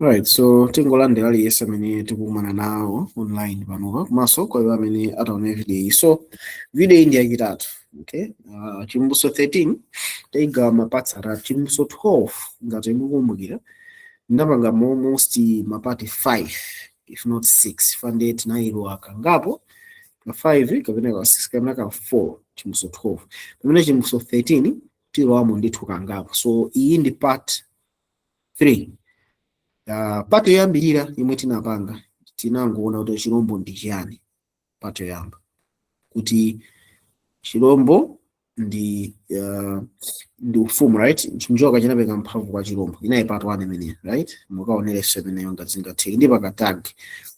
Right, so tingolandira aliyense amene tikukumana nawo online panopa, komanso kwa iwo amene ataona video iyi. So video iyi ndi yachitatu, okay? Chivumbulutso 13 tayigawa ma parts atatu. Chivumbulutso 12, ngati mukukumbukira, ndapanga almost ma part 5, if not 6. Fande tinayilowa kangapo, ka 5 kapena ka 6 kapena ka 4, Chivumbulutso 12. Pamene Chivumbulutso 13 tilowamo ndithu kangapo. So iyi ndi part 3. Part yoyambirira imwe tinapanga, tinangoona kuti chilombo ndi chiyani. Part yoyamba kuti chilombo ndi ufumu, right? Chinjoka chinapereka mphamvu kwa chilombo, inayi part 1 imeneyo, right? Mukaonerenso imeneyo ngati zingatheke ndi paka tag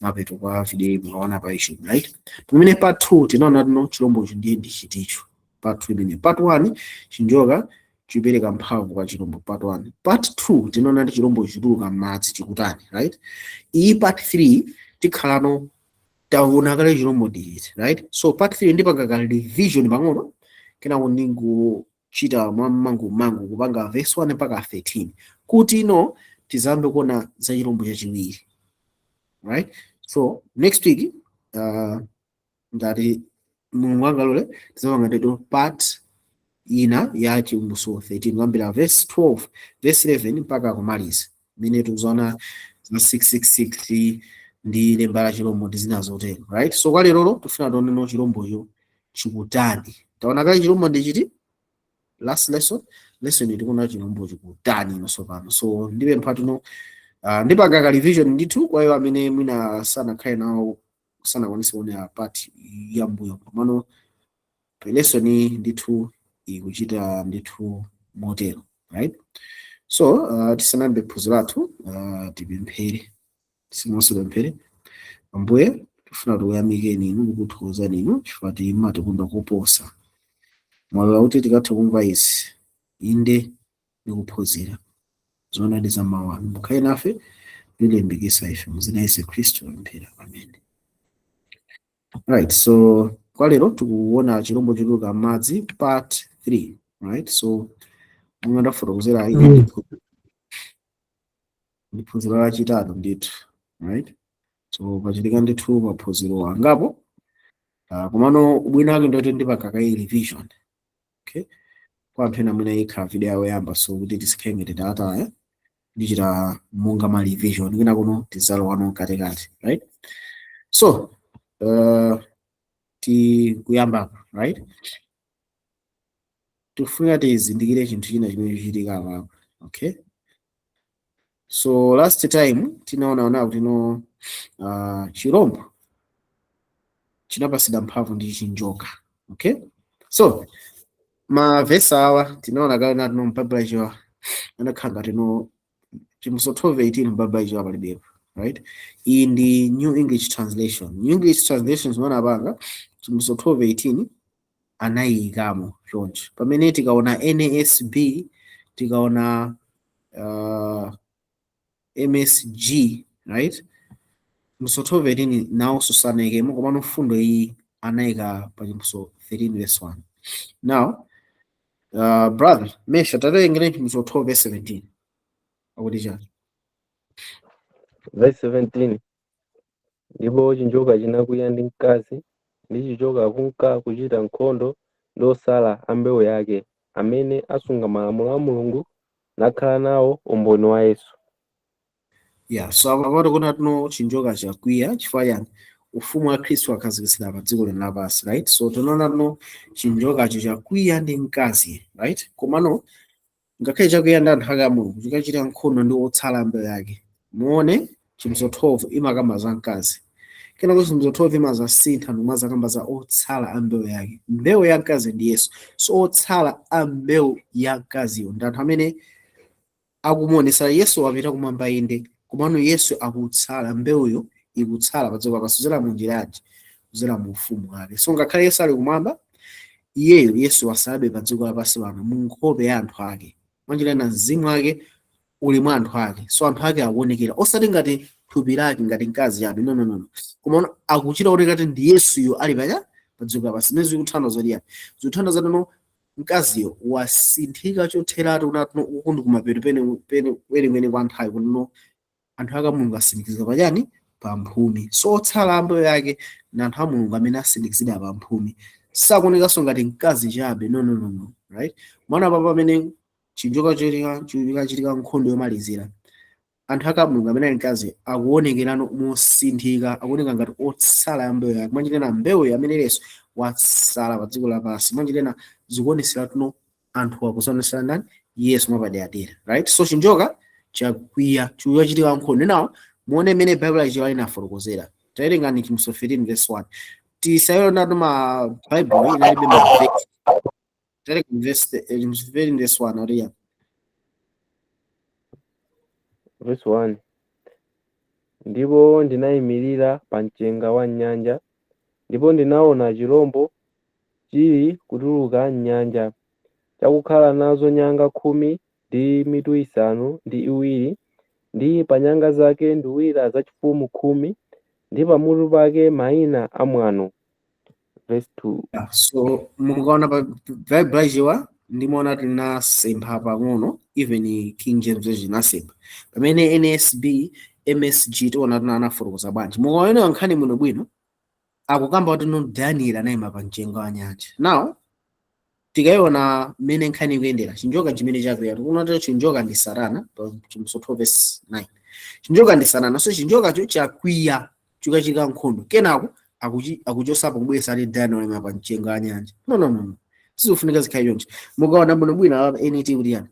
mapeto kwa video iyi, mukaona pa YouTube, right? Pamene part 2 tinaona tino chilombocho ndiye ndi chiticho, part 2 imeneyo. Part 1, chinjoka chipereka mphamvu kwa chilombo, part 1. Part 2 tinaona ndi chilombo chituluka m'madzi chikutani, right? Iyi part 3 tikhalano taona kale chilombo ndichiti, right? So part 3 ndipanga ka revision pang'ono, kenako ndingochita mwammangumangu kupanga verse 1 mpaka 13 kuti ino tizambe kuona za chilombo chachiwiri, right? So next week, ngati Mulungu angalole, tizapanga ndithu part ina ya Chivumbulutso 13, kuyambira verse 12, verse 11 mpaka kumaliza, imene tikuzaona za 666 ndi lemba la chilombo ndi zina zotero, right? So kwa lerolo tifuna tioneno chilombocho chikutani. Taona kale chilombo ndi chiti last lesson. Lesson tikuona chilombo chikutani inonso pano. So ndipempha tino ndipanga ka revision ndithu kwa iwo amene mwina sanakhale nawo, sanakwanise kuonera part ya mbuyo. Komano lesson ndithu ikuchita ndithu motero, right? So tisanayambe phunziro lathu, tipemphere. Simonso pemphere. Ambuye, tifuna tikuyamikeni inu, kukuthokozani inu chifukwa timatikonda koposa. Mwalola kuti tikathe kumva izi, inde, ndikuphunzira zoonadi za mawu anu. Mukhale nafe, lilimbikitsa ife, muzina Yesu Khristu pemphera, amen. Right, so kwa lero tikuona chilombo chotuluka m'madzi, part 3, right? So monga ndafotokozera, ili ndi phunziro lachitatu ndithu, right? So pachitika ndithu maphunziro angapo, komano ubwino wake ndoti ndipanga kayi revision, okay, kwa anthu ena amene ayikhala video yawo yoyamba, so kuti tisakhale ngati tataya, ndichita monga ma revision, kena kuno tizalowano mkatikati, right? So tikuyambapo, right? Tikufuna tizindikire chinthu china chimene chichitika apapo, okay? So last time tinaona kuti no, chirombo chinapasidwa mphamvu ndi chinjoka, okay? So mavesi awa tinaona kale nati no, m'Baibulo chiwa anakhala ngati no, Chivumbulutso 12:18 m'Baibulo chiwa palibepo, right? Iyi ndi New English Translation. New English Translation zimene apanga, Chivumbulutso 12:18 anayiyikamo choncho, pamene tikaona NASB, tikaona MSG, right, Chivumbulutso 12:18 nawonso sanayikemo, komano mfundo iyi anayika pa Chivumbulutso 13 verse 1. Now, brother Mesha, tatiwerengere Chivumbulutso 12 verse 17, akuti chani? Verse 17: Ndipo chinjoka chinakwiya ndi mkazi, ndi chichoka kunka kuchita nkhondo ndi osala a mbewu yake, amene asunga malamulo a Mulungu nakhala nawo umboni wa Yesu. Yeah, so apapo tikuona tino chinjoka chakwiya chifukwa chani? Ufumu wa Khristu wakhazikitsidwa pa dziko lino lapansi, right? So tinaona tino chinjokacho chakwiya ndi mkazi, right? Komano ngakhale chakwiya ndi anthu ake a Mulungu, chikachita nkhondo ndi otsala mbewu yake. Muone, Chivumbulutso 12 imakamba za mkazi, kenako Chivumbulutso 12 imazasintha nomazakamba za otsala a mbewu yake. Mbewu ya mkazi ndi Yesu. So otsala a mbewu ya mkaziyo ndi anthu amene akumuonesa Yesu wapita kumwamba, inde, komano Yesu akutsala, mbewuyo ikutsala pa dziko lapansi kudzera mu njira yanji? Kudzera mu ufumu wake. So ngakhale Yesu ali kumwamba, iyeyo Yesu wasalabe pa dziko lapansi pano mu nkhope ya anthu ake. Mwanjira ina, mzimu wake uli mwa anthu ake, so anthu ake akuonekera osati ngati thupi lake ngati mkazi chabe, no, no, no, no. Koma akuchita kuoneka kuti ndi Yesuyo ali pacha pa dziko lapansi. Zimene zikuthandiza zoti yani? Zikuthandiza tano. Mkaziyo wasinthika chotheratu kunati uku ndi kumapeto pene kwenikweni kwa nthawi, kuno anthu aka Mulungu asindikizidwa pachani? Pamphumi. So otsala ambewu yake ndi anthu a Mulungu amene asindikizidwa pamphumi, sakuonekanso ngati mkazi chabe. No, no, no, no, right? Mwana papa pamene chinjoka chikachitika nkhondo yomalizira, anthu aka Mulungu amene ali mkazi akuonekerano mosinthika, akuoneka ngati otsala ya mbewu yake. Mwanjitena mbewu amene Yesu watsala pa dziko lapansi, mwanjitena zikuonesera tuno anthu akuzonesera ndani? Yesu mwapaderadera, right? So chinjoka chakwiya, chikuchitika nkhondo. Nawo muone mmene Bible achiwa inafotokozera. Tawerengani Chivumbulutso 13 verse 1. Tisayona ma Bible inalibe ma verse. Tawerenga verse, Chivumbulutso 13 verse 1 ariya. Verse 1: Ndipo ndinayimirira pa mchenga wa nyanja, ndipo ndinaona chirombo chili kutuluka m'nyanja, chakukhala nazo nyanga 10 ndi mitu 7, ndi pa nyanga zake nduwira zachifumu 10, ndi pamutu pake mayina amwano. Verse 2. Yeah, so mukaona pa Bible achiwa ndimaona tinasempha pang'ono, even King James Version inasempha, pamene NASB, MSG tiona tina anafotokoza bwanji. Mukaona nkhani muno bwino, akukamba kuti no, Daniel anayima pa mchenga wa nyanja. Now tikayiona mmene nkhani ikuyendera, chinjoka chimene chakwiya, tikuona kuti chinjoka ndi Satana pa Chivumbulutso 12 verse 9. Chinjoka ndi Satana. So chinjokacho chakwiya, chikachika nkhondo, kenako akuchosapo kubwesa ati Daniel anayima pa mchenga wa nyanja. No, no, no, no, sizofunika zikhale choncho. Mukaona bwino bwino apa NET kuti yani?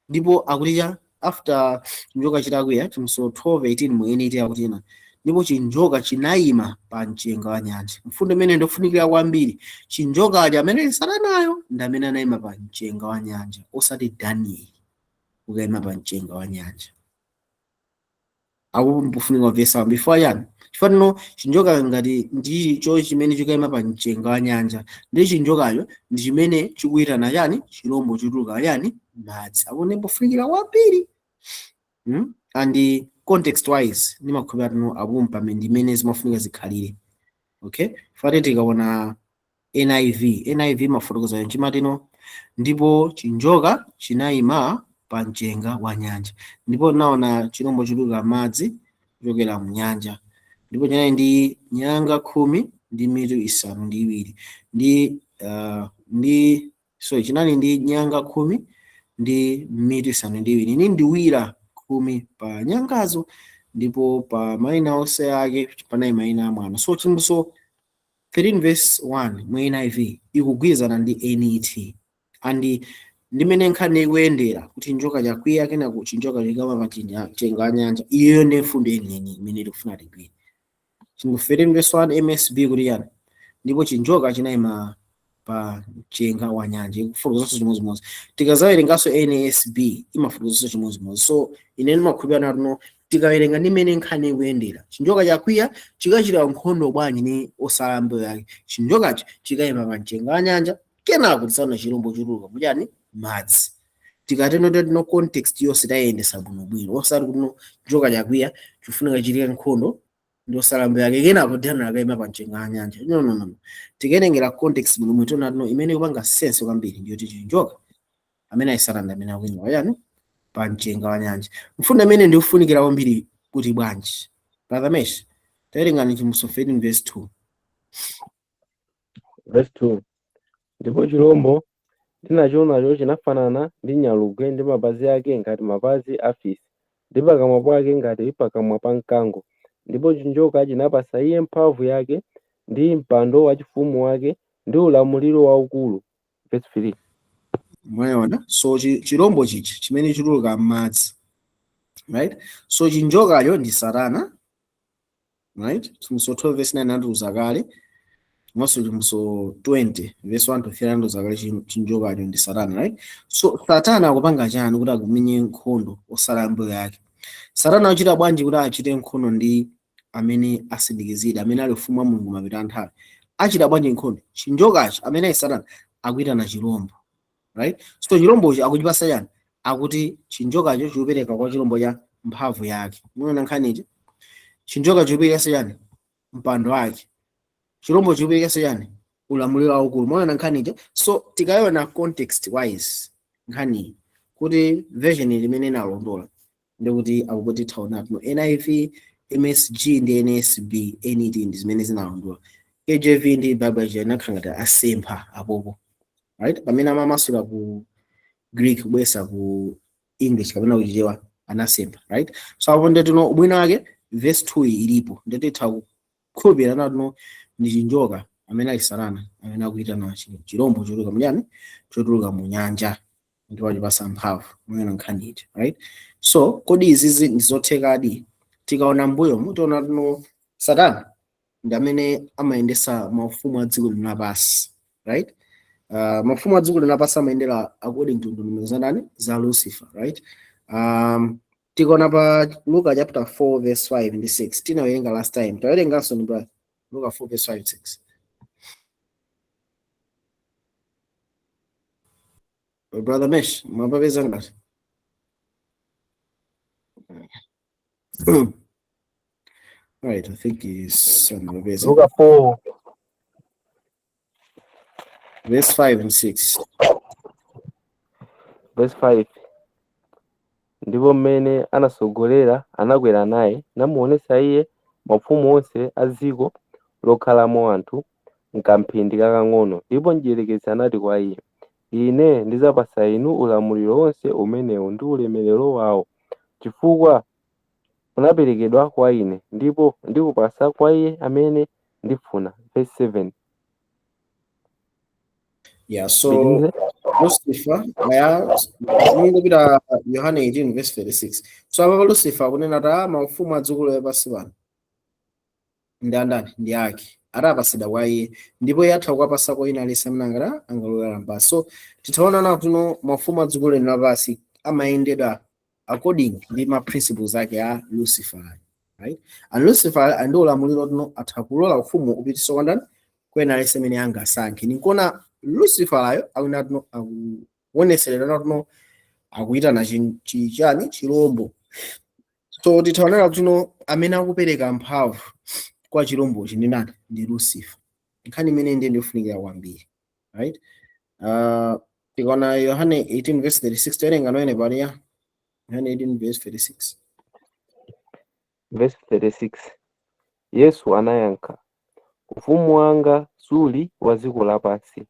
Ndipo akuticha after chinjoka chitakwiya, Chivumbulutso 12:18 mu NET akuti ina, ndipo chinjoka chinayima pa mchenga wa nyanja. Mfundo imene ndofunikira kwambiri, chinjokacho amene Satanayo ndi amene anayima pa mchenga wa nyanja, osati Daniel ukayima pa mchenga wa nyanja. Apo mpofunika kumvesa before yani, chifukwa tino chinjoka ngati ndicho chimene chikayima pa mchenga wa nyanja, ndi chinjokacho ndi chimene chikuyitana chani? Chirombo chotuluka chani? Madzi. Apo ndimpofunikira kwambiri, And context wise ndimakhulupirira tino apo pamene ndimene zimafunika zikhalire. Okay, fati tikaona NIV, NIV mafotokoza chimatino, ndipo chinjoka chinayima pa mchenga wa nyanja, ndipo naona chirombo chotuluka madzi kuchokera mu nyanja, ndipo chinali ndi nyanga 10 ndi mitu 7 ndi sorry, chinali ndi nyanga 10 ndi mitu 7 ndi nduwira 10 pa nyangazo, ndipo pa mayina onse ake panali mayina amwano. So Chivumbulutso 13 verse 1 mu NIV ikugwirizana ndi NET and ndimene nkhani ikuyendera kuti njoka chakwiya, kenako chinjoka chikama pa mchenga wa nyanja. Iyo ndi mfundo yeniyeni imene tikufuna tigwire. Chivumbulutso 13 verse 1 MSB kuti yani? Ndipo chinjoka chinayima pa mchenga wa nyanja. Ikufotokozanso chimodzimodzi. Tikazawerenganso NASB imafotokozanso chimodzimodzi. So ine ndimakhulupirira natuno tikawerenga ndi mmene nkhani ikuyendera, chinjoka chakwiya, chikachita nkhondo bwanji ni osala mbewu yake? Chinjokacho chikayima pa mchenga wa nyanja, kenako tisaona chirombo chotuluka muchani? Madzi. Tikateno tino context yonse tayendesa bwinobwino, osati kuti no, njoka chakwiya, chifunika chitike nkhondo ndi osala mbewu yake, kenako Daniel akayima pa mchenga wa nyanja. No, no, no, tikawerengera context bwinobwino, tiona tino imene ikupanga sense kwambiri ndiyoti chinjoka amene ayisatana amene akuyima yani? Pa mchenga wa nyanja. Mfundo imene ndikufunikira kwambiri kuti bwanji? Brother Mesh, tawerengani Chivumbulutso 13 verse 2. Verse 2: Ndipo chirombo ndinachionacho chinafanana ndi nyalugwe, ndi mapazi ake ngati mapazi a fisi, ndi pakamwa pake ngati pakamwa pa mkango. Ndipo chinjoka chinapasa iye mphamvu yake ndi mpando wachifumu wake ndi ulamuliro waukulu. Verse 3. Mwaona? So chirombo chichi chimene chituluka m'madzi, right? So chinjokacho ndi Satana, right? Chivumbulutso 12 verse 9 anatiuza kale, komanso Chivumbulutso 20 verse 1 to 3 anatiuza kale chinjokacho ndi Satana, right? So Satana akupanga chani kuti akumenye nkhondo osala mbewu yake? Satana akuchita bwanji kuti achite nkhondo ndi amene asindikizidwa, amene ali ufumu wa Mulungu mapita anthawi? Achita bwanji nkhondo? Chinjokacho amene ali Satana akuyitana chirombo, right? So chirombochi akuchipasa chani? Akuti chinjokacho chikupereka kwa chirombo cha mphamvu yake. Muona nkhanichi? Chinjoka chikupereka chani? Mpando wake. Chirombo chikupereka chani? Ulamuliro waukulu. Mwaona nkhaniija? So tikayiona context wise nkhani kuti version limene inalondola, ndikuti akuti thaona no NIV, MSG ndi NASB, NET ndi zimene zinalondola. KJV ndi Bible inakhala ngati asempha apopo, right? Pamene amamasula ku Greek kubwesa ku English kapena kuchichewa, anasempha, right? So apo ndetino ubwino wake verse 2 ilipo, ndetitha kukhulupirira natino ndi chinjoka amene ali Satana amene akuitana chirombo chotuluka mnyani, chotuluka mu nyanja, ndi wachipasa mphamvu. Mwena nkhani iti, right? So kodi izizi ndizothekadi? Tikaona mbuyo, tiona tino Satana ndi amene amayendesa maufumu a dziko lino lapansi, right? Mafumu a dziko lino lapansi amayendera according to ndondomeko za ndani? Za Lucifer, right? Tikaona pa Luka chapter 4 verse 5 ndi 6, tinawerenga last time, tawerenganso ni brother. Luka 4 verse 5 6. Brother Mesh, mwapapeza ngati? Right, I think is mwapapeza. Luka 4 verse 5 and 6. Verse 5: Ndipo mmene anasogolera anakwera naye, namuonetsa iye maufumu onse a dziko lokhalamo anthu mkamphindi kakang'ono. Ndipo mdierekezi anati kwa iye, Ine ndidzapatsa inu ulamuliro wonse umenewu ndi ulemerero wawo, chifukwa unaperekedwa kwa ine, ndipo ndikupatsa kwa iye amene ndifuna. Verse 7. Yeah, so Pitirize. Lucifer aya mungopita Yohane 18 verse 36. So apa Lucifer akunena ta maufumu a dziko lapansi pano ndi andani? Ndi ake, atapatsidwa kwa iye, ndipo iye atha kuwapasa kwa ina aliyense amene angala angalowera mpasi. So titaona na kuno maufumu a dziko lino lapansi amayendedwa according ndi ma principles ake a Lucifer, right? And Lucifer ali ndi ulamuliro tuno atha kulola ufumu upitiso kwa ndani? Kwa ina aliyense amene angasankhe. Nikuona Lucifer ayo akuna tuno akuoneserera tuno akuyitana chani? Chirombo. So titaonera kuti amene akupereka mphamvu kwa chirombochi ndi ndani? Ndi Lucifer. Nkhani imene ndiye ndiofunikira kwambiri, right? Tikaona Yohane 18 verse 36, tawerenga noene paliya Yohane 18 verse 36. Verse 36: Yesu anayankha, Ufumu wanga suli wa dziko lapansi.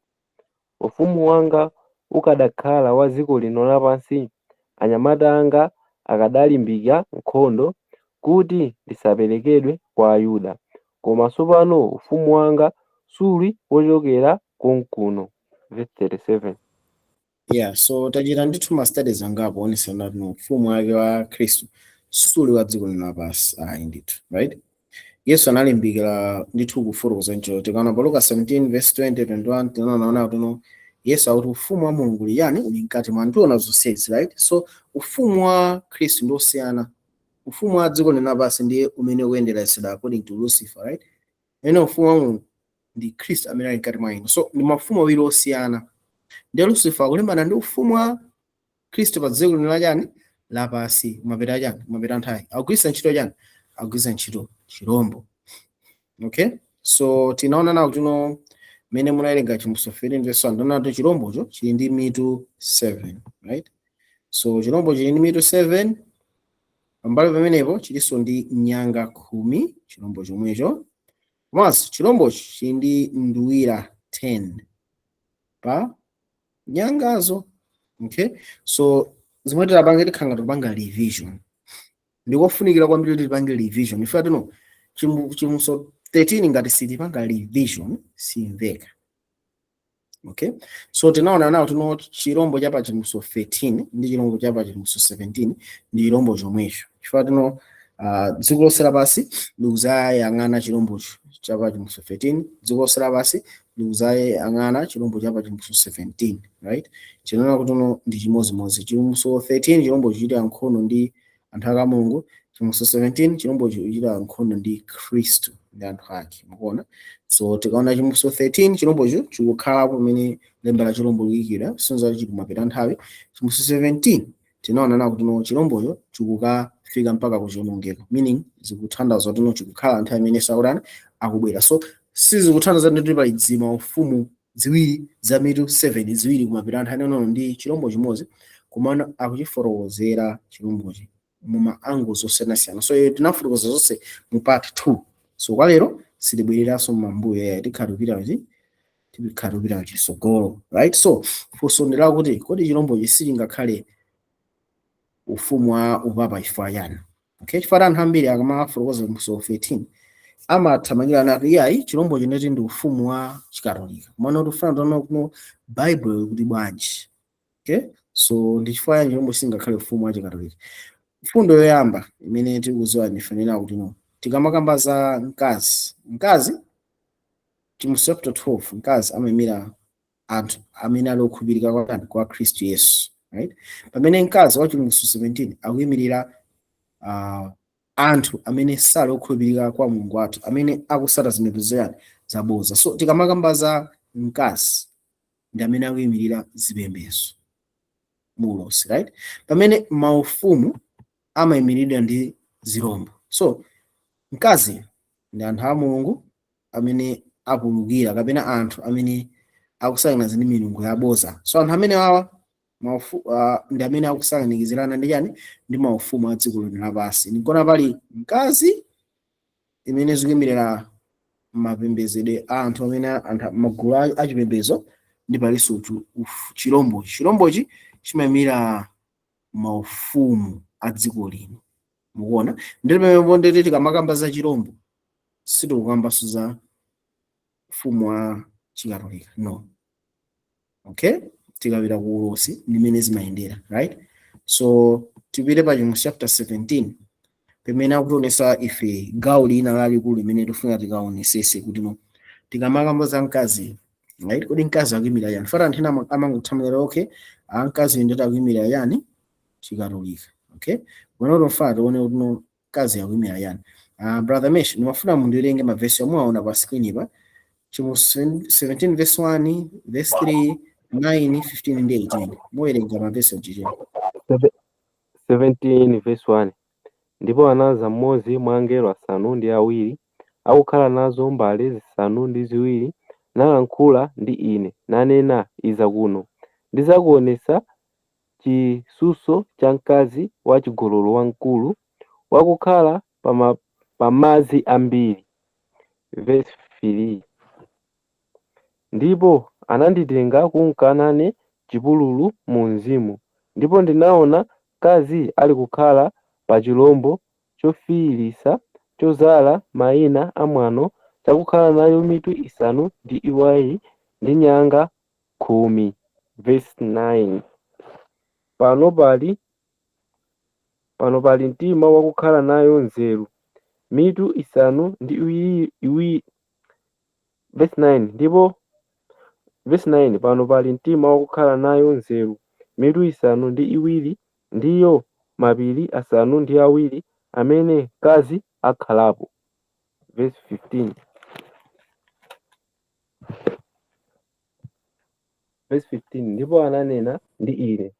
Ufumu wanga ukadakhala wa dziko lino lapansi, anyamata anga akadalimbika nkhondo kuti ndisaperekedwe kwa Ayuda. Koma tsopano ufumu wanga suli wochokera konkuno. Verse 37. Yeah, so tachita ndithu ma studies angapo onesana kuti ufumu wake wa Khristu suli wa dziko lino lapansi ayi ndithu, right? Yesu analimbikira ndithu kufotokoza ncho. Tikaona pa Luka 17 verse 20 21, tinaona kuti no Yesu akuti ufumu wa Mulungu uli yani? Uli mkati mwa. Tiona zonsezi, right? So ufumu wa Khristu ndi osiyana. Ufumu wa dziko lino lapansi ndiye umene ukuyenderetsedwa according to Lucifer, right? Ene ufumu wa Mulungu ndi Khristu amene ali mkati mwa inu. So ndi mafumu awiri osiyana. Ndiye Lucifer akulimbana ndi ufumu wa Khristu pa dziko lino lachani? Lapansi. Mapeta chani? Mapeta nthawi akugwiritsa ntchito chani? Akugwiritsa ntchito chirombo. Okay, so tinaona nawo kuti no mene munawerenga Chivumbulutso 15 verse 1, tinaona kuti chirombocho chili ndi mitu 7, right? So chirombo chili ndi mitu 7. Pambali pamenepo chilinso ndi nyanga 10, chirombo chomwecho. Komanso chirombochi chili ndi nduwira 10 pa nyangazo. Okay, so zimwe tilapange tikhanga tupanga revision. Ndikofunikira kwambiri kuti tipange revision. Ife tino Chivumbulutso 13 ngati sitipanga revision simveka. Okay, so tinaona nawo tino chirombo chapa Chivumbulutso 13 ndi chirombo chapa Chivumbulutso 17 ndi chirombo chomwecho, chifukwa tino dziko lonse lapansi likuzayang'ana chirombocho chapa Chivumbulutso 13, dziko lonse lapansi likuzayang'ana chirombo chapa Chivumbulutso 17, right? Tinaona kuti no ndi chimodzimodzi. Chivumbulutso 13 chirombo chichita nkhondo ndi anthu ake a Mulungu. Chivumbulutso 17 chirombo chichita nkhondo ndi Khristu ndi anthu ake. Mukuona? So tikaona Chivumbulutso 13, chirombocho chikukhalapo pamene lemba la chirombo likuyikira, sinza chili kumapeta nthawi. Chivumbulutso 17 tinaona na kuti no chirombocho chikukafika mpaka kuchiwonongeko, meaning zikuthandiza kuti no chikukhala nthawi imene sautani akubwera. So Sizikuthandiza nditi pali zimaufumu ziwiri za mitu 7 ziwiri kumapita anthu anenono ndi chirombo chimodzi, komano akuchifotokozera chirombochi muma angles osiyanasiyana. So iyo tinafotokoza zonse mu part 2. So kwa lero sitibwereranso mmambuyo ya, tikhala kupita chitsogolo, right? So funso ndi lakuti, kodi chirombochi sichingakhale ufumu wa upapa chifukwa chani? Okay, chifukwa anthu ambiri akamafotokoza so 13 amathamangira nati, iyayi, chirombo chineti ndi ufumu wa Chikatolika. Komano tifuna tione kuno Bible kuti bwanji. Okay, so ndi chifukwa chani chirombo singakhale ufumu wa Chikatolika? Mfundo yoyamba imene tikudziwa ndifanira kuti no, tikamakamba za mkazi, mkazi Chivumbulutso chapter 12, mkazi amayimira anthu amene ali okhulupirika kwa ndani? Kwa Khristu Yesu, right? Pamene mkazi wa Chivumbulutso 17 akuyimirira anthu amene sali okhulupirika kwa Mulungu wathu, amene akusata zipembedzo yani zaboza. So tikamakamba za mkazi, ndi amene akuyimirira zipembedzo muulosi, right? Pamene maufumu amayimiridwa ndi zirombo. So mkazi ndi anthu a Mulungu amene apulukira kapena anthu amene akusakaniza ndi milungu yaboza. So anthu amene awa ndi amene akusakanizirana ndi chani? Ndi maufumu a dziko lino lapansi. Ndikuona pali mkazi imene zikuyimirira mapembedzedwe a anthu amene anthu magulu achipembedzo, ndi palinso chirombochi. Chirombochi chimayimira maufumu a dziko lino. Mukuona? Ndi pamene nditi tikamakamba za chirombo, sitikukambanso za ufumu wa Chikatolika, no. Okay, tikapita ku ulosi ndimene zimayendera, right? So tipite pa Chivumbulutso chapter 17 pamene akutionesa ife gawo lina lalikulu limene tifuna tikaonesese kuti no, tikamakamba za mkazi, right, kodi mkazi akuyimira yani? Fara anthu ena amangothamangira, okay, mkazi nditi akuyimira yani? Chikatolika. Okay, pano tofuna tione kuti no, mkazi akuyimira yani. Brother Mesh, ndimafuna mundiwerenge mavesi omwe aona pa screen pa Chivumbulutso 17 verse 1, verse 3, 9, 15 ndi 18. Muwerenga mavesi mchichewa. 17 verse 1: Ndipo anadza mmodzi mwa angelo asanu ndi awiri akukhala nazo mbale zisanu ndi ziwiri, nalankhula ndi ine, nanena, "Iza kuno, ndidzakuonetsa chisudzo cha mkazi wachigololo wamkulu, wakukhala pamadzi ambiri." Verse 3: Ndipo ananditenga kunka nane chipululu mu mzimu, ndipo ndinaona mkazi ali kukhala pa chirombo chofiirisa chodzala mayina amwano, chakukhala nayo mitu isanu ndi iwiri ndi nyanga 10. Verse 9: Pano pali mtima wakukhala nayo nzeru, mitu isanu ndi iwiri. Verse 9: Ndipo verse 9, pano pali mtima wakukhala nayo nzeru, mitu isanu ndi iwiri ndiyo mapiri asanu ndi awiri amene mkazi akhalapo. Verse 15. Verse 15: Ndipo ananena ndi ine,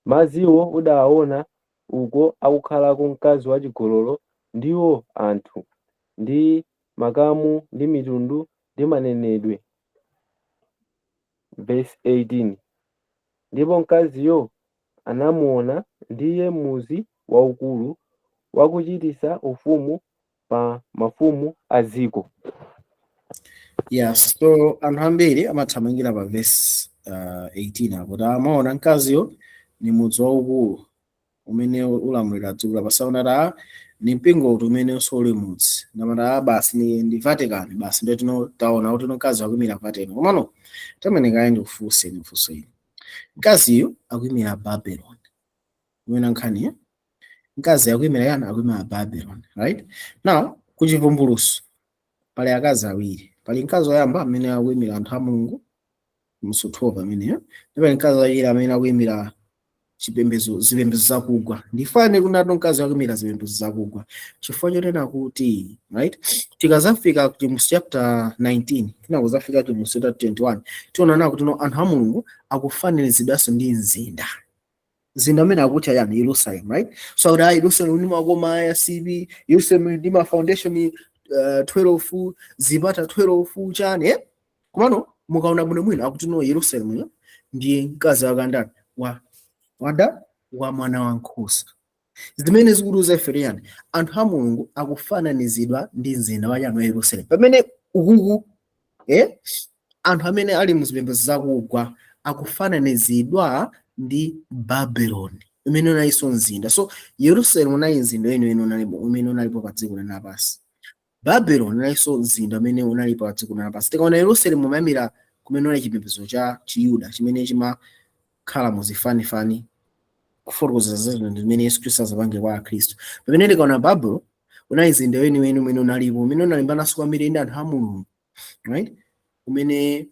"Madziwo udawaona uko akukhalako mkazi wachigololo ndiwo anthu, ndi makamu, ndi mitundu, ndi manenedwe." Verse 18: Ndipo mkaziyo anamuona ndiye mudzi waukulu, wakuchititsa ufumu pa mafumu a dziko. Yes, so anthu ambiri amathamangira pa verse 18 akuti amaona mkaziyo ni mudzi waukulu umene ulamulira dziko lapansi. Aona ni mpingo uti umene uli mudzi, ndamati basi ndi Vatican basi, ndiye tino taona kuti mkazi akuyimira Vatican. Komano tamene kaye ndikufunse mfunso ili, mkaziyo akuyimira Babylon. Umene nkhani, eh? Mkazi akuyimira yani? Akuyimira Babylon, right? Now kuchivumbulutso pali akazi awiri. Pali mkazi woyamba amene akuyimira anthu a Mulungu, msuthuwa pameneyo, ndipo pali mkazi wachiwiri amene akuyimira chipembedzo, zipembedzo zakugwa. Ndifane kunati mkazi akuyimira zipembedzo zakugwa chifukwa chonena kuti, right, tikazafika ku Chivumbulutso chapter 19, kina kuzafika ku Chivumbulutso chapter 21, tionana kuti no, anthu a Mulungu akufanirizidwanso ndi mzinda, mzinda umene akutcha yani? Yerusalem, right? So akuti, ah, Yerusalem ndi makoma aya sipi, Yerusalem ndi ma foundation. 12, zipata 12 chani, eh? Komano mukaona bwinobwino akuti no, Yerusalemu yo ndiye mkazi wakandani wa wada wa Mwana wankhosa. Zimene zikutiuza ife yani, anthu a Mulungu akufananizidwa ndi mzinda wa chani, wa Yerusalemu, pamene ukuku, eh, anthu amene ali muzipembedzo zakugwa akufananizidwa ndi Babeloni imene unalinso mzinda. So Yerusalemu unali mzinda weniweni unalipo, umene unalipo pa dziko lapansi. Babeloni unalinso mzinda umene unalipo pa dziko lapansi. Tikaona Yerusalemu umayimira kumene unali chipembedzo cha Chiyuda chimene chimakhala muzifanifani, kufotokoza za zinthu zimene Yesu Khristu azapange kwa Akhristu, pamene tikaona Babeloni unali mzinda weniweni umene unalipo, umene unalimbananso kwambiri ndi anthu a Mulungu, right, umene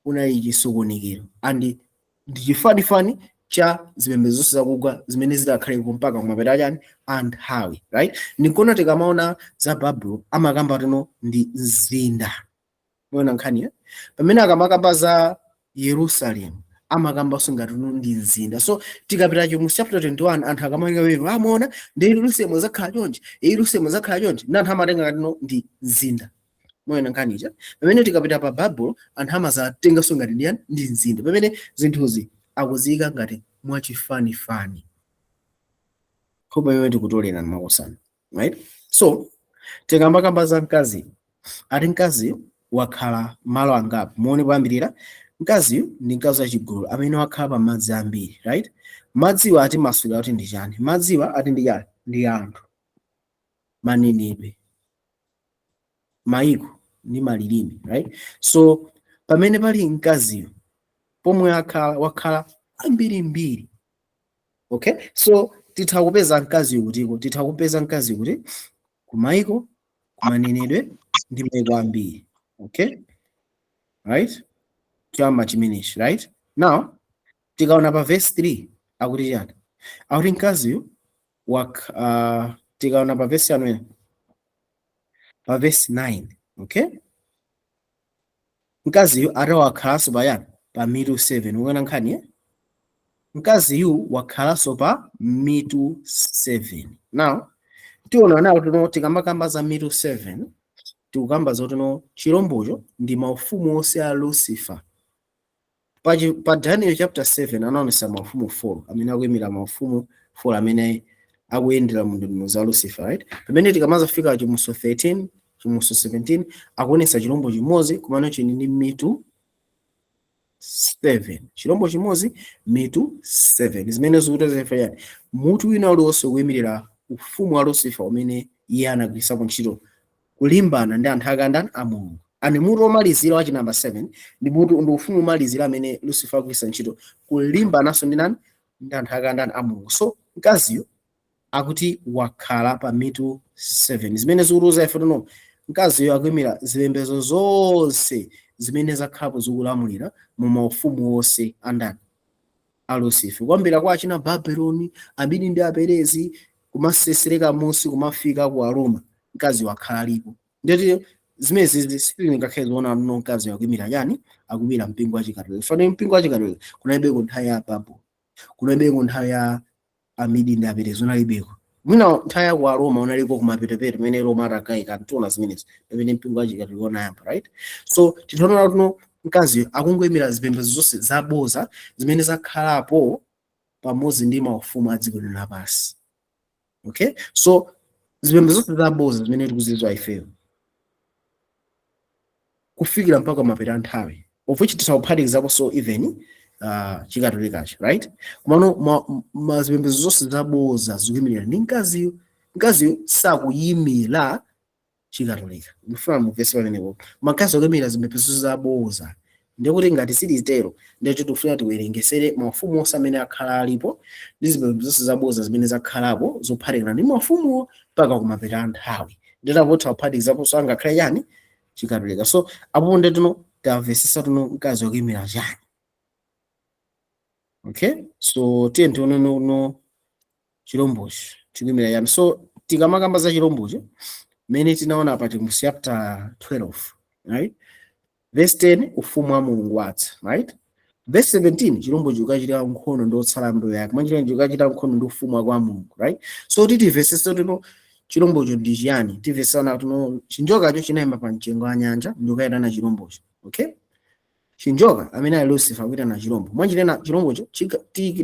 unali chisokonekero and ndi chifanifani cha zipembedzo zonse zakugwa zimene zidakhalepo mpaka kumapeto achani, a nthawi, right? Ndikuona tikamaona za Babeloni amakamba tino ndi mzinda, muona nkhani, eh? Pamene akamakamba za Yerusalemu amakambanso ngati uno ndi mzinda. So tikapita mu chapter 21, anthu akamayika wewe amaona ndi Yerusalemu zakhala chonchi, Yerusalemu zakhala chonchi, ndi anthu amatenga ngati no ndi mzinda, muona nkhani ija. Pamene tikapita pa Babel, anthu amazatenganso ngati ndiyani, ndi mzinda, pamene zinthuzi akuziyika ngati mwachifanifani. Hope imene tikutolera makosana, right? So tikambakamba za mkazi, ati mkazi wakhala malo angapo. Muone kuyambirira, mkaziyu ndi mkazi wachigololo amene wakhala pa madzi ambiri, right? Madziwa ati maswera kuti ndi chani? Madziwa ati ndi chani? Ndi anthu, manenedwe, mayiko ndi malilime, right? So pamene pali mkaziyo, pomwe akhala, wakhala ambirimbiri, okay? So titha kupeza mkaziyo kutiko? Titha kupeza mkaziyo kuti? Kumayiko, kumanenedwe ndi mayiko ambiri, okay, right? Choyamba chimenechi, right? Now tikaona pa verse 3 akuti chani? Akuti mkaziyo tikaona pa verse yanu, pa verse 9, okay, mkaziyu atawakhalanso pa yani? Pa mitu 7. Ukuona nkhani, eh? Mkaziyu wakhalanso pa mitu 7. Now tiona nawo tuno, tikamakamba za mitu 7, tikukamba zotino chirombocho ndi maufumu onse a Lucifer. Pa Daniel chapter 7 anaonesa maufumu 4 amene akuyimira maufumu 4 amene akuyendera mu ndondomeko za Lucifer, right? Pamene tikamazafika Chivumbulutso 13, Chivumbulutso 17, akuonesa chirombo chimodzi kumene chili ndi mitu 7. Chirombo chimodzi, mitu 7, zimene zikuti yani, mutu wina uliwonse ukuyimirira ufumu wa Lucifer umene iye anagwiritsapo ntchito kulimbana ndi anthu akandani, a Mulungu. Ani mutu omalizira wa chinamba 7 ndi mutu, ndi ufumu omalizira amene Lucifer akugwiritsa ntchito kulimbananso ndi nani? Ndi anthu akandani, a Mulungu. So mkaziyo akuti wakhala pa mitu 7, zimene zikutiuza ife tuno mkaziyo akuyimira zipembedzo zonse zimene zakhalapo zikulamulira mu maufumu onse andani, a Lucifer, kuyambira kwa achina Babeloni, Amidi ndi Aperezi, kumasesereka musi kumafika ku Aroma. Mkazi wakhala alipo. Ndeti zimene sitingakhale zoona mno mkazi akuyimira chani? Akuyimira mpingo wa Chikatolika. Fane mpingo wa Chikatolika kunalibeko nthawi ya Babel, kunalibeko nthawi ya Amidi ndi Aperezi, unalibeko. Mwina nthawi ya ku Aroma unaliko kumapetepeto, pamene Roma atagayika ntona zimenezo, pamene mpingo wa Chikatolika unayamba, right? So titaona tuno mkazi akungoyimira zipembedzo zonse zaboza zimene zakhalapo pamodzi ndi maufumu a dziko lino lapansi, okay? So zipembedzo zonse zaboza zimene tikuzidziwa ifeyo kufikira mpaka mapeto a nthawi, of which tisakuphatikizaponso even Chikatolikacho, right? Komano ma zipembedzo zonse zaboza zikuyimirira ndi mkaziyo. Mkaziyo sakuyimira Chikatolika, ndifuna muvese pamenepo. Mkazi akuyimira zipembedzo zaboza. Ndikuti ngati silitero, ndikuti tikufuna tiwerengesere maufumu onse amene akhala alipo ndi zipembedzo zonse zaboza zimene zakhalapo zophatikana ndi maufumuwo mpaka kumapeto a nthawi. Nditapotha kuphatikizaponso angakhale chani? Chikatolika. So apo ndetino tamvesesa tuno mkazi wakuyimira chani, okay? So tiye tione no chirombochi chikuyimira chani. So tikamakamba za chirombochi, mmene tinaona pa mu chapter 12, right, verse 10, ufumu wa Mulungu watsa, right? Verse 17, chirombo chikachita nkhondo ndi otsala mbewu yake, mwanjira chikachita nkhondo ndi ufumu wake wa Mulungu, right? So titi verse tino Chirombocho ndi chiyani? Timvesana kuti no, chinjokacho chinayima pa mchenga wa nyanja ndikukayitana chirombocho. Okay, chinjoka amene ali Lucifer akuyitana chirombo. Mwanjirena chirombocho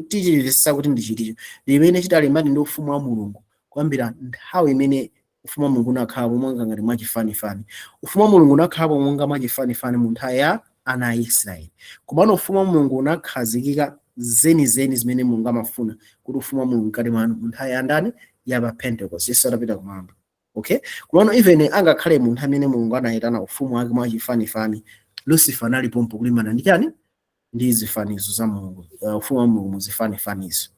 tichimvesesa kuti ndi chiticho limene chitalimbani ndi ufumu wa Mulungu kuyambira nthawi imene ufumu wa Mulungu unakhalapo monga ngati mwachifanifani. Ufumu wa Mulungu unakhalapo monga mwachifanifani mu nthawi ya ana a Israeli, komano ufumu wa Mulungu unakhazikika zenizeni zimene Mulungu amafuna kuti ufumu wa Mulungu mkati mwanu mu nthawi ya ndani? Ya pa Pentecost, Yesu atapita kumwamba. Okay, komano even angakhale munthu amene Mulungu anayitana ufumu wake mwachifanifani, Lucifer analipompo kulimbana ndi chani? Ndi zifanizo za Mulungu, ufumu wa Mulungu muzifanifanizo.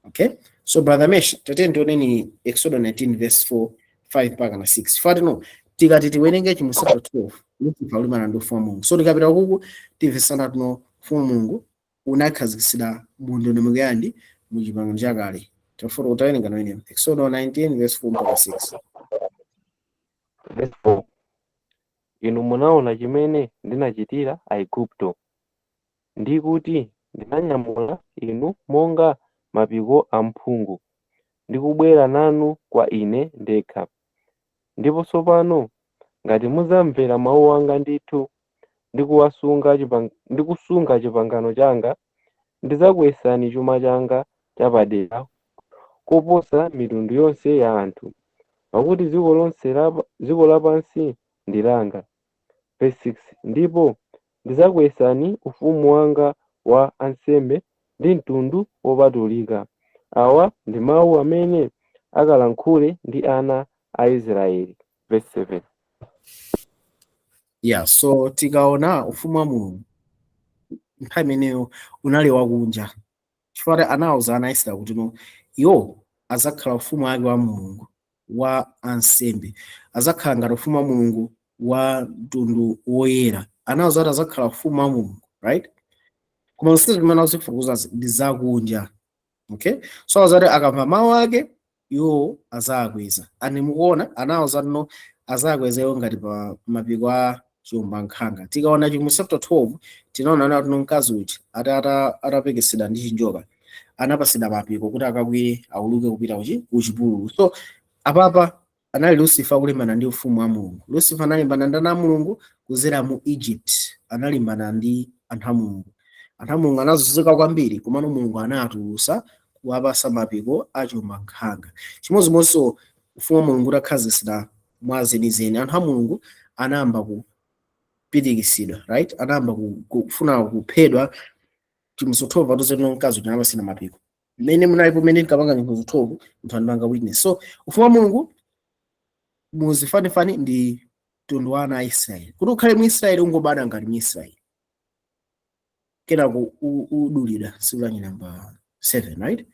Okay, so Brother Mesh, tatiyeni tioneni Exodus 19 verse 4, 5 mpaka na 6. Fatino tikati tiwerenge Chivumbulutso 12, Lucifer kulimbana ndi ufumu wa Mulungu. So tikapita kuku timvesana tuno ufumu wa Mulungu unakhazikitsidwa mu ndondomeko yandi mu Chipangano Chakale. Tafuna utawerenga naweneyo Exodus 19 verse 4 mpaka 6. Verse 4: Inu munaona chimene ndinachitira Aigupto, ndi kuti ndinanyamula inu monga mapiko a mphungu, ndi kubwera nanu kwa ine ndekha. Ndipo tsopano ngati mudzamvera mawu anga ndithu, ndi kusunga chipangano changa, ndidzakuyesani chuma changa chapadera koposa mitundu yonse ya anthu, pakuti dziko lapansi ndi langa. Verse 6: Ndipo ndidzakuyesani ufumu wanga wa ansembe ndi mtundu wopatulika. Awa ndi mawu amene akalankhule ndi ana a Israeli. Verse 7. Yeah, so tikaona ufumu wa Mulungu nthawi imeneyo unali wakunja, chifukwa anawuza ana a Israeli kuti no, iwo azakhala ufumu wake wa Mulungu wa ansembe, azakhala ngati ufumu wa Mulungu wa mtundu woyera. Anawuza kuti azakhala ufumu wa Mulungu, right? Koma zonse zimene akuzifotokoza ndi zakunja. Okay, so azati akamva mawu ake iwo azakweza ani. Mukuona, anawuza no, azakweza iwo ngati pa mapiko a chiwombankhanga. Tikaona Chivumbulutso chapter 12, tinaona nawo tino mkazi uja atapekesedwa ndi chinjoka anapasidwa mapiko kuti akakwire auluke kupita kuchipululu. So apapa anali Lucifer kulimbana ndi ufumu wa Mulungu. Lucifer analimbana ndi ana a Mulungu kuzera mu Egypt, analimbana ndi anthu a Mulungu. Anthu a Mulungu anazunzika kwambiri, komano Mulungu anatulusa kuwapasa mapiko a chiwombankhanga. Chimodzimodzinso ufumu wa Mulungu utakhazikitsidwa mwa zenizeni, anthu a Mulungu anayamba kupitikisidwa, right? Anayamba kufuna kuphedwa. Chivumbulutso 12 atuzeni mkazi uja anapasina mapiko mmene munalipo mmene nkapanga Chivumbulutso 12, munthu anapanga witness. So ufumu wa Mulungu muzifanifani ndi mtundu wa ana a Israeli. Kuti ukhale Mwisraeli, ungobadwa ngati Mwisraeli, kenako udulidwa tsiku la namba 7, right?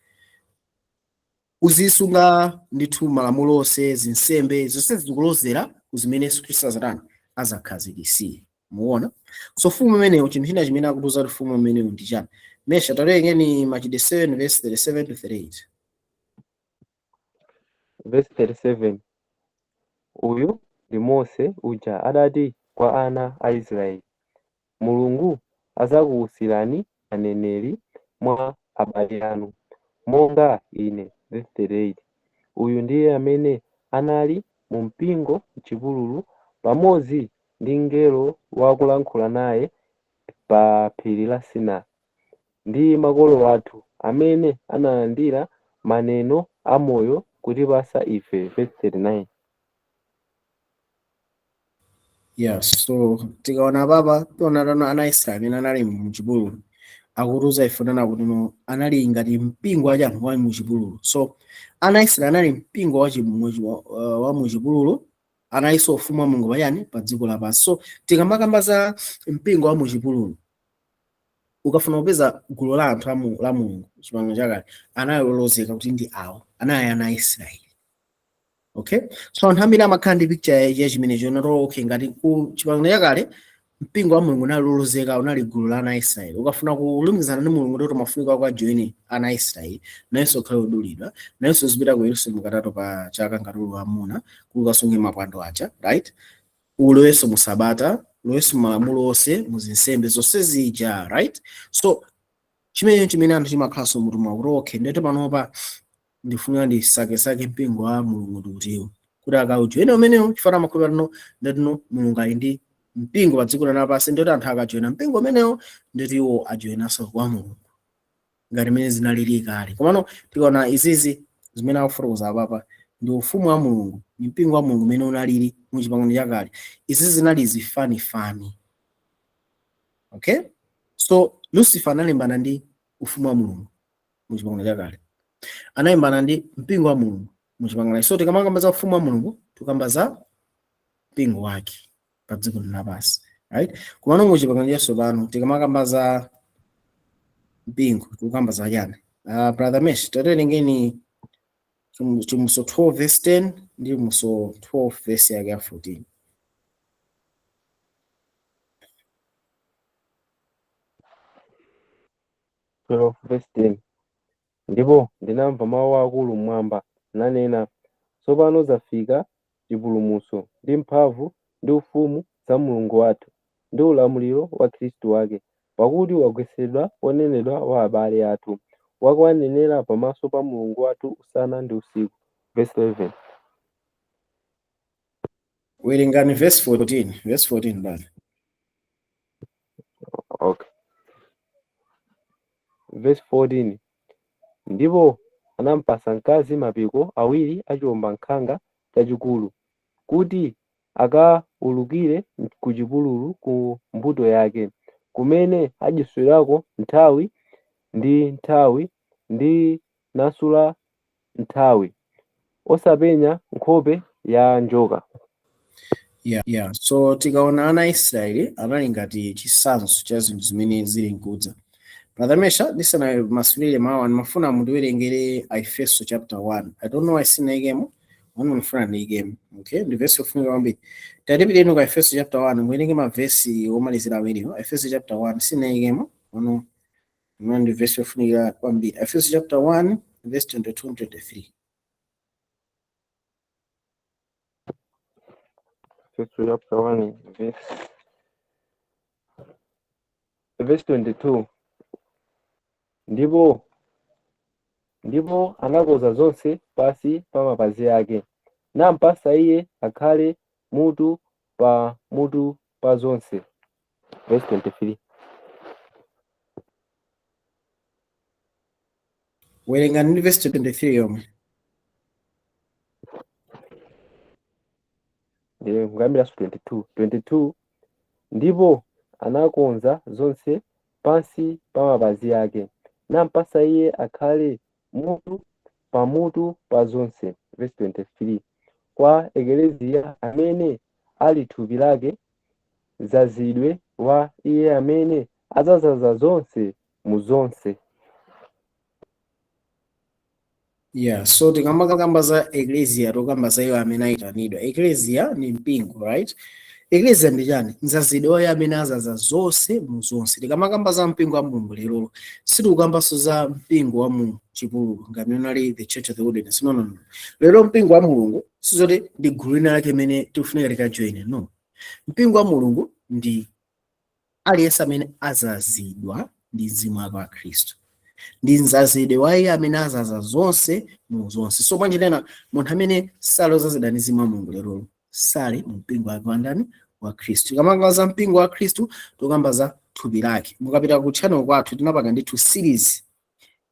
Uzisunga ndithu malamulo onse, zinsembe zonse zikulozera kuzimene Yesu Khristu azatani? Azakhazikisiye. Muona? So ufumu umenewu, chinthu china chimene akutiuza kuti ufumu umenewu ndi chani? Mesha, tawerengeni Machitidwe 7 verse 37 to 38. Verse 37: Uyu ndi Mose uja adati kwa ana a Israeli, "Mulungu adzakuwusirani aneneri mwa abale anu, monga ine." Verse 38: Uyu ndiye amene anali mu mpingo m'chipululu pamodzi ndi mngelo wakulankhula naye pa phiri la Sinai, ndi makolo athu, amene analandira maneno amoyo kutipasa ife. Verse 39. Yeah, so tikaona papa tiona tano ana Israeli amene anali muchipululu, akutiuza ife kuti no, anali ngati mpingo wachani? Wa muchipululu. So ana Israeli anali mpingo wa muchipululu, analinso ufumu wa Mulungu pachani? Pa dziko lapansi. So tikamakamba za mpingo wa muchipululu, ukafuna kupeza gulu la anthu la Mulungu Chipangano Chakale, analolozeka kuti ndi awo anali ana Israeli. Okay, so anthu ambiri amakhala ndi picture ya chimenecho nato. Okay, ngati ku Chipangano Chakale mpingo wa Mulungu unalolozeka, unali gulu la ana Israeli. Ukafuna kulumikizana ndi Mulungu, ndoti umafunika kwa join ana Israeli, nayenso ukhale udulidwa, nayenso uzipita ku Yerusalemu katatu pa chaka ngati uli wamuna kuti ukasunge mapwando aja, right? Ulowenso mu sabata, ulowenso mu malamulo onse, mu zinsembe zonse zija, right? So chimene chimene anthu chimakhalanso mutu mwawo kuti okay, ndete panopa ndifunika ndisakesake mpingo wa Mulungu ndikutiwo. Kuti akaujoine umenewo, chifukwa amakhulupirira no ndetino Mulungu ali ndi mpingo pa dziko lapansi, ndoti anthu akajoina mpingo umenewo, ndeti iwo ajoinanso kwa Mulungu ngati mmene zinalili kale. Komano tikaona izizi zimene akufotokoza apapa, ndi ufumu wa Mulungu, ndi mpingo wa Mulungu umene unalili mu Chipangano Chakale. Izi zinali zifanifani. Okay, so Lucifer analimbana ndi ufumu wa Mulungu mu Chipangano Chakale, analimbana ndi mpingo wa Mulungu mu Chipangano. So tikamakamba za ufumu wa Mulungu, tikamba za mpingo wake pa dziko lapansi, right? Komano mu Chipangano Chatsopano, tikamakamba za mpingo, tikukamba za chani? Brother Mesh, tawerengeni Chivumbulutso 12 verse 10 ndi Chivumbulutso 12 verse yake ya 14. 12 verse 10. Ndipo ndinamva mawu akulu mmwamba, nanena, "Tsopano zafika chipulumutso ndi mphamvu ndi ufumu za Mulungu wathu, ndi ulamuliro wa Khristu wake, pakuti wagwetsedwa wonenedwa wa abale athu, wakuwanenera pamaso pa Mulungu wathu usana ndi usiku." Verse 11. Werengani verse 14, verse 14, brother. Okay, verse 14. Ndipo anampasa mkazi mapiko awiri a chiwombankhanga chachikulu, kuti akaulukire ku chipululu ku mbuto yake, kumene adyetsedwerako nthawi ndi nthawi ndi nusu la nthawi, osapenya nkhope ya njoka. Yeah. So tikaona ana a Israeli anali ngati chitsanzo cha zinthu zimene zili nkudza. Brother Mesha, ndisanamasulire mawu, ndimafuna mundiwerengere Aefeso chapter 1. I don't know why sinaikemo, mwana ndifuna ndiyikemo. Okay, ndi verse yofunika kwambiri. Tatipiteni ku Aefeso chapter 1, muwerenge mavesi omalizira awiriwo. Aefeso chapter 1 sinaikemo, mwana mwana ndi verse yofunika kwambiri. Aefeso chapter 1 verse 22 23. Efeso chapter 1 verse 22. Ndipo anakonza zonse pansi pa mapazi ake, nampasa iye akhale mutu pa mutu pa zonse. Verse 23. Werengani ndi verse 23 yomwe. Ndiye kuyambiranso 22. 22. Ndipo anakonza zonse pansi pa mapazi ake, nampasa iye akhale mutu pamutu pa zonse. Verse 23. Kwa ekleziya, amene ali thupi lake, mdzazidwe wa iye amene adzaza zonse mu zonse. Yeah, so tikamakamba za eklesia, tokamba za iwo amene ayitanidwa. Eklesia ni mpingo, right? Eklesia ndi chani? Mdzazidwe wa iye amene azaza zonse mu zonse. Tikamakamba za mpingo wa Mulungu lerolo, sitikukambanso za mpingo wa mu chipululu ngati unali the Church of the Wilderness. No, no, no. Lero mpingo wa Mulungu sizoti ndi gulu lina lake limene tikufunika tikajoine, no. Mpingo wa Mulungu ndi aliyense amene azazidwa ndi mzimu wake wa Khristu, ndi mdzazidwe wa iye amene azaza zonse mu zonse. So mwanjira ina, munthu amene sali ozazidwa ndi mzimu wa Mulungu lerolo sali mu mpingo wake wa ndani? Wa Khristu. Tikamakamba za mpingo wa Khristu, tikukamba za thupi lake. Mukapita ku channel kwathu, tinapanga ndithu series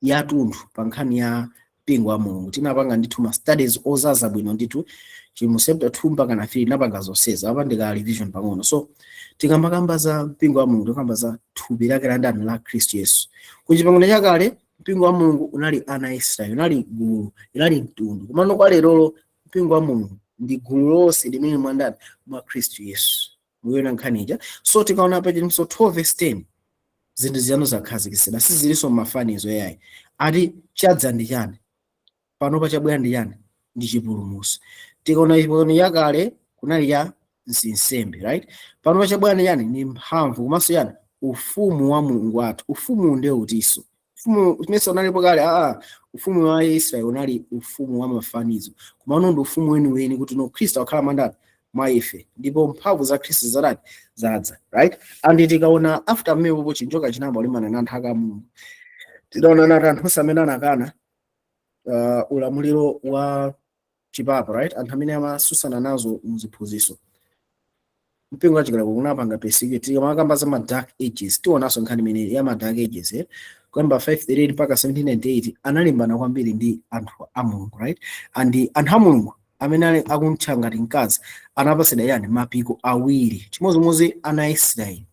yathunthu pa nkhani ya mpingo wa Mulungu. Tinapanga ndithu ma studies ozaza bwino ndithu, chimu chapter 2 mpaka na 3, tinapanga zonsezi. Apa ndika revision pang'ono. So tikamakamba za mpingo wa Mulungu, tikamba za thupi lake la ndani? La Khristu Yesu. Ku Chipangano Chakale, mpingo wa Mulungu unali ana a Israeli, unali gulu, unali mtundu. Komano kwa lerolo, mpingo wa Mulungu ndi gulu lonse limene mwa ndani? Mwa Khristu Yesu. Mukuona nkhani ija? So tikaona pa Chivumbulutso 12 verse 10, zinthu ziyano zakhazikitsidwa, sizilinso mafanizo yayi. Ati chadza ndi chani? Panopa chabwera ndi chani? Ndi chipulumutso. Tikaona Chipangano Chakale, kunali ya nsembe, right? Panopa chabwera ndi chani? Ni mphamvu komanso chani? Ufumu wa Mulungu wathu. Ufumu ndiye utiso? Ufumu umene unalipo kale? Aa, ufumu wa Israeli unali ufumu wa mafanizo, koma uno ndi ufumu weniweni, kuti no, Khristu akhala mwandani? Mwa ife, ndipo mphamvu za Khristu zadani? Zadza, right? And tikaona after mmepopo, chinjoka chinayamba kulimbana na anthu ake a Mulungu. Tinaona nati anthu onse amene anakana ulamuliro wa Chipapa, right? Anthu amene amasusana nazo muziphunzitso, mpingo wachikatolika unapanga persecute. Tikamakamba za ma Dark Ages, tionanso nkhani imene ya ma Dark Ages, eh? Kuyamba 538 mpaka 1798 analimbana kwambiri ndi anthu a Mulungu, right? And anthu a Mulungu amene ali akuntcha ngati mkazi anapasidwa yani? Mapiko awiri. Chimodzimodzi ana a Israeli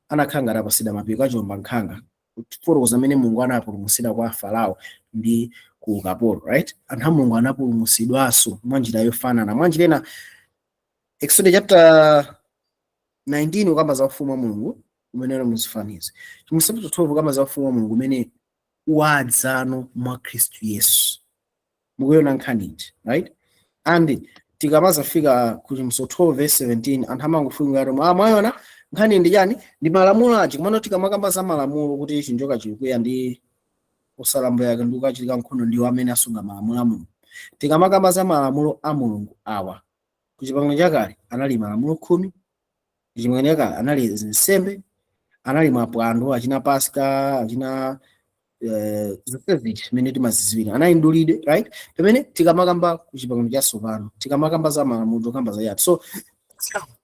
anakhala ngati apasidwa mapiko achiwomba nkhanga, kufotokoza amene Mulungu anapulumutsidwa kwa Farao ndi ku ukapolo, right? Anthu a Mulungu anapulumutsidwanso mwa njira yofanana. Mwa njira ina, Exodus chapter 19 ukamba za ufumu wa Mulungu umene uli muzifanizo. Chivumbulutso chapter 12 ukamba za ufumu wa Mulungu umene wadzano mwa Khristu Yesu. Mukuiona nkhani iji, right? And tikamazafika ku Chivumbulutso 12 verse 17, anthu amangofunga ngati, ah, mwayona nkhani ndi chani? Ndi malamulo aja. Kumano tikamakamba za malamulo kuti chinjoka chikwiya ndi osalambo yake ndi kukachitika nkhondo ndiwo amene asunga malamulo a Mulungu, tikamakamba za malamulo a Mulungu awa, ku Chipangano Chakale anali malamulo 10, ku Chipangano Chakale anali nsembe, anali mapwando achina Paska, achina zonse zija zimene timazidziwira, anali mdulidwe, right? Pamene tikamakamba ku Chipangano Chatsopano, tikamakamba za malamulo, tikamba za yati? So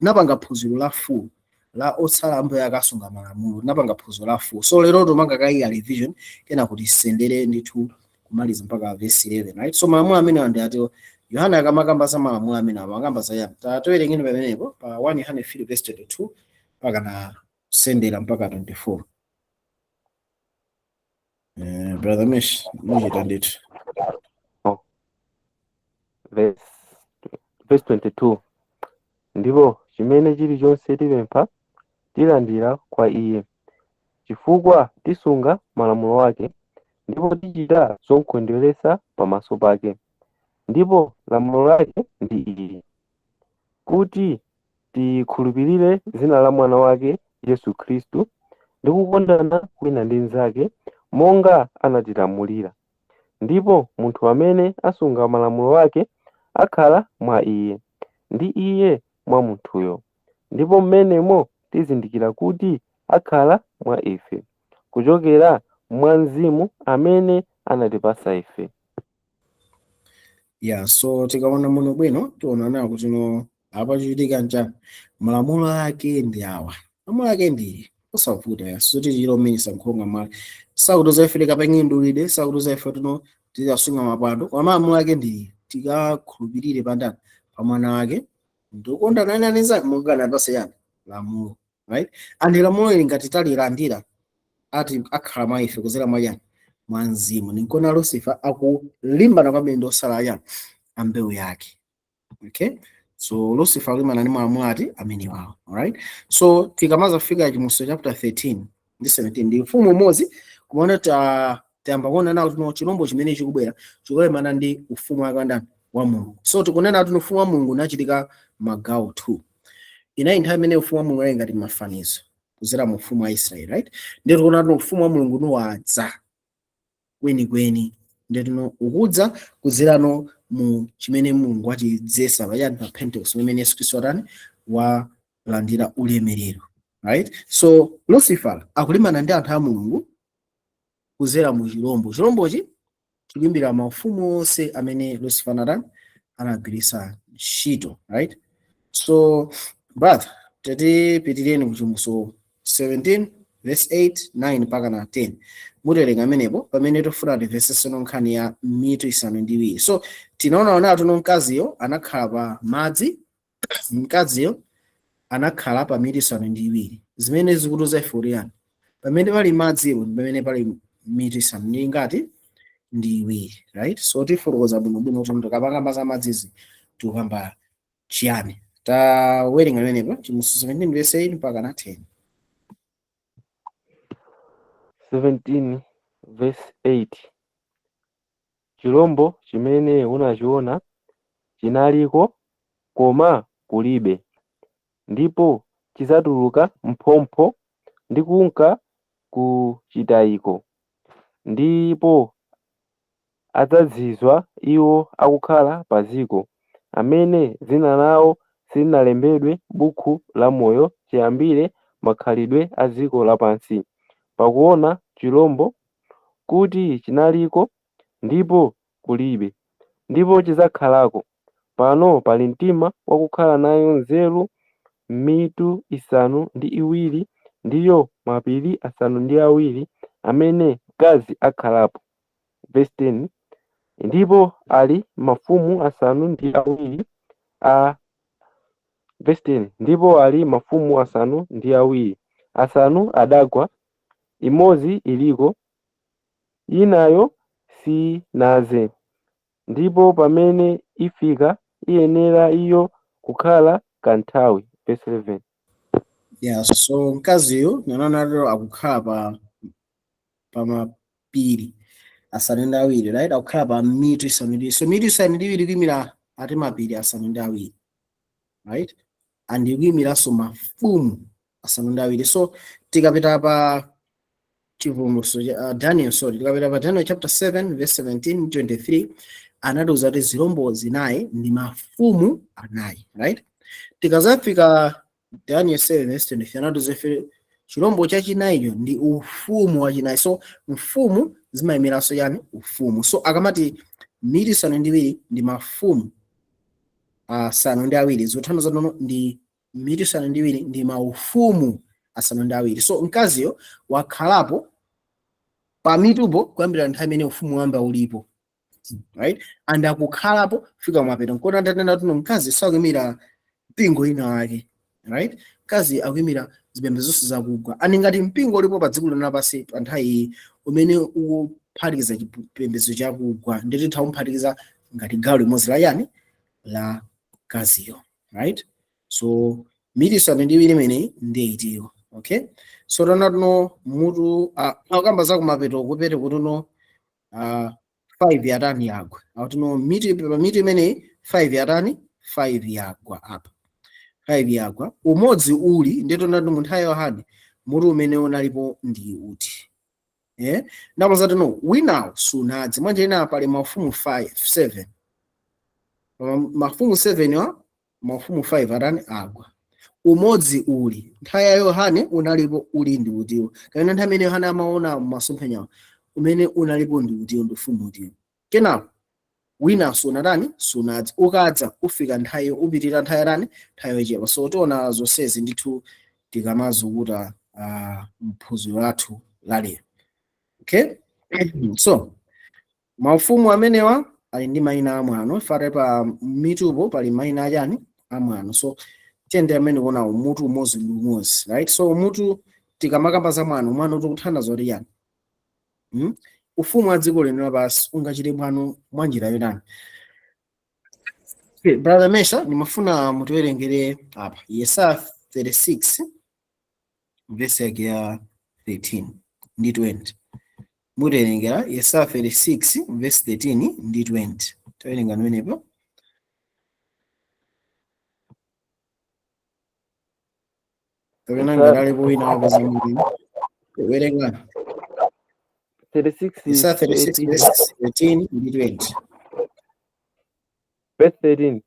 napanga phunziro la full la otsala ambuye akasunga malamulo, napanga phunziro la full. So lero tomanga kayi revision kena kuti sendere ndithu kumaliza mpaka verse 11, right? So malamulo amene ndi ati? Yohana akamakamba za malamulo amene amakamba za yani? Tatowerengeni pamenepo pa 1 Yohane 3 verse 22 mpaka na sendera mpaka 24. Brother Mesh, muchita ndithu. Oh. Verse 22: Ndipo chimene chilichonse tipempha tilandira kwa iye, chifukwa tisunga malamulo ake ndipo tichita zomukondweretsa pamaso pake. Ndipo lamulo lake ndi ili, kuti tikhulupirire dzina la mwana wake Yesu Khristu ndi kukondana wina ndi mnzake monga anatilamulira. Ndipo munthu amene asunga malamulo ake akhala mwa iye, ndi iye mwa munthuyo. Ndipo mmenemo tizindikira kuti akhala mwa ife, kuchokera mwa Mzimu amene anatipasa ife. Yeah, so tikaona muno bwino, tiona nawo kuti no, apa chichitika nchani? Malamulo ake ndi awa, malamulo ake ndi osavuta ya soti chilomenesa nkhonga mali sakutoza ife tikapenge mdulidwe, sakutoza ife tino tizasunga mapwando, koma malamulo ake ndi tikakhulupirire pandani? Pa mwana wake, ndikukondana nani anzake monga anatipasa yani lamulo, right? And lamulo ili ngati talilandira, ati akhala mwa ife kuzera mwa yani? Mwa Mzimu. Ninkona Lucifer akulimbana kwambiri ndi osala yani ambewu yake, okay? So Lucifer akulimbana ndi malamulo ati amene wawo, alright? So tikamazafika Chivumbulutso chapter 13 ndi 17, ndi mfumu umodzi kumaona ta tayamba kuona nawo tino chilombo chimene chikubwera chikulemana ndi ufumu wake wandani? Wa Mulungu. So tikunena kuti ufumu wa Mulungu unachitika magawo 2. Inayi nthawi imene ufumu wa Mulungu ali ngati mafanizo kuzera mu ufumu wa Israeli, right? Ndiye tikuona kuti ufumu wa Mulungu nuwadza kwenikweni, ndiye tino ukudza kuzerano mu chimene Mulungu wachidzesa pachani? Pa Pentecost, pamene Yesu Khristu atani? Walandira ulemerero, right? So Lucifer akulimbana ndi anthu a Mulungu kuzera mu chilombo. Chilombochi chikuimbira maufumu onse amene Lucifer anatani? Anagwiritsa ntchito, right? So brother, tatipitireni ku Chivumbulutso 17 verse 8, 9 mpaka na 10. Muterenga amenepo pamene tifuna timveseseno nkhani ya mitu isanu ndi iwiri. So tinaona onatu no mkaziyo anakhala pa madzi, mkaziyo anakhala pa mitu isanu ndi iwiri, zimene zikutuza ife kuti yani pamene pali madziwo ndi pamene pali mitu isanu ndi ngati ndi iwiri, right? So tifotokoza bwinobwino kuti tikapanga za madzizi tikukamba chiyani. Tawerenga pamenepo Chivumbulutso 17 verse 8 mpaka na 10. 17 verse 8: Chilombo chimene unachiona chinaliko koma kulibe, ndipo chidzatuluka mphompho ndi kunka ku chitayiko, ndipo adzazizwa iwo akukhala pa dziko, amene dzina lawo silinalembedwe m'buku la moyo chiyambire makhalidwe a dziko lapansi, pakuona chilombo kuti chinaliko ndipo kulibe, ndipo chidzakhalako. Pano pali mtima wakukhala nayo nzeru mitu isanu ndi iwiri, ndiyo mapiri asanu ndi awiri amene mkazi akhalapo. Verse 10. Ndipo ali mafumu asanu ndi awiri a verse 10. Ndipo ali mafumu asanu ndi awiri, asanu adagwa, imodzi iliko, inayo sinadze. Ndipo pamene ifika iyenera iyo kukhala kanthawi. Verse 11. Yeah, so mkaziyo nanonalo akukhala pa mapiri asanu ndi awiri, right? Akukhala pa mitu isanu ndi, so mitu isanu ndi iwiri kuyimira ati mapiri asanu ndi awiri, right? And ikuyimiranso mafumu asanu ndi awiri. So tikapita pa Chivumbulutso, Daniel, sorry, tikapita pa Daniel chapter 7 verse 17 23, anatiuza kuti zirombo zinayi ndi mafumu anayi, right? Tikazafika Daniel 7 verse 23, anatiuza ife chirombo chachinayicho ndi ufumu wachinayi. So mfumu zimayimiranso yani? Ufumu. So akamati mitu isanu ndi iwiri ndi mafumu asanu ndi awiri, zikuthandiza nono ndi mitu isanu ndi iwiri ndi maufumu asanu ndi awiri. So mkaziyo wakhalapo pa mitupo kuyambira nthawi imene ufumu wamba ulipo, right? And akukhalapo fika kumapeto. Nkona ndanena kuti mkazi sakuyimira mpingo ina wake, right? Mkazi akuyimira zipembedzo zonse zakugwa. Ani ngati mpingo ulipo pa dziko lino lapansi pa nthawi iyi umene ukuphatikiza chipembedzo chakugwa, ndithu tikuphatikiza ngati gawo limodzi la yani? La mkaziyo, right? So mitu isanu ndi iwiri imeneyi ndi itiyo. Okay, so tona tuno mutu akamba za kumapeto kupete kutuno 5 yatani? Yagwa. Akuti mitu, pa mitu imeneyi 5 yatani? 5 yagwa apa, 5 yagwa, umodzi uli. Ndito ndati mu nthawi ya Yohane mutu umene unalipo ndi uti? Ndapoza tino winawo sunadze. Mwanjira ina pali mafumu 5 7, mafumu 7 wa mafumu 5 atani? Agwa, umodzi uli. Nthawi ya Yohane unalipo uli ndi utiwo? Kapena nthawi imene Yohane amaona masomphenyawo umene unalipo ndi utiwo, ndi ufumu utiwo? Kenako wina sunatani? Sunadza. Ukadza ufika nthawi, upitirira nthawi yatani? Nthawi yochepa. So tiona zonsezi ndithu tikamazukuta mphunziro lathu lalero. Okay, so maufumu amenewa ali ndi mayina amwano. Fate pa mitupo pali mayina achani? Amwano. So tiyende amene kuona umutu umodzi ndi umodzi, right? So umutu, tikamakamba za mwano, mwano tikuthandiza kuti yani? Ufumu wa dziko lino lapansi ungachite mwano mwa njira yotani? Okay, Brother Mesha, nimafuna mutiwerengere apa Yesaya 36 verse yake ya 13 ndi 20. Mutiwerengera Yesaya 36 verse 13 ndi 20. Tawerenga pamenepo. Kapena ngati alipo wina wapeza mwini, werenga. 36. Yesaya 36 13. Verse 13 ndi 20. Verse 13.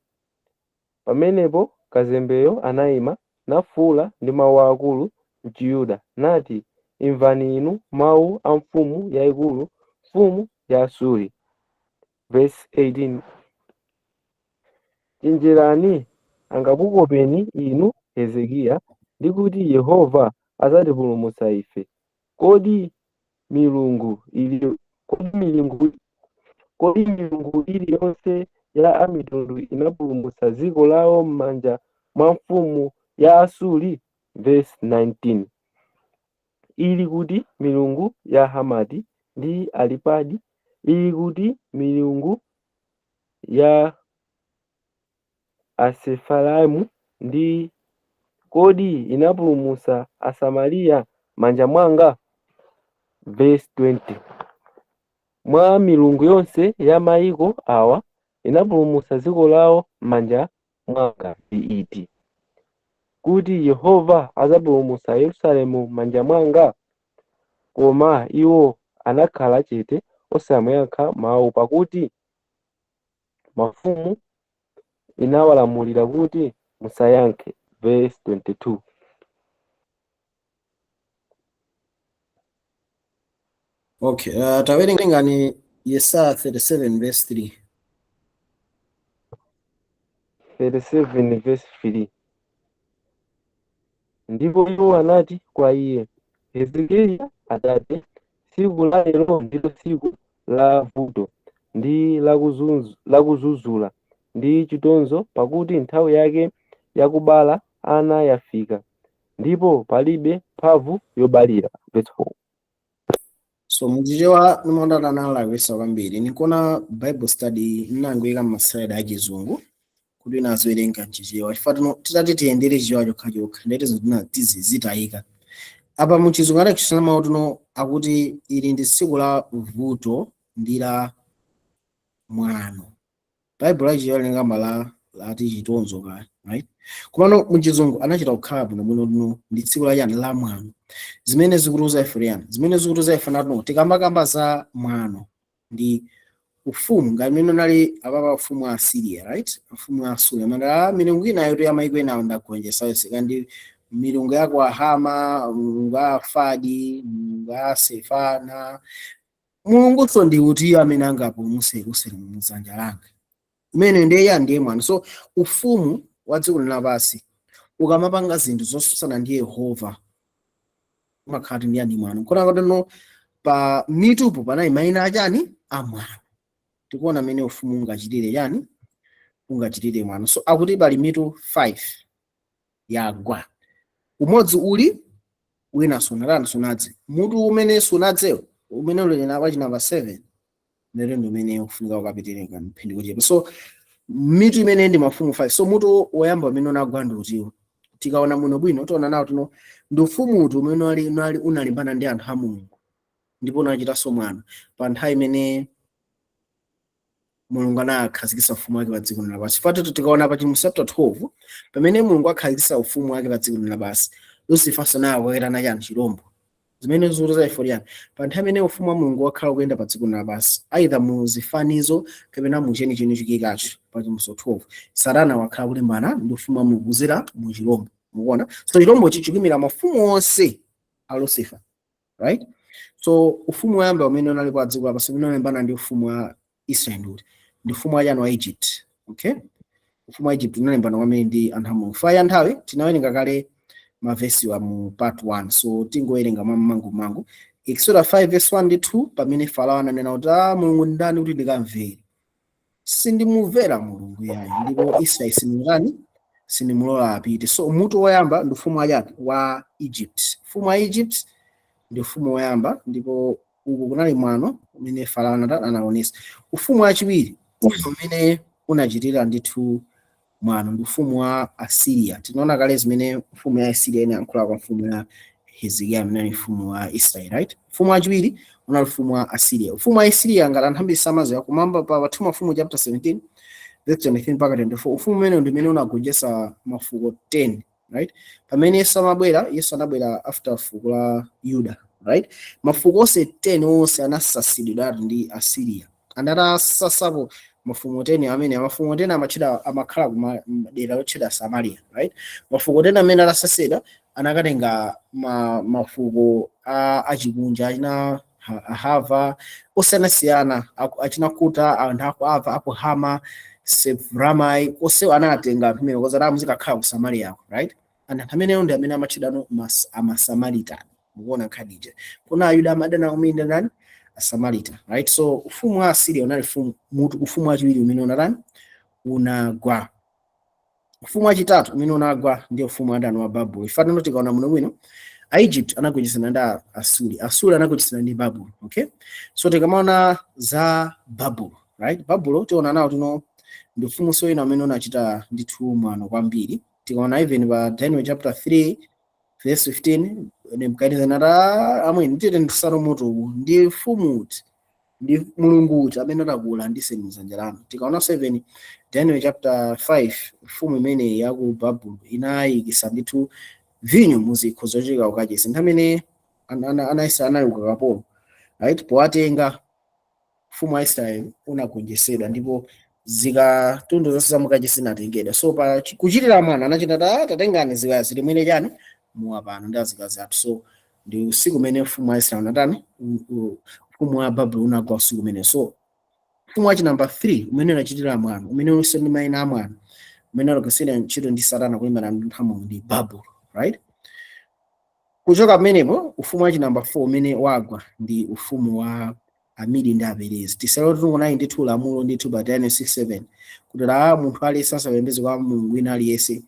Pamenepo kazembeyo anayima nafuwula ndi mawu akulu mchiyuda nati, imvani inu mawu a mfumu yayikulu, mfumu ya Asuri. Verse 18. Chenjerani angakukopeni inu Hezekiya ndi kuti Yehova adzatipulumutsa ife. Kodi milungu ili kodi milungu iliyonse ya amitundu inapulumutsa dziko lawo m'manja mwa mfumu ya Asuri? Verse 19. Ili kuti milungu ya Hamati ndi Aripadi? Ili kuti milungu ya Asefaraimu? Ndi kodi inapulumutsa Asamariya m'manja mwanga? Verse 20. Mwa milungu yonse ya mayiko awa inapulumutsa dziko lawo m'manja mwanga ndi iti, kuti Yehova adzapulumutsa Yerusalemu m'manja mwanga? Koma iwo anakhala chete osamuyankha mawu, pakuti mafumu inawalamulira kuti musayankhe. Verse 22. Okay, tawerengani Yesaya 37 verse 3. 37 verse 3. Ndipo iwo anati kwa iye, Hezekiya atate, tsiku la lero ndilo tsiku la vuto ndi lakuzuzula ndi chitonzo, pakuti nthawi yake yakubala ana yafika, ndipo palibe mphamvu yobalira. Verse 4. So muchichewa nimondana nalakwisa kwambiri. Nikuona Bible study nnangoyika ma slide achizungu kuti inazowerenga mchichewa, chifukwa tino titati tiyendere chichewa chokhachokha ndeti zinthu tizi zitayika. Apa muchizungu adachisana mawu tuno akuti ili ndi tsiku la vuto ndi la mwano. Bible lachichewa lingamba la lati chitonzo kale, right? Komano muchizungu anachita kukhala bwinobwino tuno ndi tsiku la chani? La mwano. Zimene zikutiuza ife yani? Zimene zikutiuza ife natuno, tikambakamba za mwano ndi ufumu ngati mmene unali apapa, ufumu wa Assyria, right? Ufumu wa Assyria manda milungu inayo tu yamayiko enawo ndagonjetsa yonse, kandi milungu yako Ahama, mulungu a Afadi, mulungu a Sefana, mulungunso ndi kuti amene angapulumutse Yerusalemu mudzanja langa. Imene ndiye ya ndiye mwano. So ufumu wa dziko lapansi ukamapanga zinthu zotsutsana ndi Yehova umakhala ndi yani? Mwano. Kona kuti pa mitupo panali mayina achani? Amwano. Tikuona amene ufumu ungachitire chani? Ungachitire mwano. So akuti pali mitu 5 yagwa, umodzi uli wina sunatani? Sunadze. Mutu umene sunadzewo umene uli na wachi number 7 lero ndi umene ufunika ukapitirika mphindi kuchepa. So mitu imene ndi mafumu 5. So mutu woyamba umene unagwa ndi utiwo? Tikaona muno bwino tiona nawo tuno ndi ufumutu umene unali unalimbana ndi anthu a Mulungu ndipo unachitanso mwano pa nthawi imene Mulungu anakhazikitsa ufumu wake pa dziko lapansi. Fatatu tikaona pa Chivumbulutso chapter 12, pamene Mulungu akhazikitsa ufumu wake pa dziko lapansi, Lucifer sanayakwerana chani? Chirombo. Zimene zikuti ifo pa nthawi imene ufumu wa Mulungu wakhala kuyenda pa dziko lapansi, either mu zifanizo kapena mu chenicheni chikikacho, pa Chivumbulutso 12 Satana wakhala kulimbana ndi ufumu wa Mulungu kudzera mu chirombo. Mukuona? So chirombochi chikuyimira mafumu onse a Lucifer, right? So ufumu woyamba umene unali pa dziko lapansi umene unalimbana ndi ufumu wa Israel ndi uti? Ndi ufumu wa chani? Wa Egypt, okay? Ufumu wa Egypt unalimbana kwambiri ndi anthu a Mulungu. Fa ya nthawi tinawerenga kale mavesi wa mu part 1, so tingowerenga mwamangumangu. Exodus 5 verse 1 ndi 2, pamene Farao ananena kuti, "Ah, Mulungu ndani kuti ndikamvere? Sindimumvera Mulungu yayi, ndipo Israeli simungani sindimulola apite." So mutu woyamba ndi ufumu wachani? Wa Egypt. Ufumu wa Egypt ndi ufumu woyamba, ndipo uku kunali mwano umene Farao anaonesa. Ufumu wachiwiri umene unachitira ndithu mwano ndi ufumu wa Assyria. Tinaona kale zimene mfumu ya Assyria inayankhula kwa mfumu ya Hezekiya amene ali mfumu wa Israel, right? Ufumu wachiwiri unali ufumu wa Assyria. Ufumu wa Assyria, ngati anthu ambiri samaziwa, kumamba pa 2 Mafumu chapter 17 verse 23 mpaka 24, ufumu umene ndi umene unagonjetsa mafuko 10, right? Pamene Yesu amabwera, Yesu anabwera after fuko la Yuda, right? Mafuko onse 10 onse anasasidwiratu ndi Assyria. Anatasasapo mafumu 10 amene mafumu 10 amatchedwa amakhala kuma dera lotchedwa Samaria, right? Mafuko 10 amene atasasidwa anakatenga mafuko a achikunja achina Ahava osiyanasiyana, achina Kuta, anthu aku Ava, aku Hama, Seframai, onsewo anatenga anthu amene koza muzikakhala ku Samaria, right? Anthu amenewo ndi amene amatchedwano amaSamaritan. Mukuona nkhani? Kuna Ayuda amadana umene ndani? Asamarita, right? So ufumu wa Assyria unali ufumu wachiwiri umene unatani? Unagwa. Ufumu wachitatu umene unagwa ndi ufumu wa ndani? Wa Babulo. Ifatano tikaona muno bwino, Egypt anagonjetsedwa ndi Asuri, Asuri anagonjetsedwa ndi Babulo, okay? So tikamaona za Babulo, right, Babulo tiona nawo tino ndi ufumu soyina umene unachita ndithu mwano kwambiri. Tikaona even pa Daniel chapter 3 verse 15, Nebukadinezara anati, "Amweni tite ndisano moto uwu ndi mfumu uti, ndi mulungu uti amene atakula ndiseni mdzanja lanu?" Tikaona 7 Daniel chapter 5, mfumu imene ya ku Babulo inayikisa ndithu vinyo muzikho zocheka kukachisi nthawi imene anayisa anali ukapolo, right? Powatenga mfumu wa Israeli unagonjetsedwa ndipo zikatundu zonse zamukachisi zinatengedwa. So pa kuchitira mwana anachita ta tatengani ziwaya zili mwene chani muwa pano ndi azikazi athu. So ndi usiku umene mfumu wa Israeli unatani? Ufumu wa Babulo unagwa usiku umene. So ufumu wachi number 3 umene unachitira mwano, umene ulinso ndi mayina a mwano, Umene unagwiritsidwa ntchito ndi Satana kulimbana ndi anthu a Mulungu ndi Babulo, right? Kuchoka pamenepo, ufumu wachi number 4 umene wagwa ndi ufumu wa Amidi ndi Aperezi. Tisalo tikunayi ndithu lamulo ndithu pa Daniel 6:7 kuti la munthu aliyense asapembedze kwa mulungu wina aliyense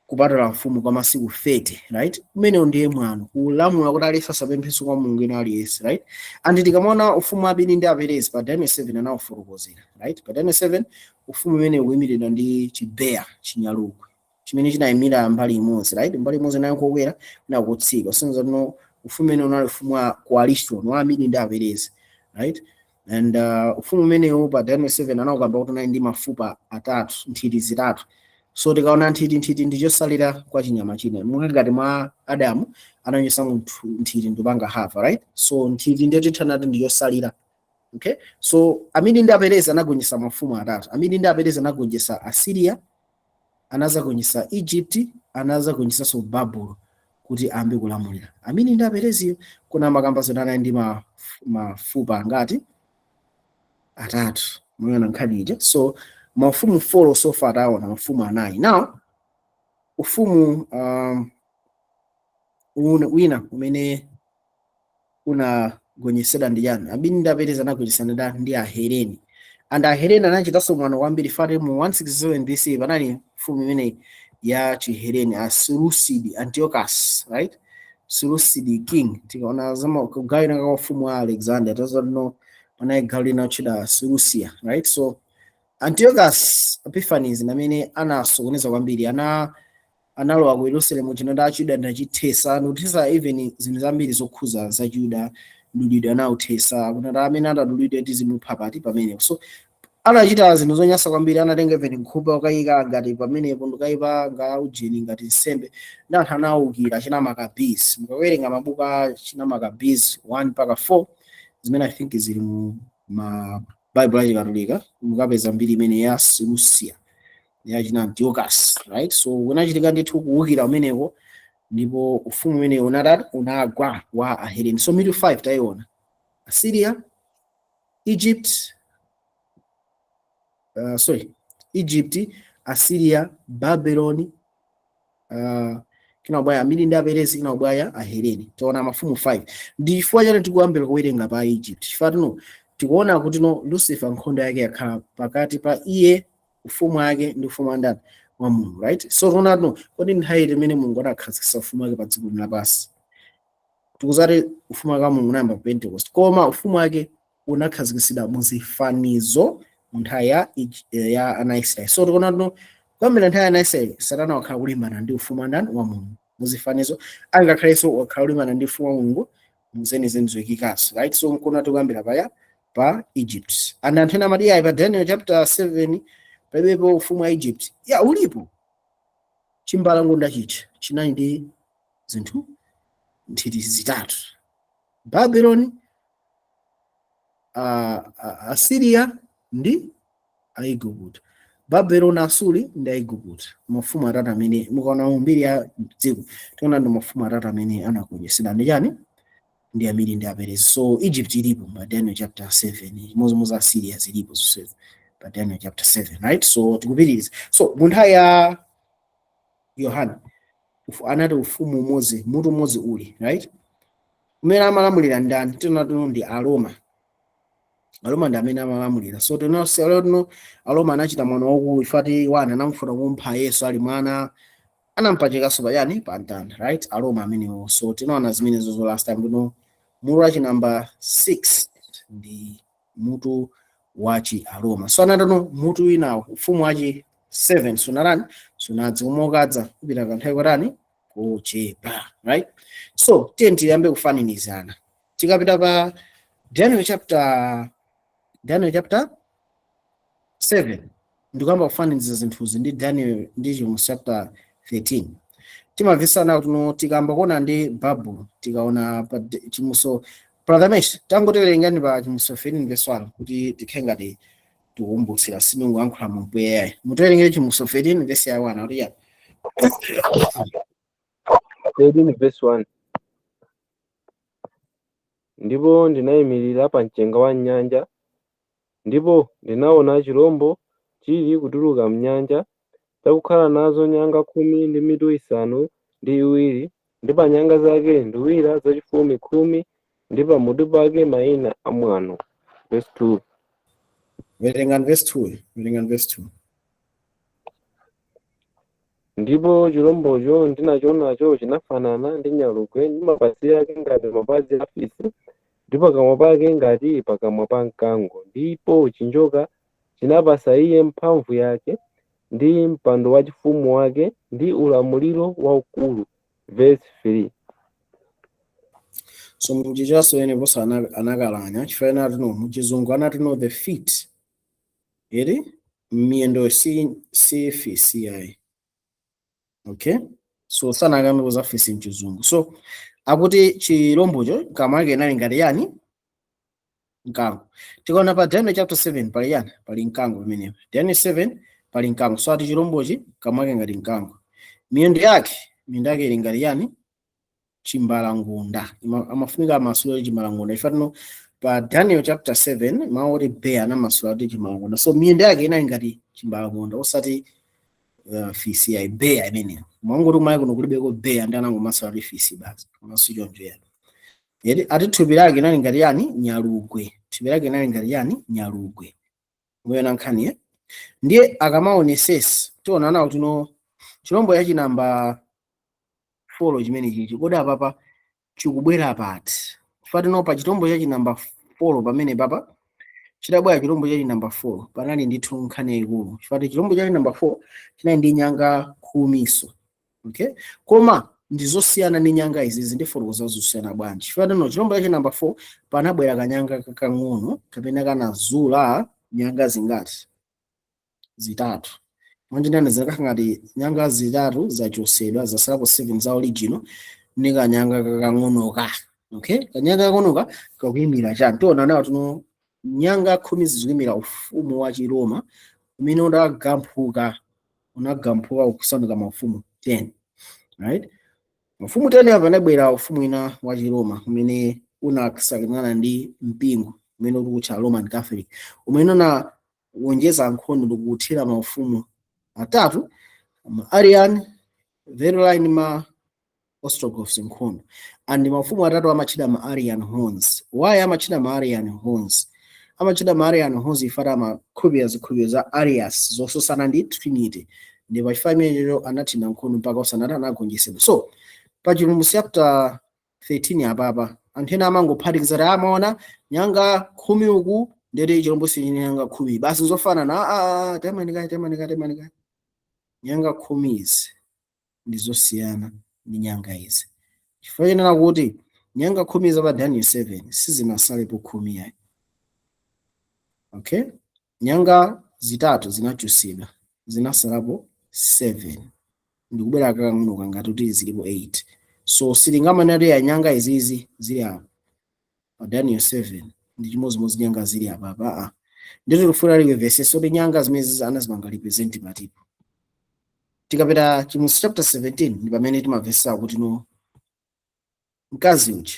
kupatula mfumu kwa masiku 30, right? Umenewo ndiye mwano, kulamula kuti aliyense asapemphenso kwa mulungu wina aliyense, right? And tikamaona ufumu wa Amidi ndi Aperezi pa Daniel 7 anawufotokozera, right? Pa Daniel 7 ufumu umene ukuyimiridwa ndi chibeya, chinyalugwe chimene chinayimira mbali imodzi, right? Mbali imodzi nayo kokwera na kutsika, kusonyeza no ufumu umene unali ufumu wa coalition wa Amidi ndi Aperezi, right? And ufumu umenewu pa Daniel 7 anawukamba kuti unali ndi mafupa atatu, nthiti zitatu. So tikaona nthiti, nthiti ndi chosalira kwa chinyama china, monga ngati mwa Adamu ananyesa munthu nthiti ndipanga Hava, right? So nthiti ndiyo tithanati ndi chosalira, okay? So Amidi ndi Aperezi anagonjetsa mafumu atatu. Amidi ndi Aperezi anagonjetsa Assyria, anazagonjetsa Egypt, anazagonjetsanso Babulo kuti ayambe kulamulira. Amidi ndi Apereziyo kuna makamba zoti anali ndi mafupa angati? Atatu. Muyona nkhani ija? So mafumu four so far taona, mafumu anayi. Now ufumu wina umene unagonjetsedwa ndi chani? Amidi ndi Aperezi anagonjetsedwa ndi Aheleni. And Aheleni anachitanso mwano kwambiri fati mu 167 BC panali mfumu imene ya Chiheleni, a Seleucid Antiochus, right? Seleucid king. Tikaona zama kugawina kwa ufumu wa Alexander, tazano panali gawo lina otchedwa Seleucia, right? So Antiochus Epiphanes namene anasokoneza kwambiri, analowa ku Yerusalemu chino Achiyuda ndachithesa, ndikuthesa even zinthu zambiri zokhuza za Juda, mdulidwe anawuthesa, kuti amene atadulidwe tizimupha pati pamenepo. So anachita zinthu zonyansa kwambiri, anatenga even nkhupa ukayika ngati pamenepo ndikukayipa nga ujeni ngati nsembe, ndi anthu anawukira china Maccabees. Mukawerenga mabuku a china Maccabees 1 mpaka 4, zimene I think zili mu ma Bible achikatolika, mukapeza mbiri imene ya Seleucia ya china Antiochus, right? So kunachitika ndithu kuwukira umeneko, ndipo ufumu umene unatati unagwa wa Aheleni. So mitu 5 tayiona: Assyria, Egypt, sorry, Egypt, Assyria, Babylon, kinabwaya Amidi ndi Aperezi, kinabwaya Aheleni. Taona mafumu 5. Ndi chifukwa chani tikuyambira kuwerenga pa Egypt? Chifukwa tino tikuona kuti no Lucifer nkhondo yake yakhala pakati pa iye, ufumu wake ndi ufumu wa ndani? Wa Mulungu, right? So tikuona tino kodi nthawi imene Mulungu anakhazikitsa ufumu wake pa dziko lapansi, tikuzati ufumu wake wa Mulungu unayamba pa Pentecost, koma ufumu wake unakhazikitsidwa muzifanizo mu nthawi ya ana Israeli. So tikuona tino kuyambira nthawi ya ana Israeli, Satana wakhala kulimbana ndi ufumu wa ndani? Wa Mulungu muzifanizo, angakhalenso wakhala kulimbana ndi ufumu wa Mulungu muzenizeni zoyikikaso, right? So nkona tikuyambira paya pa Egypt. And anthu ena amati ayi, pa Daniel chapter 7 palibepo ufumu wa Egypt. Ya, ulipo. Chimbalangondo chicha chinali ndi zinthu nthiti zitatu: Babylon, Assyria ndi Aigupto. Babylon, Asuri ndi Aigupto, mafumu atatu amene mukaona mu mbiri ya dziko tiona ndi mafumu atatu amene anagonjetsedwa ndi chani? Ndi Amidi ndi Aperezi. So Egypt ilipo pa Daniel chapter 7, chimodzimodzi Assyria zilipo zonsezo pa Daniel chapter 7, right? So tikupitiriza. So mu nthawi ya Yohana anati ufumu umodzi, mutu umodzi uli, right, umene amalamulira ndani? Tinatino ndi Aroma. Aroma ndi amene amalamulira. So tinonse Aroma anachita mwano waukulu ifati wana anamufuna kumpha Yesu ali mwana, anampachikanso pachani? Pa mtanda, right? Aroma amenewo. So tinaona zimenezo last time kuno. Mutu wachi number 6 ndi mutu wachi Aroma. So anatano mutu winawo, ufumu wachi 7, sunatani? Sunadzi, umwe ukadza kupita kanthawi kotani? Kochepa, right? So tiye tiyambe kufananizana. Tikapita pa Daniel chapter 7, ndikuyamba kufananiza zinthuzi ndi Daniel ndi Chivumbulutso chapter 13. Timamvesana kuti no tikamba kuona ndi Babulo, tikaona pa Chivumbulutso, Brother Mesh, tangotiwerengani pa Chivumbulutso 13 verse 1 kuti tikhale ngati tikukumbutsira, simungoyankhula mu mpweya. Mutiwerengere Chivumbulutso 13 verse ya 1 kuti yani? 13 verse 1: Ndipo ndinayimirira pa mchenga wa nyanja, ndipo ndinaona chirombo chili kutuluka mnyanja. Chakukhala nazo nyanga 10 ndi mitu 7, ndi pa nyanga zake nduwira zachifumu 10, ndi pamutu pake mayina amwano. Verse 2. Werengani verse 2, werengani verse 2. Ndipo chilombocho ndinachionacho chinafanana ndi nyalugwe, ndi mapazi ake ngati mapazi a fisi, ndi pakamwa pake ngati pakamwa pa mkango. Ndipo chinjoka chinapasa iye mphamvu yake ndi mpando wachifumu wake ndi ulamuliro waukulu. Verse 3. So muchichaso ene posa anakalanya chifukwa ena atino muchizungu anatino the feet eri miyendo si fisi ayi. Okay, so sanakambe za fisi mchizungu. So akuti chilombocho kamwa yake inali ngati yani? Mkango. Tikaona pa Daniel chapter 7 pali yani? Pali mkango pamenepo. Daniel 7 pali mkango. So ati chilombochi kamwa yake ngati mkango, miyendo yake ili ngati yani? Chimbalangunda. Amafunika amasula chimbalangunda. Ifatino pa Daniel chapter 7 mawu oti bear anamasula kuti chimbalangunda. So miyendo yake inali ngati chimbalangunda, osati fisi yayi, bear imeneyo. Mwangoti kumayi kuno kulibeko bear, ndi anangomasula kuti fisi basi, komanso choncho yani. Eti ati thupi lake inali ngati yani? Nyalugwe. Thupi lake inali ngati yani? Nyalugwe. Muyona nkhani, eh? Ndiye akamaonesesa tiona nawo tino chilombo yachi namba 4 chimene chichi, kodi apapa chikubwera pati? Chifukwa pa chilombo chachi namba 4 pamene papa chitabwera chilombo chachi namba 4 panali ndithu nkhani yayikulu, chifukwa chilombo chachi namba 4 chinali ndi nyanga 10. Okay, koma ndizosiyana ndi nyanga izi zindifotokoza zosiyana bwanji? Chifukwa tino chilombo chachi namba 4 panabwera kanyanga kakang'ono kapena kanazula nyanga zingati? Zitatu. Mwanjinani zilakhala ngati nyanga zitatu zachosedwa, zasalapo 7 za original ndi kanyanga kakang'onoka. Okay, kanyanga kakang'onoka kakuyimira chani? Tiona nawo tino nyanga 10 zikuyimira ufumu wa Chiroma umene unagamphuka kusanduka maufumu 10, right? Mafumu 10 apa anabwera ufumu ina wa Chiroma umene unasakirana ndi mpingo umene ukutcha Roman Catholic, umene unawonjeza nkhondo ndikuthira maufumu atatu, ma Arian, Veruline, ma Ostrogoths nkhondo. And mafumu atatu amatchedwa ma Arian horns. Why amatchedwa ma Arian horns? Amatchedwa ma Arian horns ifata amakhulupirira zikhulupiriro za Arius zososana ndi Trinity, ndipo pachifukwa imenecho anathira nkhondo mpaka osanati anagonjetsedwa. So pa Chivumbulutso chapter 13 apapa anthu ena amangophatikiza kuti amaona nyanga 10 uku ndeti chilombo chine nyanga 10 basi zofanana. A temanika, temanika, temanika, nyanga 10 izi ndizosiyana ndi nyanga izi, chifukwa chenena kuti nyanga 10 za pa Daniel 7 sizinasalepo 10 yayi. Okay, nyanga zitatu zinachusidwa, zinasalapo 7, ndikubwera kakang'ono ngati kuti zilipo 8. So sitingamanena ya nyanga izizi zili apa pa Daniel 7 ndi chimodzimodzi nyanga zili apa apa. A ndito tifuna liwevese kuti nyanga zimene anazipanga represent patipo. Tikapita Chivumbulutso chapter 17 ndi pamene timavesa kuti no, mkazi uja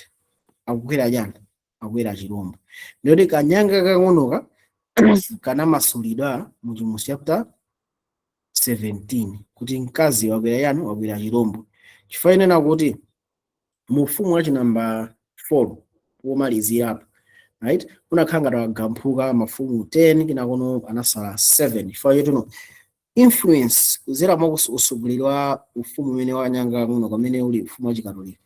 akukwera chani? Akukwera chirombo. Ndiyoti kanyanga kakang'onoka kanamasulidwa mu Chivumbulutso chapter 17 kuti mkazi wakwera yani? Wakwera chirombo. Chifukwa inena kuti mu ufumu wachi namba 4 womalizirapo, right, unakhala ngati wagamphuka mafumu 10, kinakono anasala 7, chifukwa chotino influence kuzera mwa usogoleri wa ufumu umene wanyanga kuno kamene uli ufumu wa Chikatolika,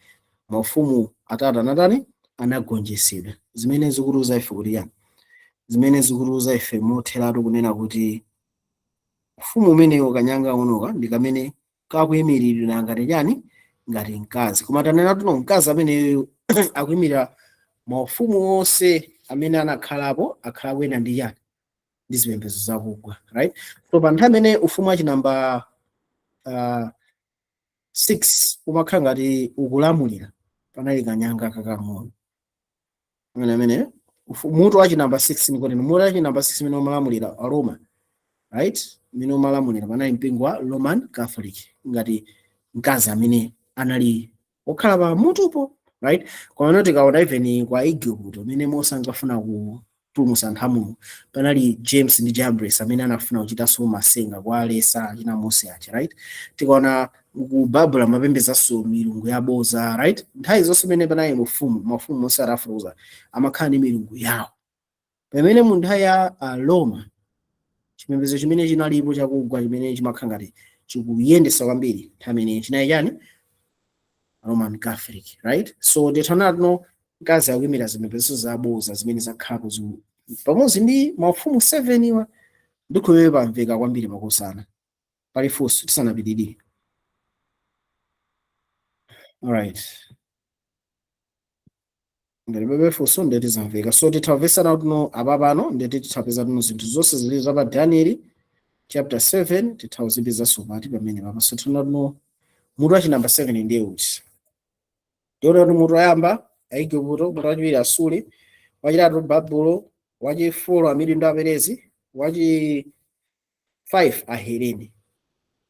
maufumu atatu anatani? Anagonjetsedwa. Zimene zikutiuza ife kuti yani? Zimene zikutiuza ife motheratu kunena kuti ufumu umenewo kanyanga unoka ndi kamene kakuyimiririra ngati chani? Ngati mkazi. Koma tanena tuno mkazi ameneyo akuyimirira maufumu onse amene anakhalapo, akhala kuyenda ndi chani? Ndi zipembedzo zakugwa, right? So pa nthawi imene ufumu wachinamba 6 umakhala ngati ukulamulira, panali kanyanga kakang'ono amene mutu wachinamba 6, nikoti mutu wachinamba 6 imene umalamulira Roma, right, imene umalamulira panali mpingo wa Roman Catholic ngati mkazi amene anali okhala pa mutupo, right? Koma tikaona even kwa Igupto imene Mose ankafuna ku Kupulumutsa anthu a Mulungu. Panali James ndi Jambres amene anafuna kuchitanso masenga kwa alesa achina Mose aja, right? Tikaona ku Babula amapembedzanso milungu yaboza, right? Nthawi zonse pamene panali mafumu, mafumu onse atafuruza amakhala ndi milungu yawo. Pamene mu nthawi ya Roma, chipembedzo chimene chinalipo chakugwa, chimene chimakhala ngati chikuyendesa kwambiri nthawi imeneyi, chinali chani? Roman Catholic, right? So ndithanatino mkazi akuyimira zipembedzo zaboza zimene zakhalapo pamodzi ndi mafumu 7 iwa. Ndikhulupirira pamveka kwambiri pakosana. Pali funso tisanapitirire? Alright, ngati palibe funso, ndeti zamveka. So tithamvesana tuno apapano, ndeti tithapeza tuno zinthu zonse zili za pa Daniel chapter 7, tithawuzipezanso pati pamene papa. So tinaona tuno mutu wachi number 7 ndiye uti? Tiona kuti mutu wayamba Aigupto, mutu wachiwiri Asuri, wachitatu Babulo, wachi 4 Amedi ndi Aperezi, wachi 5 Ahelene,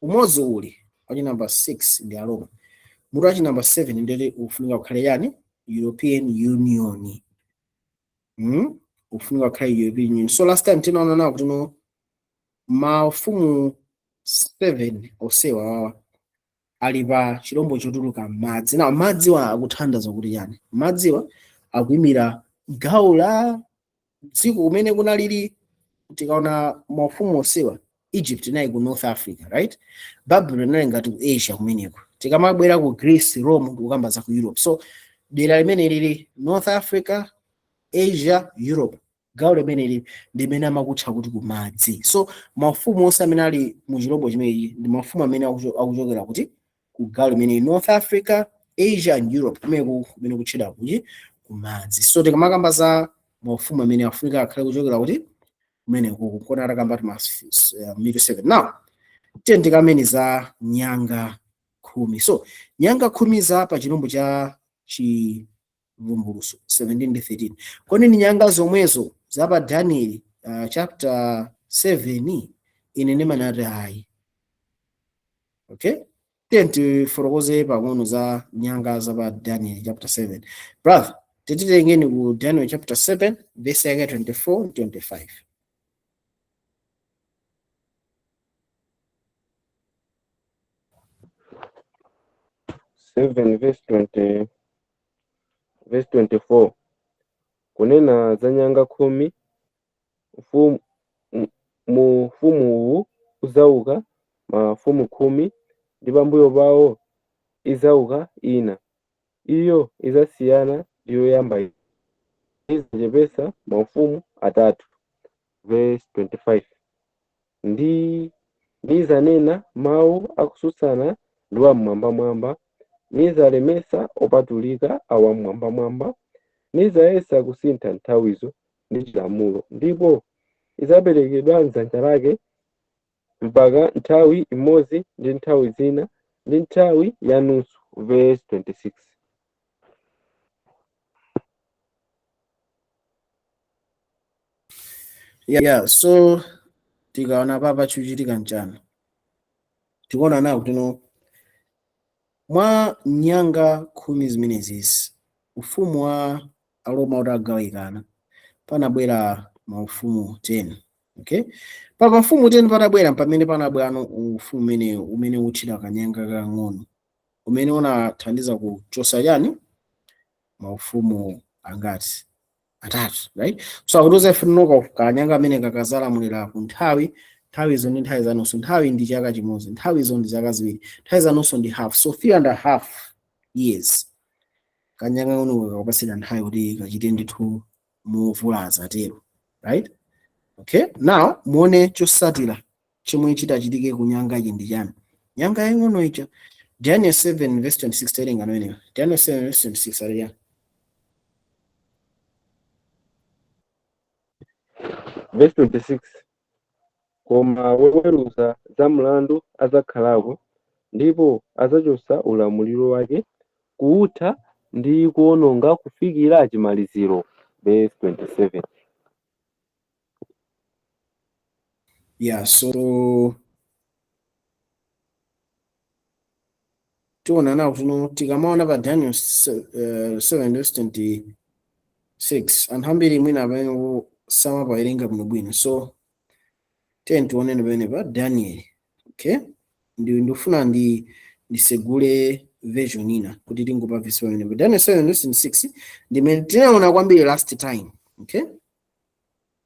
umodzi uli wachi number 6 ndi Aroma. Mutu wachi number 7 ndeti ufunika kukhale yani? European Union. Ufunika kukhale European Union. So last time tinaona nawo kuti no mafumu 7 osewa wawa ali pa chirombo chotuluka m'madzi. Now madziwa akuthandiza kuti yani? Madziwa akuyimira gawo la dziko kumene kunalili. Tikaona mafumu osewa, Egypt inali ku North Africa, right? Babylon inali ngati ku Asia kumeneko. Tikamabwera ku Greece, Rome, tikukamba za ku Europe. So dera limene lili North Africa, Asia, Europe, gawo limene lili ndimene amakutcha kuti kumadzi. So mafumu onse amene ali mu chirombo chimenechi ndi mafumu amene akuchokera kuti ku gawo limene North Africa, Asia and Europe, kumene kutchedwa kuti kumadzi. So tikamakamba za mafumu amene afunika akhale kuchokera kuti kumene kuku kona atakamba ti mitu 7. Now tiye tikamene za nyanga 10. So nyanga 10 za pa chirombo cha Chivumbulutso 17 ndi 13, kodi ni nyanga zomwezo za pa Daniel chapter 7? Ine ndimanati ayi. Okay, tiye tifotokoze pang'ono za nyanga za pa Daniel chapter 7. Brother, tititengeni ku Daniel chapter 7 verse yake 24 25. 7 verse 20, verse 24: Kunena za nyanga 10, mu ufumu uwu udzauka mafumu 10, ndi pambuyo pawo idzauka ina, iyo idzasiyana ndi yoyamba, idzachepetsa maufumu atatu. Verse 25: Ndi nidzanena mawu akutsutsana ndi Wam'mwambamwamba, nidzalemesa opatulika a Wam'mwambamwamba, nidzayesa kusintha nthawizo ndi chilamulo, ndipo idzaperekedwa m'dzanja lake mpaka nthawi imodzi ndi nthawi zina ndi nthawi ya nusu. Verse 26. Yeah, so tikaona papa chikuchitika nchani? Tikuona nawo kuti no mwa nyanga 10 zimenezisi, ufumu wa Aroma utagawikana, panabwera maufumu 10. Okay, pa mafumu 10 patabwera, pamene panabwera ufumu umene utchedwa kanyanga kang'ono, umene unathandiza kuchosa chani? Maufumu angati? Atatu, right? So akutiuza ife tinoka kanyanga amene kakazalamulira ku nthawi, nthawizo ndi nthawi zanunso. Nthawi ndi chaka chimodzi, nthawizo ndi zaka 2, nthawi zanunso ndi half, so 3.5 years. Kanyanga kang'ono kakapatsidwa nthawi kuti kachite ndithu movulaza tero, right? Okay, now muone chosatira chomwe chitachitike ku nyanga iyi ndi chani? Nyanga yaying'ono ija, Daniel 7 verse 26. Tawerenga ameneyo, Daniel 7 verse 26 aliya. Verse 26: Koma woweruza za mlandu adzakhalako, ndipo adzachotsa ulamuliro wake, kuutha ndi kuwononga kufikira chimaliziro. Verse 27. Yeah, so tiona nawo tuno tikamaona pa Daniel 7 verse 26, anthu ambiri mwina amene Samapawerenga bwinobwino. So tiye tionene pamene pa Daniel. Okay, ndifuna ndisegule version ina kuti tingopa verse pamene pa Daniel 7 verse 6, ndimene tinaona kwambiri last time. Okay,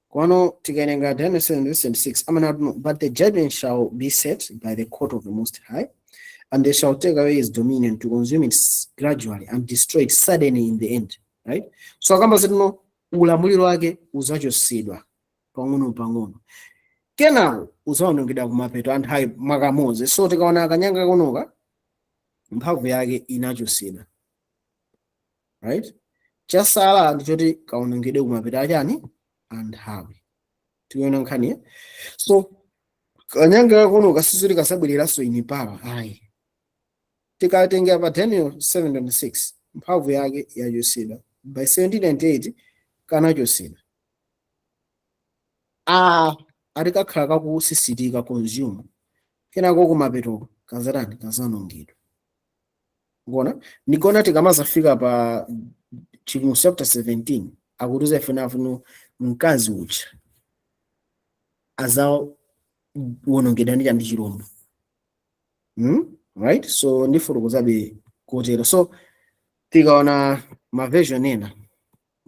kwano tikawerenga Daniel 7 verse 6, amene, "But the judgment shall be set by the court of the Most High, and they shall take away his dominion to consume it gradually and destroy it suddenly in the end." Right? So akamba zitino ulamuliro wake uzachosedwa pang'ono pang'ono, kenako uzawonongedwa kumapeto anthawi mwakamozi. So tikaona kanyanga konoka, mphamvu yake inachosedwa, right? Chasala ndichoti kaonongedwe kumapeto achani? Anthawi. Tikuona nkhani? So kanyanga kakonoka sizoti kasabwereranso in power, ayi. Tikatengera pa Daniel 7:26, mphamvu yake yachosedwa by 1798, kanachosedwa. A atikakhala kakusisitika, consume, kenako kumapeto kazatani? Kazanongedwa. Ngona nigona tikamazafika pa Chivumbulutso chapter 17, akutiza ife nafuno mkazi uja azawonongedwa ndi chandi? Chirombo. Right? So ndifotokozabe kotero. So tikaona ma version ena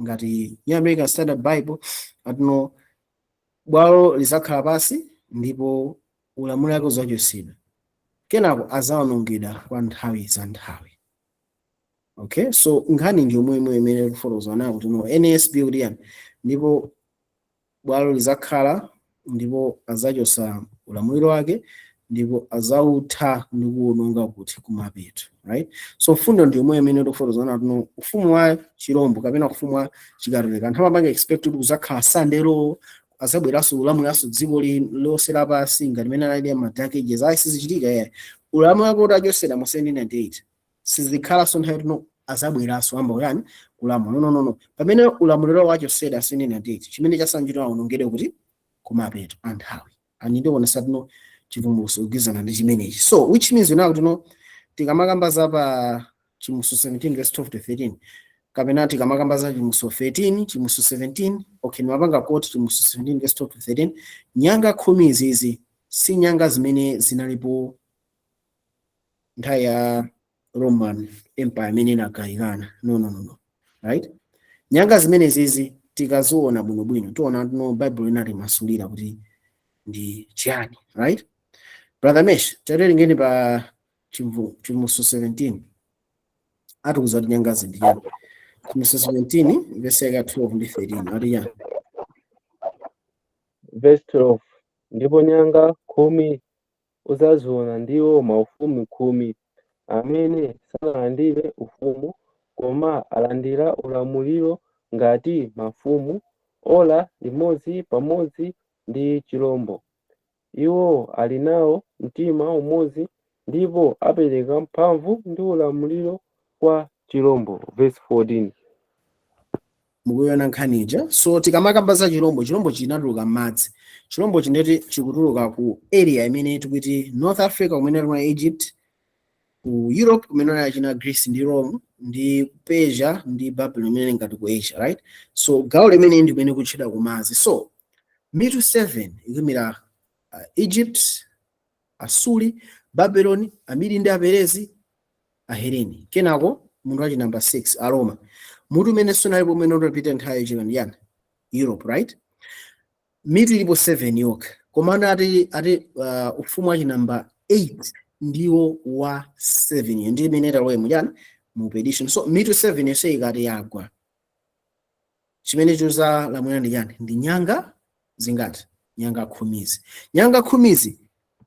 ngati New American Standard Bible, atino bwalo lizakhala pasi ndipo ulamuliro wake uzachosedwa, kenako azawonongedwa kwa nthawi za nthawi. Okay, so nkhani ndi yomwe imwe imene tikufotokoza nayo kuti no, NASB kuti yani? Ndipo bwalo lizakhala ndipo azachosa ulamuliro wake ndipo azautha ndi kuwononga kuti? Kumapeto. Right? So fundo ndi yomwe imene tikufotokoza nayo kuti ufumu wa chirombo kapena ufumu wa Chikatolika, anthu amapanga expect kuti kuzakhala Sunday law, azabweranso kulamuliranso dziko lonse lapansi ngati mene anali ma Dark Ages. Ayi, sizichitika iyayi. Ulamuliro wake utachosera mu 1798, sizikhalanso nthawi tino azabweranso amba kuyani? Kulamula. No, no, no. Pamene ulamuliro wachosera 1798, chimene chasanjidwa aonongedwe kuti? Kumapeto anthawi. Ani ndikuonesa tino chivumbulutso kugwirizana ndi chimenechi. So which means now tino tikamakamba za pa Chivumbulutso 17 verse 12 to 13, kapena tikamakamba za Chivumbulutso 13, Chivumbulutso 17, okay, ndimapanga quote Chivumbulutso 17 verse 12 to 13. Nyanga 10 izizi si nyanga zimene zinalipo nthawi ya Roman Empire imene inagawikana. No, no, no, no. Right? Nyanga zimene zizi tikaziona bwinobwino, tiona no Bible inatimasulira kuti ndi chiyani. Right? Brother Mesh, tawerengeni pa Chivumbulutso 17, atikuza kuti nyangazi ndi chani. Chivumbulutso 17 verse yake 12 ndi 13 ati chani? Verse 12: Ndipo nyanga 10 uzaziona ndiwo maufumu 10 amene sanalandire ufumu, koma alandira ulamuliro ngati mafumu ola limodzi pamodzi ndi chirombo. Iwo ali nawo mtima umodzi ndipo apereka mphamvu ndi ulamuliro kwa chirombo. Verse 14. Mukuiona nkhani ija? So tikamakamba za chirombo, chirombo chinatuluka m'madzi. Chirombo chineti chikutuluka ku area imene tikuti North Africa, kumene kuna Egypt, ku Europe kumene kuna china Greece ndi Rome, ndi Persia ndi Babylon imene ngati ku Asia. Right? So gawo limene ndi kumene kutchedwa kumadzi. So mitu 7 ikuyimira Egypt, Asuri, Babylon, Amidi ndi Aperezi, Aheleni, kenako munthu wachi number 6, Aroma. Mutu umene sunalipo umene utapita nthawi yachina ndi yani? Europe. Right? Mitu ilipo 7 yokha, komano ati ufumu wachi number 8 ndiwo wa 7, ndi imene italowe muyani? Mu perdition. So mitu 7 yonse ikati yagwa, chimene chozalamulira ndi chani? Ndi nyanga zingati? Nyanga 10zi. Nyanga 10zi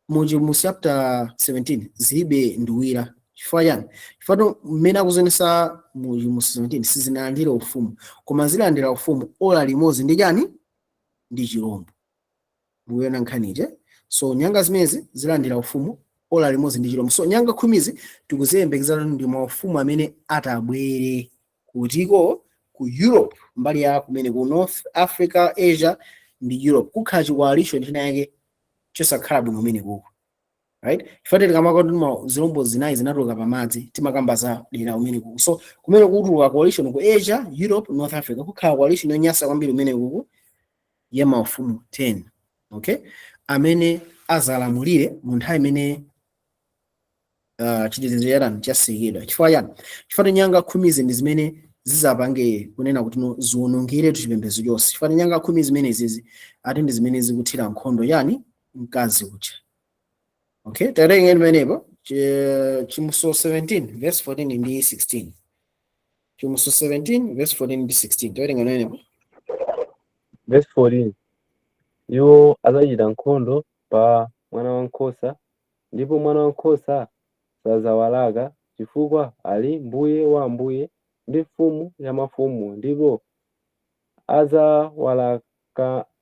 mu chapter 17 zilibe nduwira. Chifukwa chani? Chifukwa mmene akuzonesa mu 17, sizinalandire ufumu, koma zilandira ufumu ola limodzi ndi chani? Ndi chirombo. Mukuona nkhaniche? So nyanga zimenezi zilandira ufumu ola limodzi ndi chirombo. So nyanga 10zi tikuziyembekezera ndi maufumu amene atabwere kutiko? Ku Europe, mbali ya kumene ku North Africa, Asia ndi Europe. Kukhala chi coalition china yake chosakhala bwino kumene kuko. Right? Chifukwa tikamakoti zirombo zinayi zinatuluka pamadzi, timakamba za dera kumene kuko. So kumene kutuluka coalition ku Asia, Europe, North Africa, kukhala coalition yonyasa kwambiri kumene kuko. Ya maufumu 10, okay, amene azalamulire mu nthawi imene chitetezo chachani chasekedwa. Chifukwa chani? Chifukwa nyanga 10 ndi zimene zizapange kunena kuti no ziwonongere chipembedzo chonse. Chifukwa nyanga 10 zimene zizi ati ndi zimene zikuthira nkhondo yani mkazi uja. Okay, tawerengeni pamenepo Chivumbulutso 17 verse 14 ndi 16. Chivumbulutso 17 verse 14 ndi 16, tawerenga pamenepo. Verse 14: Iwo adzachita nkhondo pa Mwana Wankhosa, ndipo Mwana Wankhosa sadzawalaka, chifukwa ali Mbuye wa ambuye ndi Mfumu ya mafumu, ndipo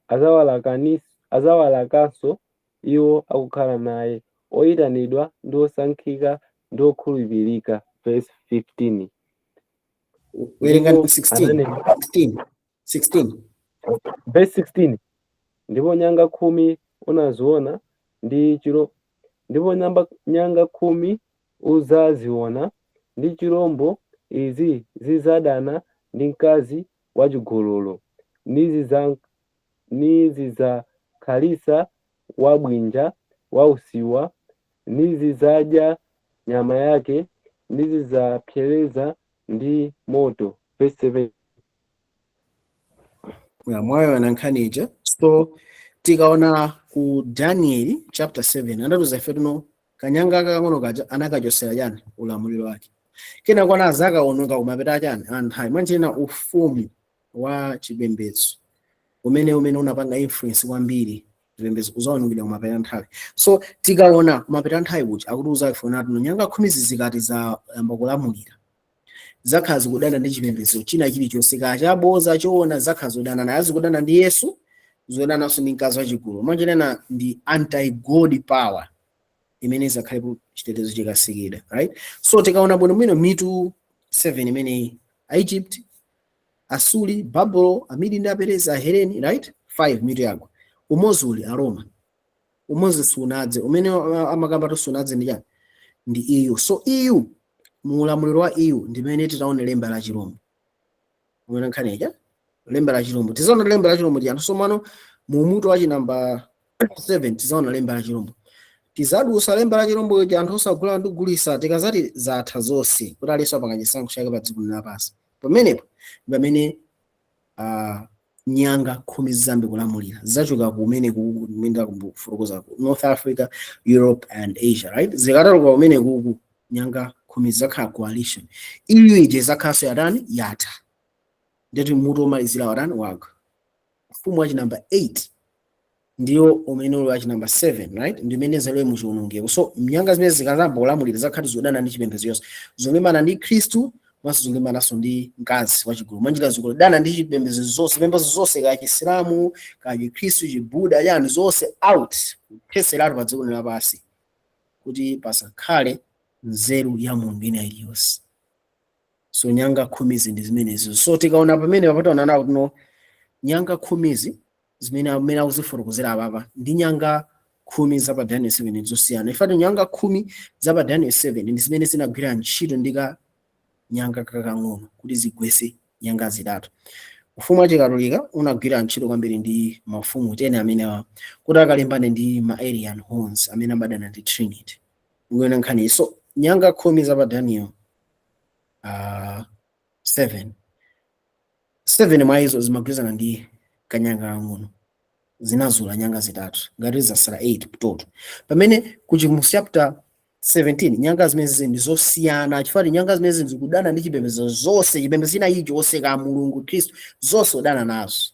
adzawalakanso iwo akukhala naye, oyitanidwa ndi osankhika ndi okhulupirika. Verse 15. Werenga. Ndipo 16. ananena 16, 16. Verse 16: Ndipo nyanga 10 unaziona ndi chiro ndipo nyanga 10 uzaziona ndi chirombo, izi zidzadana ndi mkazi wachigololo, nizidzakhalisa wabwinja wausiwa, nizidzadya nyama yake, nizidzapsereza ndi moto. Verse 7. Mwayo nkhani ija. So tikaona ku Daniel chapter 7, anatiuza ife tuno kanyanga kakang'ono kaja anakachosera chani ulamuliro wake, kena kwana azakaononga kumapeta chani anthawi mwanjena ufumu wa chipembedzo umene unapanga influence kwambiri chipembedzo uzaonongedwa kumapeta nthawi. So tikaona kumapeta nthawi kuja, akutiuza ife nati nyanga 10 zikati zayamba kulamulira, zakhala zikudana ndi chipembedzo china chilichonse, kachaboza choona, zakhala zodana naye, azikudana ndi Yesu, zodananso ndi mkazi wachigololo. Mwanjena ndi anti-God power imene izakhalepo chitetezo chikasikidwa, right? So tikaona bwinobwino mitu 7 imeneyi, Egypt, Asuri, Babulon, Amidi ndi Aperezi, Aheleni, right? 5 mitu yagwa, umodzi uli Aroma, umodzi sunadze. Umene amakamba sunadze ndi chani? Ndi EU. So EU, muulamuliro wa EU ndimene titaone lemba la chirombo. Umene nkhani ija, lemba la chirombo, tizaona lemba la chirombo ndi anthu. Somano mu mutu wachi namba 7 tizaona lemba la chirombo, tizadusa lemba la chirombo ija, anthu osagula ndi kugulisa. Tikazati zatha zonse, kuti aliyense apanga chisankho chake pa dziko lapansi, pamenepo pamene nyanga 10 zizambe kulamulira, zachoka kumene kumene kufurukuza ku North Africa, Europe and Asia, right? Zikataloka kumene kuku, nyanga 10 zakhala coalition. Iyo ije zakhaso yatani? Yatha. Ndeti mutu omalizira watani? Wagwa. Ufumu wachi namba 8 ndiyo umene uli wachi namba 7, right? Ndi umene zalowe muchiwonongeko. So nyanga zimene zikazamba kulamulira zakhati zodana ndi chipembedzo yonse, zolimbana ndi Khristu, komanso zolimbananso ndi mkazi wachigololo. Mwanjira zikudana ndi chipembedzo zonse, chipembedzo zonse, kaya Chisilamu, kaya Chikhristu, Chibuda, chani, zonse out, kutheseratu pa dziko lapansi kuti pasakhale nzeru ya Mulungu ina iliyonse. So nyanga 10zi ndi zimenezo. So tikaona pamene papataona nawo kuno, nyanga 10zi zimene amene akuzifotokozera apapa ndi nyanga 10 za pa Daniel 7 zosiyana. Ifati nyanga 10 za pa Daniel 7 ndi zimene zinagwira ntchito ndi ka nyanga kakang'ono kuti zigwese nyanga zitatu. Ufumu wa Chikatolika unagwira ntchito kwambiri ndi mafumu 10 amene kuti akalimbane ndi ma Arian horns amene amadana ndi Trinity. Ukuona nkhani? So nyanga 10 za pa Daniel 7, 7 mwa izo zimagwirizana ndi kanyanga kang'ono, zinazula nyanga zitatu, ngati zasala 8 total. Pamene ku Chivumbulutso chapter 17, nyanga zimene ndi zosiyana, chifukwa nyanga zimene zikudana ndi chipembedzo zonse, chipembedzo china chilichonse, ka Mulungu, Khristu, zonse udana nazo.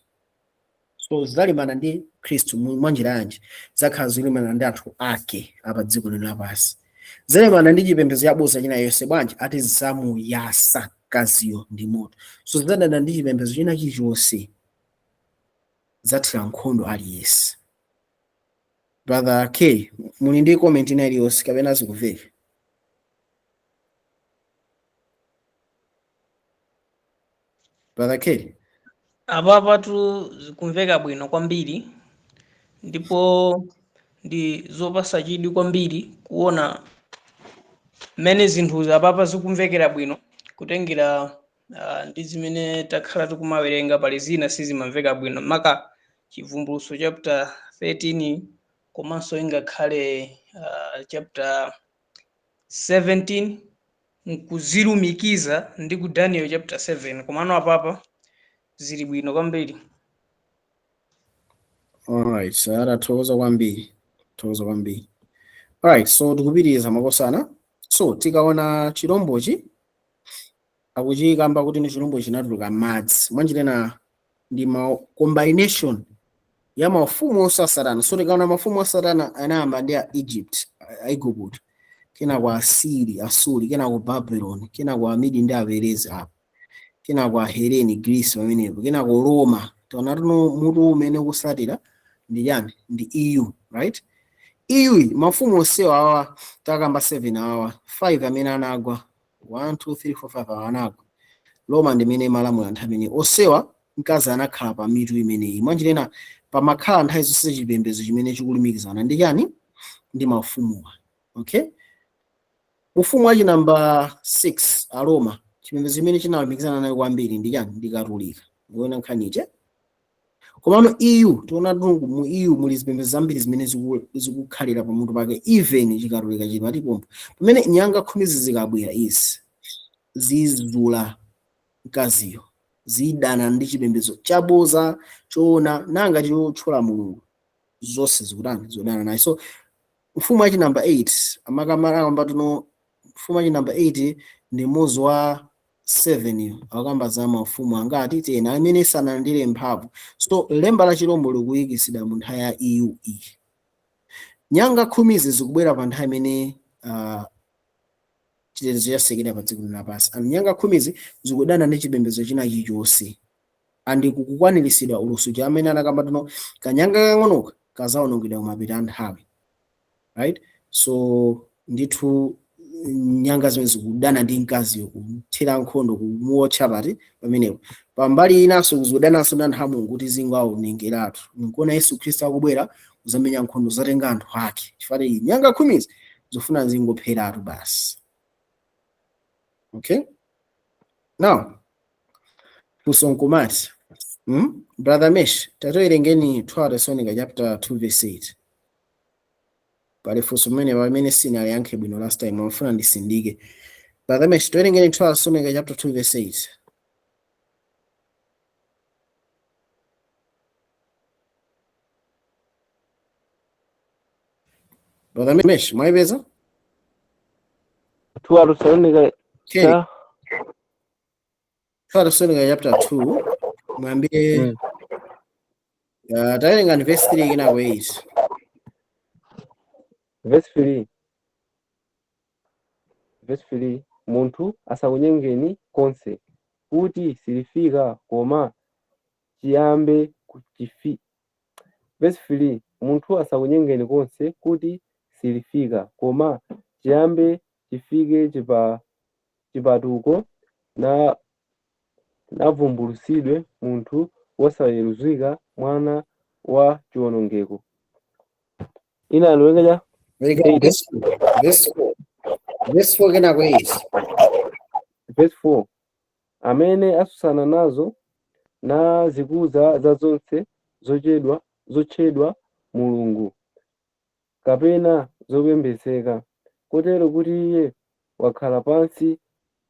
So zidalimbana ndi Khristu mwanjira yanji? Zakhala zilimbana ndi anthu ake apa dziko lino lapansi, zilimbana ndi chipembedzo chaboza china yonse. Bwanji? Ati zamuyasa mkaziyo ndi moto. So zidadana ndi chipembedzo china chilichonse, zathira nkhondo aliyense. Brother K, muli ndi comment ina iliyonse kapena zikumveka? Brother K. Apapatu zikumveka bwino kwambiri, ndipo ndi zopasa chidwi kwambiri kuona mmene zinthu apapa zikumvekera bwino, kutengera ndi zimene takhala tikumawerenga. Pali zina sizimamveka bwino maka. Chivumbulutso chapter 13 komanso ingakhale chapter 17 nkuzilumikiza ndi ku Daniel chapter 7, komano apapa zili bwino kwambiri. Alright, so atathokoza kwambiri, thokoza kwambiri. Alright, so tikupitiriza, makosana. So tikaona chirombochi, akuchikamba kuti ndi chirombo chinatuluka m'madzi, mwanjirena ndi ma combination ya mafumu onse a Satana. So tikaona mafumu a Satana, anayamba ndi a Egypt, Aigupto, kenako Asiri, Asuri, kenako Babylon, kenako Amidi ndi Aperezi apo, kenako Aheleni, Greece pamenepo, kenako Roma. Taona tuno mutu umene ukusatira ndi chani? Ndi EU, right? EU, mafumu onsewa awa takamba 7 awa, 5 amene anagwa, 1 2 3 4 5 awa anagwa. Roma ndi imene imalamula nthawi imene onsewa. Mkazi anakhala pa mitu imeneyi. Mwanjirena pamakhala nthawi zonse chipembedzo chimene chikulumikizana ndi chani? Ndi mafumuwa. Okay, ufumu wachi namba 6, Aroma, chipembedzo chimene chinalumikizana nayo kwambiri ndi chani? Ndi Katolika. Mukuona nkhaniche? Komano EU, tiona mu EU muli zipembedzo zambiri zimene zikukhalira pamutu pake, even Chikatolika chili patipompo. Pamene nyanga 10 zikabwera, izi zizula mkaziyo, zidana ndi chipembedzo chaboza choona nanga chotchula Mulungu, zonse zikutani? Zodana naye. So mfumu wachi namba 8, amakamara tuno, mfumu wachi namba 8 ndi mmodzi wa 7 iyo. Akamba za mafumu angati? 10 amene sanalandire mphamvu. So lemba la chirombo likuyikisidwa mu nthawi ya EU iyi. Nyanga 10zi zikubwera pa nthawi imene chitetezo chasekera pa dziko lapansi, and nyanga 10zi zikudana ndi chipembedzo china chilichonse, and kukukwaniritsidwa ulosi cha amene anakamba tuno kanyanga kang'onoka kazawonongedwa kumapita a nthawi, right? So ndithu nyanga zimene zikudana ndi mkaziyo, kuthira nkhondo, kumuotcha pati pamenepo. Pambali inanso zikudananso ndi anthu a Mulungu kuti zingawonengeratu. Nkuona Yesu Khristu akubwera kuzamenya nkhondo, zatenga anthu ake, chifukwa iyi nyanga 10zi zofuna zingopheratu basi. Okay, now funso nkumati, Brother Mesh, tatowerengeni 2 Thessalonica chapter 2 verse 8. Pali funso mmene pamene sinaliyankhe bwino last time, amafuna ndisindike. Brother Mesh, towerengeni 2 Thessalonica chapter 2 verse 8. Brother Mesh, mwayipeza? 2 Thessalonica. Okay. Cha 2 Thessalonica chapter 2, mwambie. Tawerengani verse 3 kenako 8. Verse 3, verse 3: Munthu asakunyengeni konse, kuti silifika koma chiyambe kuchifi. Verse 3: Munthu asakunyengeni konse, kuti silifika koma chiyambe chifike chipatuko na navumbulutsidwe munthu wosayeruzika, mwana wa chiwonongeko. Ina aliwenga cha Werenga. 8. Verse 4, verse 4 kenako 8. Verse 4: Amene asusana nazo na zikuza za zonse zotchedwa Mulungu kapena zopembedzeka, kotero kuti iye wakhala pansi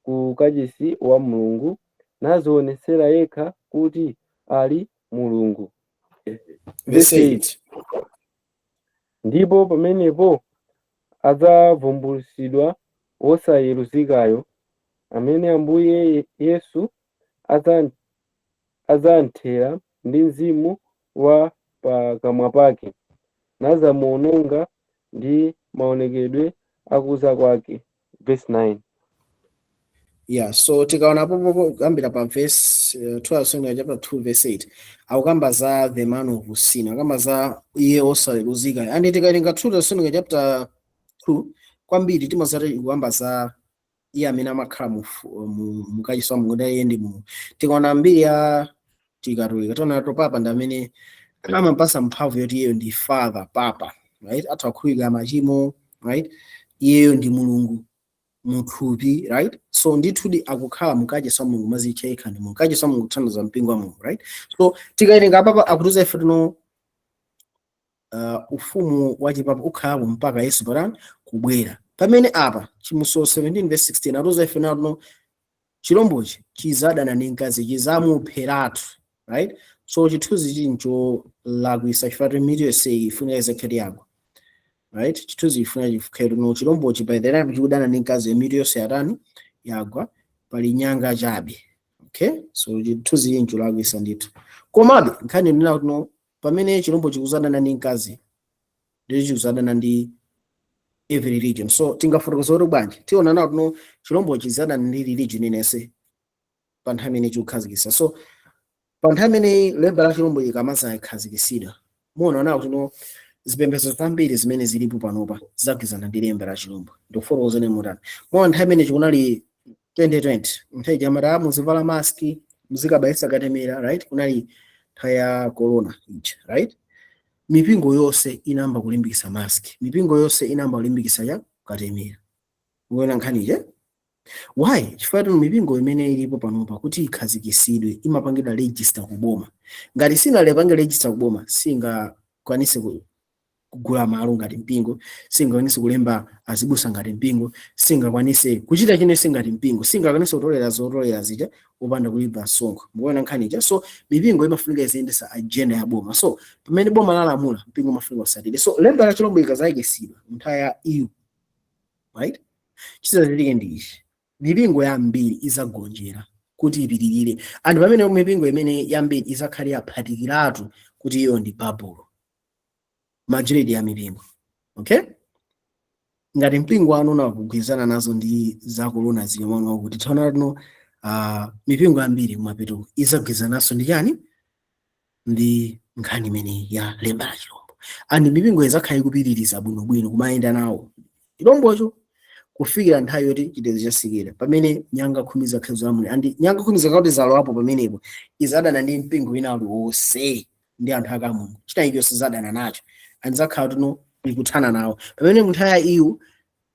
ku kachisi wa Mulungu, nadzionetsera yekha kuti ali Mulungu. Verse Verse 8. Ndipo pamenepo adzavumbulutsidwa wosayeruzikayo, amene Ambuye Yesu adzamthera ndi mzimu wa pakamwa pake, nadzamuononga ndi maonekedwe akuza kwake. Verse 9. Yeah, so tikaona popo kuyambira pa verse 12 Thessalonica chapter 2 verse 8, akukamba za the man of sin, akukamba za iye osaweruzika. And tikawerenga 2 Thessalonica chapter 2 kwambiri, timazati ikukamba za iye amene amakhala mu mukachisi wa Mulungu, ndi iye ndi Mulungu. Tikaona mbiri ya Chikatolika, tiona to papa ndi amene amapasa mphamvu yoti iyeyo ndi father, papa, right? Atha kukhululukira machimo, right? Iyeyo ndi Mulungu. Muthupi, right? So ndithudi akukhala mukachisi wa Mulungu, mazitcha yekha ndi Mulungu. Kachisi wa Mulungu kuthandiza mpingo wa Mulungu, right? So tikawerenga apapa, akutiuza ife tino ufumu wachipapa ukhalapo mpaka Yesu patani? Kubwera. Pamene apa Chivumbulutso 17 verse 16 atiuza ife nato chilombochi chizadana ndi mkazi, chizamupheratu, right? So chithunzi chincho lakwisa chifukwa mitu yonse ifunika izakhale yagwa, right? Chithunzi chifuna chikhale no chilombochi by the time chikudana ndi mkazi, mitu yonse yatani? Yagwa, pali nyanga chabe, okay? So chithunzi chincho lakwisa ndithu. Komabe nkhani ndina kuti no, pamene chilombo chikuzadana ndi mkazi, ndicho chikuzadana ndi every religion. So tingafotokoza kuti bwanji? Tiona nawo tuno chilombo chizadana ndi religion inense pa nthawi imene chikukhazikitsa. So pa nthawi imene lemba la chilombo ikamazakhazikitsidwa, muona nawo tuno zipembedzo zambiri zimene zilipo panopa zagwizana ndi lemba la chilombo. Ndikufotokozeni mutani? Muona nthawi imene chikunali 2020, nthawi jamata muzivala mask, muzikabayitsa katemera, right? Kunali nthawi ya corona ija, right? Mipingo yonse inayamba kulimbikitsa mask, mipingo yonse inayamba kulimbikitsa ya katemera. Muona nkhani ije? Why? Chifukwa tino mipingo imene ilipo panopa, kuti ikhazikitsidwe, imapangidwa register kuboma. Ngati sinalepange register kuboma, singakwanise kugula malo ngati mpingo, singakwanise kulemba azibusa ngati mpingo, singakwanise kuchita chinense ngati mpingo, singakwanise kutolera zotolera zija opanda kulipa msonkho. Mukuona nkhani ija? So mipingo imafunika iziyendesa agenda ya boma. So pamene boma lalamula, mpingo umafunika usatire. So lemba la chilombo ikazayikitsidwa nthawi ya EU, right, chizachitike ndi ichi: mipingo yambiri izagonjera kuti ipitirire. Anthu pamene mipingo imene yambiri izakhale yaphatikiratu kuti iyo ndi Babulo, majority ya mipingo, okay? Ngati mpingo wanu unakugwirizana nazo ndi za corona ziyomwe, kuti tsaona lino mipingo yambiri kumapeto izagwirizananso ndi chani? Ndi nkhani imene ya lemba la chilombo. And mipingo izakhala ikupitiriza bwinobwino kumayenda nawo chilombocho kufikira nthawi yoti chitetezo chasikira, pamene nyanga 10 zakhale zolamulira. And nyanga 10 zakati zalowapo pamenepo, izadana ndi mpingo wina uliwonse ndi anthu ake a Mulungu, china ichonse zadana nacho, and zakhala tuno ikuthana nawo. Pamene mu nthawi ya EU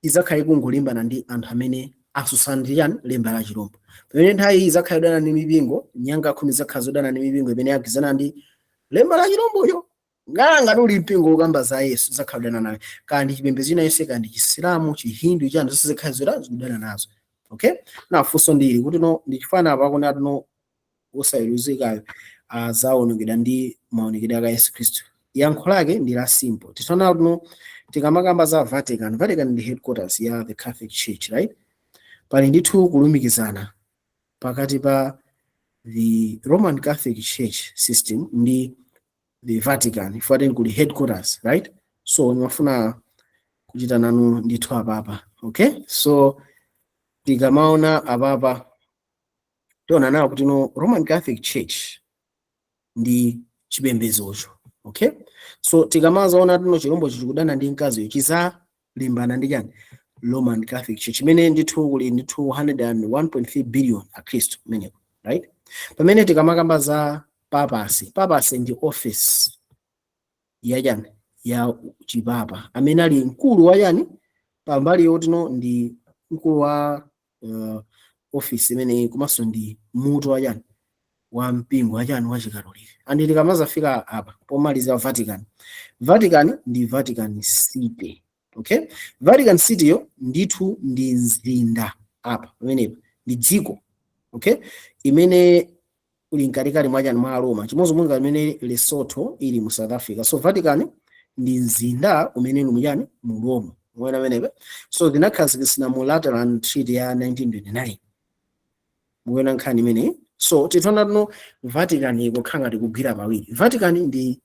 izakhala ikungolimbana ndi anthu amene asusana ndi chani? Lemba la chilombo. Pamene nthawi iyi izakhala idana ndi mipingo, nyanga 10 zakhala zodana ndi mipingo imene yagwizana ndi lemba la chilombocho. Ngati uli mpingo ukamba za Yesu, zakhala udana nawe, kandi chipembedzo china yonse, kandi Chisilamu, Chihindu, chani, zonse zikhala zoda zikudana nazo, okay? Na funso ndili kuti no, ndichifana apa kuna no osayeruzikayo azaonekedwa ndi maonekedwe aka Yesu Khristu? Yankho lake ndi la simple. Titaona kuti no, tikamakamba za Vatican, Vatican ndi headquarters ya the Catholic Church, right? Pali ndithu kulumikizana pakati pa the Roman Catholic Church system ndi the Vatican, ifati kuli headquarters, right? So ndimafuna kuchita nanu ndithu apapa, okay? So tikamaona apapa, tiona nawo kuti no, Roman Catholic Church ndi chipembedzocho, okay? So tikamazaona tino chilombo chikudana ndi mkaziyo, chizalimbana ndi chani? Roman Catholic Church, imene ndithu kuli ndithu 101.3 billion akhristu kumeneko, right? Pamene tikamakamba za papacy, papacy ndi office ya chani? Ya chipapa, amene ali mkulu wa chani? Pambali yotino ndi mkulu wa office imeneyi, komanso ndi mutu wa chani? Wa mpingo wa chani? Wa Chikatolika. And tikamazafika apa pomaliza, Vatican, Vatican ndi Vatican City, okay? Vatican City yo ndithu ndi mzinda apa pamenepa, ndi dziko, okay, imene uli mkatikati mwa chani? Mwa Roma, chimodzimodzi ngati imene Lesotho ili mu South Africa. So Vatican ndi mzinda umene uli muchani? Mu Roma. Muona pamenepa? So zinakhazikitsidwa mu Lateran Treaty ya 1929. Mukuona nkhani imeneyi? So titaona tuno Vatican ikukhala ngati kugwira pawiri. Vatican ndi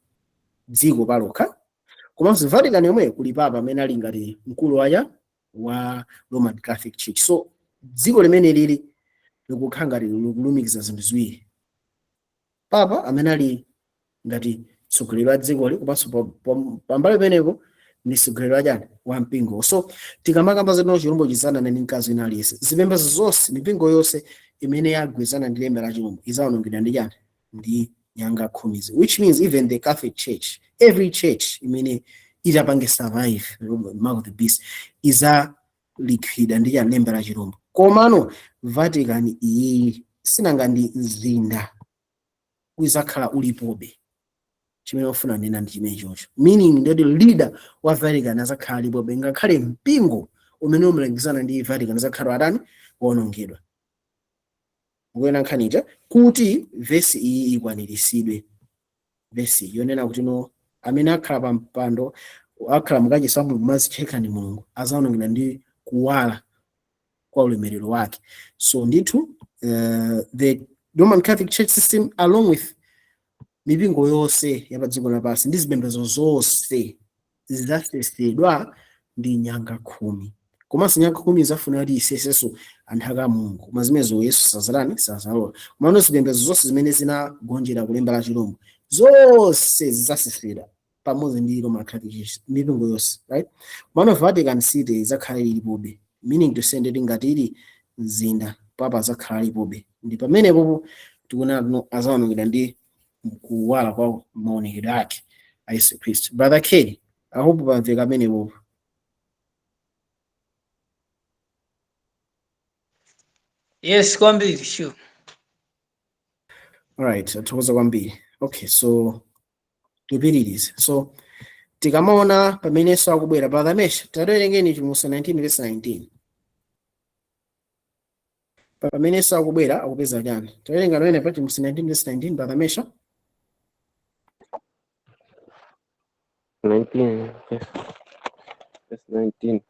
dziko palokha, komanso Vatican yomwe kuli papa amene ali ngati mkulu waya wa Roman Catholic Church. So dziko limene lili likukhala ngati likulumikiza zinthu ziwiri: papa amene ali ngati mtsogoleri wa dzikoli, komanso pambali pamenepo ndi mtsogoleri wa chani? Wa mpingo. So tikamakamba zino chilombo chizadana ndi mkazi wina aliyense, zipembedzo zonse, mipingo yonse imene yagwirizana ndi lemba la chilombo izawonongedwa ndi chani? Ndi nyanga 10zi, which means even the Catholic Church, every church imene itapange survive mark of the beast. likhwida ndi chani? Lemba la chirombo. Komano Vatican iyi sinanga ndi mzinda, uzakhala ulipobe. Chimene ufuna nena ndi chimene chocho, meaning ndoti leader wa Vatican azakhala alipobe, ngakhale mpingo umene umalangizana ndi Vatican azakhala atani? Wonongedwa. Mukuona nkhanija kuti vesi iyi ikwaniritsidwe, vesi yonena kuti no, amene akhala pa mpando, akhala mukachisi wa Mulungu, mazitcheka ndi Mulungu, azawonongedwa ndi kuwala kwa ulemerero wake. So ndithu the Roman Catholic Church system along with mipingo yonse ya pa dziko lapansi ndi zipembedzo zonse zidzasesedwa ndi nyanga 10. Komanso nyanga 10 zafuna kuti isesenso anthu aka Mulungu, koma zimenezo Yesu sazalani, sazalola. Komano zipembedzo zonse zimene zinagonjera kulemba la chirombo zonse zidzasesedwa pamodzi ndi Roman Catholic Church, mipingo yonse, right? Komano Vatican City idzakhala ilipobe, meaning to say nditi ngati ili mzinda, papa azakhala alipobe. Ndi pamenepopo tikuona no azawonongedwa ndi kuwala kwa maonekedwe ake a Yesu Khristu. Brother Kelly, I hope pamveka pamenepopo. Yes, kwambiri, sure. Alright, athokoza kwambiri. Okay, so tipitirize. So tikamaona pamenenso akubwera, Brother Mesh, tatiwerengeni Chivumbulutso 19 verse 19. Pamenenso akubwera akupeza chani? Tawerenga pamene pa Chivumbulutso 19 verse 19, Brother Mesha. 19 verse 19,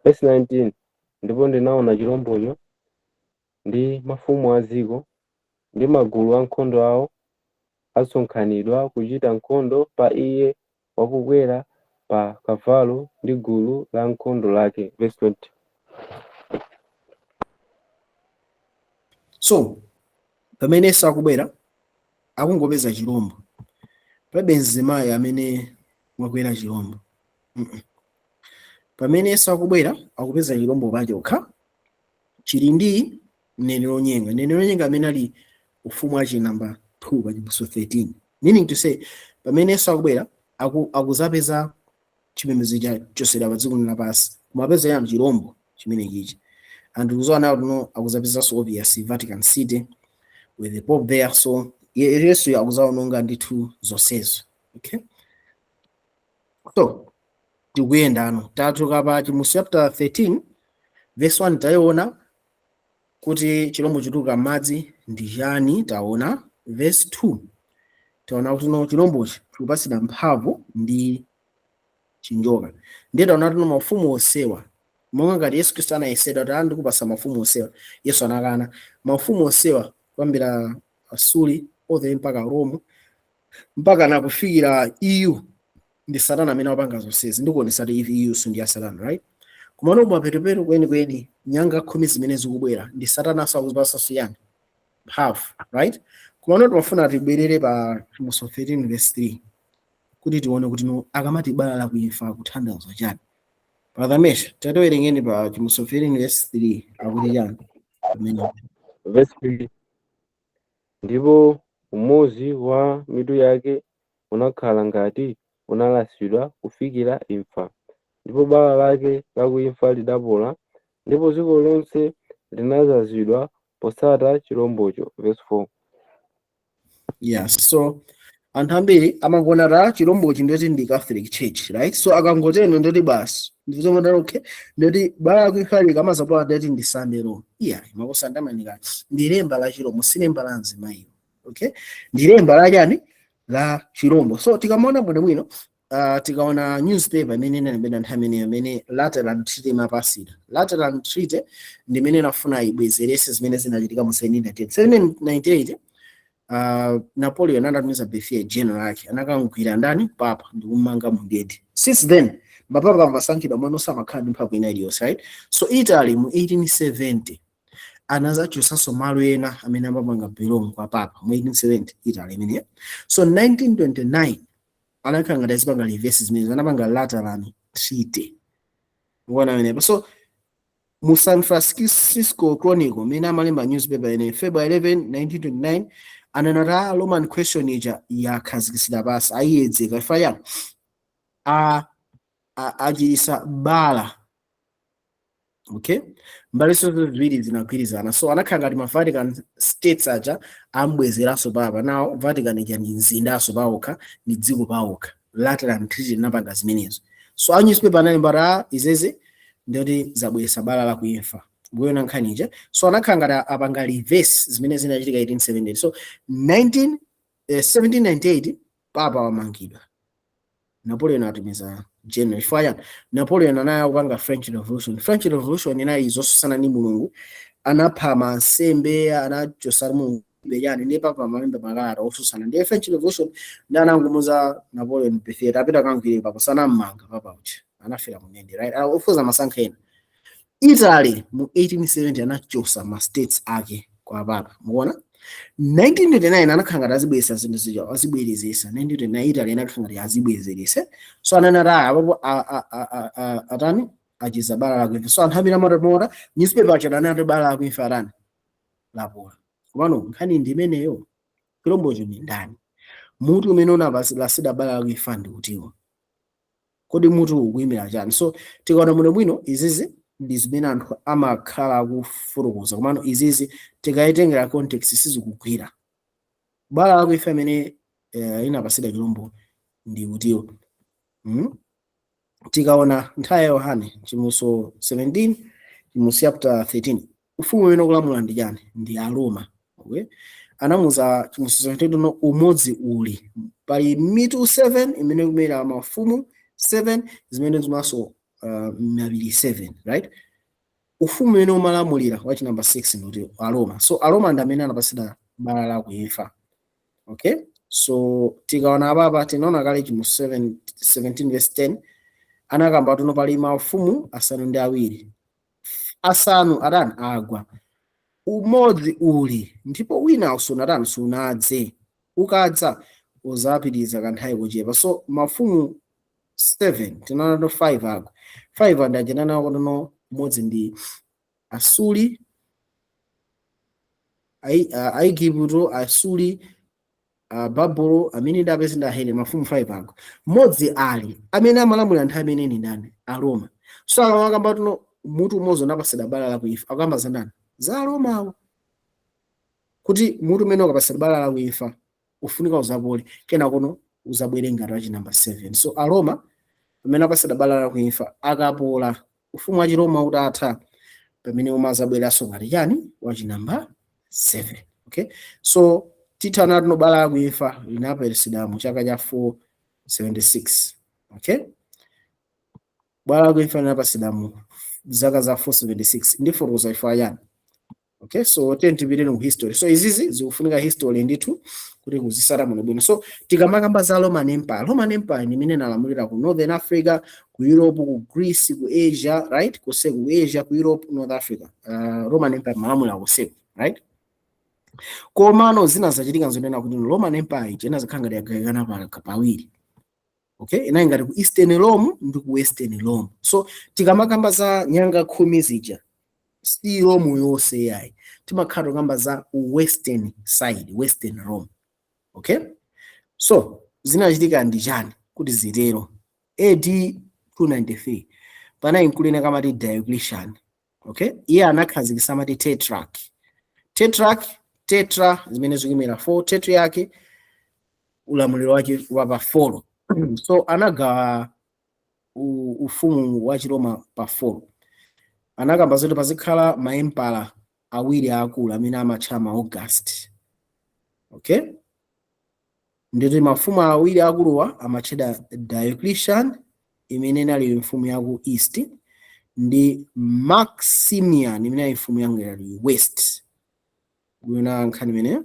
verse 19: Ndipo ndinaona chirombocho ndi mafumu a dziko ndi magulu ankhondo awo asonkhanidwa kuchita nkhondo pa iye wakukwera pa kavalo ndi gulu la ankhondo lake. Verse 20. So pamenenso akubwera akungopeza chirombo, palibe mzimayi amene wakwera chirombo. Pamenenso akubwera akupeza chirombo pachokha chili ndi mneneri wonyenga, mneneri wonyenga amene ali ufumu wachi number 2 pa Chivumbulutso 13, meaning to say pamenenso akubwera akuzapeza chipembedzo cha chosera pa dziko lapansi, kumapeza yani? Chirombo chimene chichi. And kuzoona kuti no, akuzapezanso obvious Vatican City with the Pope there. So Yesu akuzaononga ndithu zonsezo. Okay, so tikuyendano, tatuka pa Chivumbulutso chapter 13 verse 1, tayiona kuti chirombo chituluka m'madzi ndi chani. Taona verse 2, taona kuti no, chirombochi chikupatsidwa mphamvu ndi chinjoka. Ndiye taona kuti no, mafumu onsewa, monga ngati Yesu Khristu anayesedwa kuti andikupasa mafumu onsewa, Yesu anakana. Mafumu onsewa kuyambira Asuri all the way mpaka Rome mpaka nakufikira EU ndi Satana amene wapanga zonsezi. Ndikuonesa kuti EU so ndi ya Satana, right? Komano kumapeto kwenikweni nyanga 10 zimene zikubwera ndi Satana, so akuzipasanso yani? Mphamvu, right? Komano timafuna tibwerere pa Chivumbulutso 13 verse 3 kuti tione kuti no, akamati bala la kuimfa kuthandiza chani. Brother Mesh, tatiwerengeni pa Chivumbulutso 13 verse 3, akuti chani pamene? Verse 3: Ndipo umodzi wa mitu yake unakhala ngati unalasidwa kufikira imfa, ndipo bala lake lakuimfa lidapola, ndipo dziko lonse linazazidwa potsata chirombocho. Verse 4. Yes, so anthu ambiri amangoona ta chirombochi ndoti ndi Catholic Church, right? So akangoteno ndoti basi ndizomona, okay, ndoti bala lakuimfa likamazapola ndoti ndi Sunday law. Iya, makosa ndamanika ndi lemba la chirombo, si lemba la mzimayiwo. Okay, ndi lemba la chani? La chirombo. So tikamaona bwinobwino, tikaona newspaper imene inalembedwa nthawi imeneyo imene Lateran Treaty imapasira, Lateran Treaty ndi imene inafuna ibwezerese zimene zinachitika mu 1798. 1798 Napoleon anatumiza Berthier, general ake, anakamugwira ndani? Papa, ndikumanga mu ndende. Since then mapapa amasankhidwa mwana osamakhala ndi mphamvu ina iliyonse, right? So Italy mu 1870 anazachosanso malo ena amene amapanga belong kwa papa mu 1870, Italy imeneyo. So 1929 anakhala ngati azipanga reverse zimene anapanga Lateran Treaty. Mukuona amenepo? So mu San Francisco Chronicle imene amalemba newspaper ine February 11 1929, ananati a Roman question ija yakhazikitsidwa pasi, ayiyedzeka ifa ya a achiyisa bala. Okay, mbali zonse ziwiri zinagwirizana, so anakhala ngati ma Vatican States aja ambwezeranso papa. Nawo Vatican ija ndi mzindanso pawokha, ndi dziko pawokha. Lateran Treaty inapanga zimenezo. So a newspaper analemba izeze ndiyoti zabweretsa bala la kuimfa, bwena nkhani ija. So anakhala ngati apanga reverse zimene zinachitika 1878. So 19 1798 papa wamangidwa, Napoleon atumiza general. Chifukwa chani? Napoleon anaya kupanga French Revolution. French Revolution inali zosusana ndi Mulungu, anapha mansembe, anachosa Mulungu yani, ndiye papa amalemba makalata osusana ndiye French Revolution, ndi anangumuza Napoleon Berthier apita kangwire papa. Sanammanga papa uja, anafera mundende, right? Ofuza masankho ena. Italy mu 1870 anachosa ma states ake kwa papa. Mukuona, 1929 anakhala ngati azibweresa zinthu zija, azibwerezesa. 1929 Italy anakhala ngati azibwezerese. So ananati apapo atani, achiza bala lakuimfa. So anthu ambiri amatomota newspaper acha anati bala lakuimfa atani, lapola. Komano nkhani ndi imeneyo, chilombocho ndi ndani? Mutu umene unapasidwa bala lakuimfa ndi utiwo? Kodi mutu ukuyimira chani? So tikaona muno bwino, izizi ndi zimene anthu amakhala akufotokoza, komano izizi tikayitengera context sizikugwira. Bala lakuimfa imene inapasidwa chilombo ndi utiwo? Tikaona nthawi ya Yohane, Chivumbulutso 17, Chivumbulutso chapter 13, ufumu umene ukulamula ndi chani? Ndi Aroma. Okay, anamuza Chivumbulutso 17 no umodzi uli pali mitu 7 imene kumera mafumu 7, zimene zimaso mapiri 7, right? Ufumu umene umalamulira wachi number 6 ndi Aroma. So Aroma ndi amene anapasidwa bala la kuimfa. Okay, so tikaona apapa, tinaona kale Chivumbulutso 7 17 verse 10, anakamba tuno pali mafumu asanu ndi awiri, asanu atani, agwa, umodzi uli ndipo wina sunatani, sunadze, ukadza uzapitiriza kanthawi kochepa. So mafumu 7 tinaona 5 agwa, 5 andachenana kutono, umodzi ndi Asuri, Aigupto, Asuri, Babulo, amene ndi apezi ndi Ahele. Mafumu 5 agwa, mmodzi ali amene amalamulira nthawi imene ni ndani? Aroma. So akamakamba tuno mutu umodzi unapasidwa bala la kuimfa, akamba za ndani? Za Aromawo, kuti mutu umene ukapasidwa bala la kuimfa ufunika uzapole, kena kuno uzabwere ngati wachi number 7. So Aroma pamene apasidwa bala la kuimfa, akapola, ufumu wa Chiroma utatha, pamene umazabweranso ngati chani? Wachi number 7. Okay, so tithana tuno bala la kuimfa linaperesedwa mu chaka cha 476. Okay, bala la kuimfa linapasidwa mu zaka za 476, ndi fotokoza ifo chani. Okay, so tiyeni ku history. So izizi zikufunika history ndithu kuti kuzisata muno bwino. So tikamakamba za Roman Empire, Roman Empire ni imene inalamulira ku Northern Africa, ku Europe, ku Greece, ku Asia, right? Kuseku ku Asia, ku Europe, North Africa, Roman Empire malamulira kuseku, right? Komano zina zachitika nzonena kuti Roman Empire ija inazakhala ngati yagawikana pawiri. Okay, inayi ngati ku Eastern Rome ndi ku Western Rome. So tikamakamba za nyanga 10 zija, si Rome yonse yayi, timakhala tikamba za western side, Western Rome. Okay, so zinachitika ndi chani kuti zitero? AD 293 panali mkulu ina kamati Diocletian. Okay, iye anakhazikitsa amati tetrarch. Tetrarch, tetra zimene zikuyimira 4, tetrarch ulamuliro wake wa pa 4. So anagawa ufumu wa Chiroma pa 4. Anakamba zoti pazikhala ma emperor awiri akulu amene amatcha ma August. Okay, nditi mafumu awiri akuluwa amatchedwa Diocletian, imene inali mfumu ya ku east, ndi Maximian, imene ali mfumu ya ngati west. Kuyona nkhani imeneyo?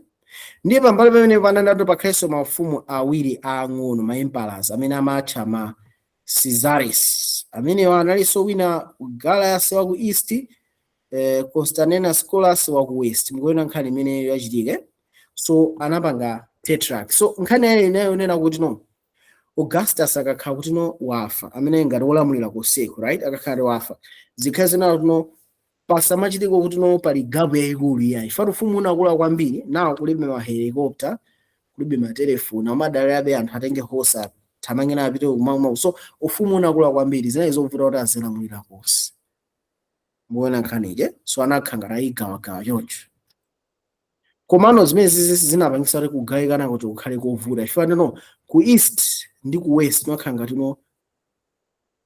Ndiye pambali pamene panandatu pakhalenso mafumu awiri aang'ono, ma emperors amene amatcha ma Caesares. Amenewa analinso wina Gaius wa ku east, Constantinus Colas wa ku west. Mukuona nkhani imeneyo yachitika, eh? So anapanga tetrarch. So nkhani yayo inayo inena kuti no Augustus akakhala kuti no wafa, amene ngati wolamulira koseko, right, akakhala wafa, zikhale zinawo kuti pasamachitiko kuti no pali gap yayikulu iyayi. Fati ufumu unakula kwambiri, nawo kulibe ma helicopter, kulibe matelefoni, amadalirabe anthu atenge horse thamange apite kumauma. So ufumu unakula kwambiri, zinali zovuta kuti azilamulira konse. Muona nkhaniye? So anakhala ngati ayigawagawa choncho. Komano zimene zizi zinapangisa kuti kugawikana kuti kukhale kovuta, chifukwa ndino ku east ndi ku west kunakhala ngati no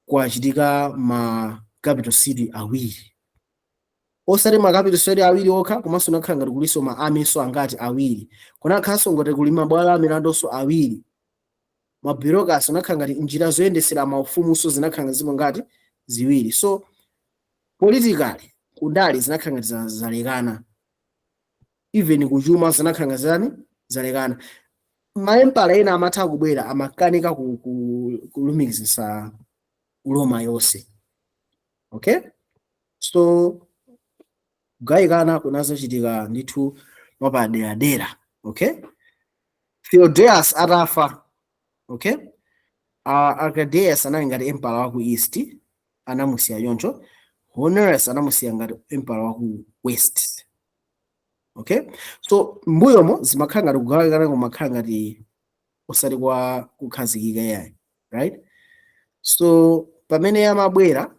kwachitika ma capital city awiri, osati ma capital city awiri okha, komanso kunakhala ngati kuliso ma army-so angati awiri, kunakhalanso ngati kuli mabwalo a milandonso awiri, ma bureaucracy unakhala ngati njira zoyendesera maufumuso zinakhala ngati zimo ngati ziwiri. So politically, kundale, zinakhala ngati zalekana. Even kuchuma zinakhala ngati zani zalekana. Ma empire ena amatha kubwera, amakanika kulumikizisa Roma yonse. Okay, so kugawikana kunazochitika ndithu mwapaderadera. Okay, Theodosius atafa, okay, Arcadius anali ngati emperor wa ku east, anamusiya choncho. Honorius anamusiya ngati emperor wa ku west. Okay, so mbuyomo zimakhala ngati kugawikana kumakhala ngati osati kwa kukhazikika yayi, right? So pamene amabwera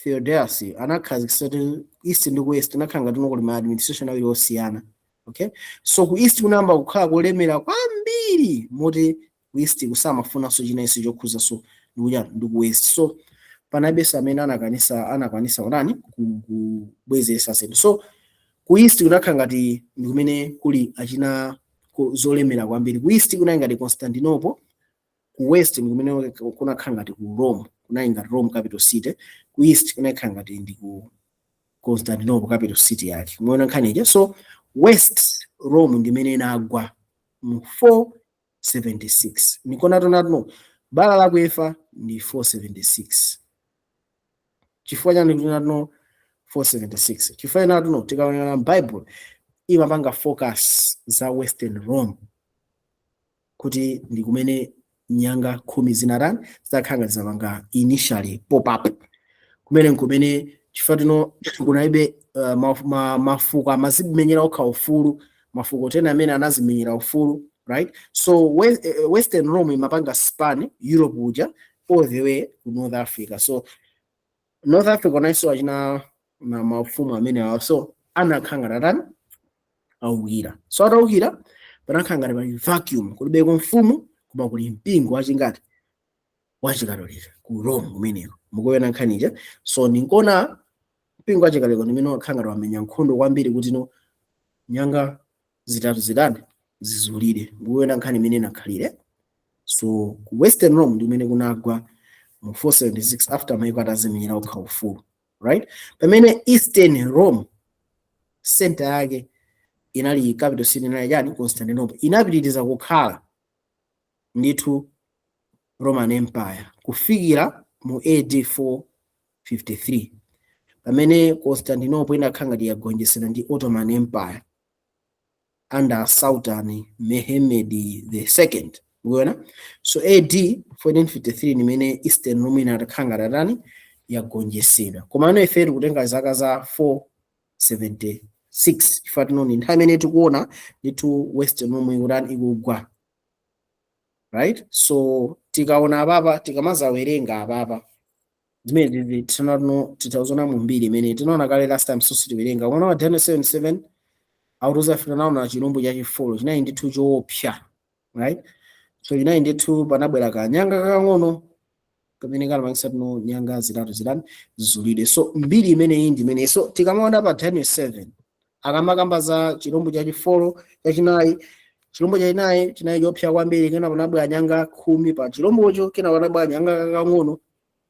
Theodosius, anakhazikitsa kuti east ndi ku west anakhala ngati kuli ma administration awiri osiyana. Okay, so ku east kunayamba kukhala kulemera kwambiri, moti ku east kusamafunanso chinanso chokhuzaso ndikucha ndi ku west. So panabenso amene anakwanisa kutani, kubwezeresa zinthu. So ku east kunakhala ngati ndi kumene kuli achina zolemera kwambiri. Ku east kunali ngati Constantinople, ku west ndi kumene kunakhala ngati ku Rome, kunali ngati Rome capital city. Ku east kunakhala ngati ndi ku Constantinople capital city yake. Muona nkhaniche? So West Rome ndimene inagwa mu 476. Nikona tonatino bala lakufa ndi 476. Chifukwa chani kuti natino 476? Chifukwa natino tikaonera Bible imapanga focus za Western Rome, kuti ndi kumene nyanga 10 zinatani, zidakhala ngati zapanga initially pop up kumene, nkumene chifukwa tino kunalibe mafuko amazimenyera okha ufulu, mafuko tena amene anazimenyera ufulu, right? So Western Rome imapanga span Europe uja all the way ku North Africa. So North Africa nayenso achina na mafumu amene awa, so anakhala ngati atani, awukira. So atawukira, panakhala ngati pali vacuum, kulibeko mfumu koma kuli mpingo wachingati, wachikatolika ku Rome kumeneko. Mukuona nkhanicha? So ninkona mpingo wachikatolika ndimene wakhala ngati wamenya nkhondo kwambiri kuti no nyanga zitatu zitani, zizulire. Mukuona nkhani imene inakhalire? So ku Western Rome ndi kumene kunagwa mu 476 after maiko atazimenyera okha ufulu, right? Pamene Eastern Rome, center yake inali, capital city inali chani? Constantinople. Inapitiriza kukhala ndithu Roman Empire kufikira mu AD 453, pamene Constantinople inakhala ngati yagonjetsedwa ndi Ottoman Empire under Sultan Mehmed II. Mukuona? So AD 1453 nimene Eastern Rome inakhala ngati atani, yagonjetsedwa. Komano ife tikutenga zaka za 476 chifukwa tinoni nthawi imene tikuona ndithu Western Rome ikutani, ikugwa, right? So tikaona apapa, tikamazawerenga apapa zimene tinaona, titauzona mu mbiri imene tinaona kale last time, so sitiwerenga. Kuona wa Daniel 77 akutuza ife tinaona chilombo chachi four chinali ndithu choopsa, right? So chinali ndithu, panabwera kanyanga kakang'ono kamene kanapangisa tino nyanga zitatu zitani, zizulidwe. So mbiri imeneyi ndi imeneyi. So tikamaona pa Daniel 7 akamakamba za chilombo chachi four, chachinayi, chilombo chachinayi chinali choopsa kwambiri, kena panabwera nyanga 10 pa chilombocho, kena panabwera nyanga kakang'ono.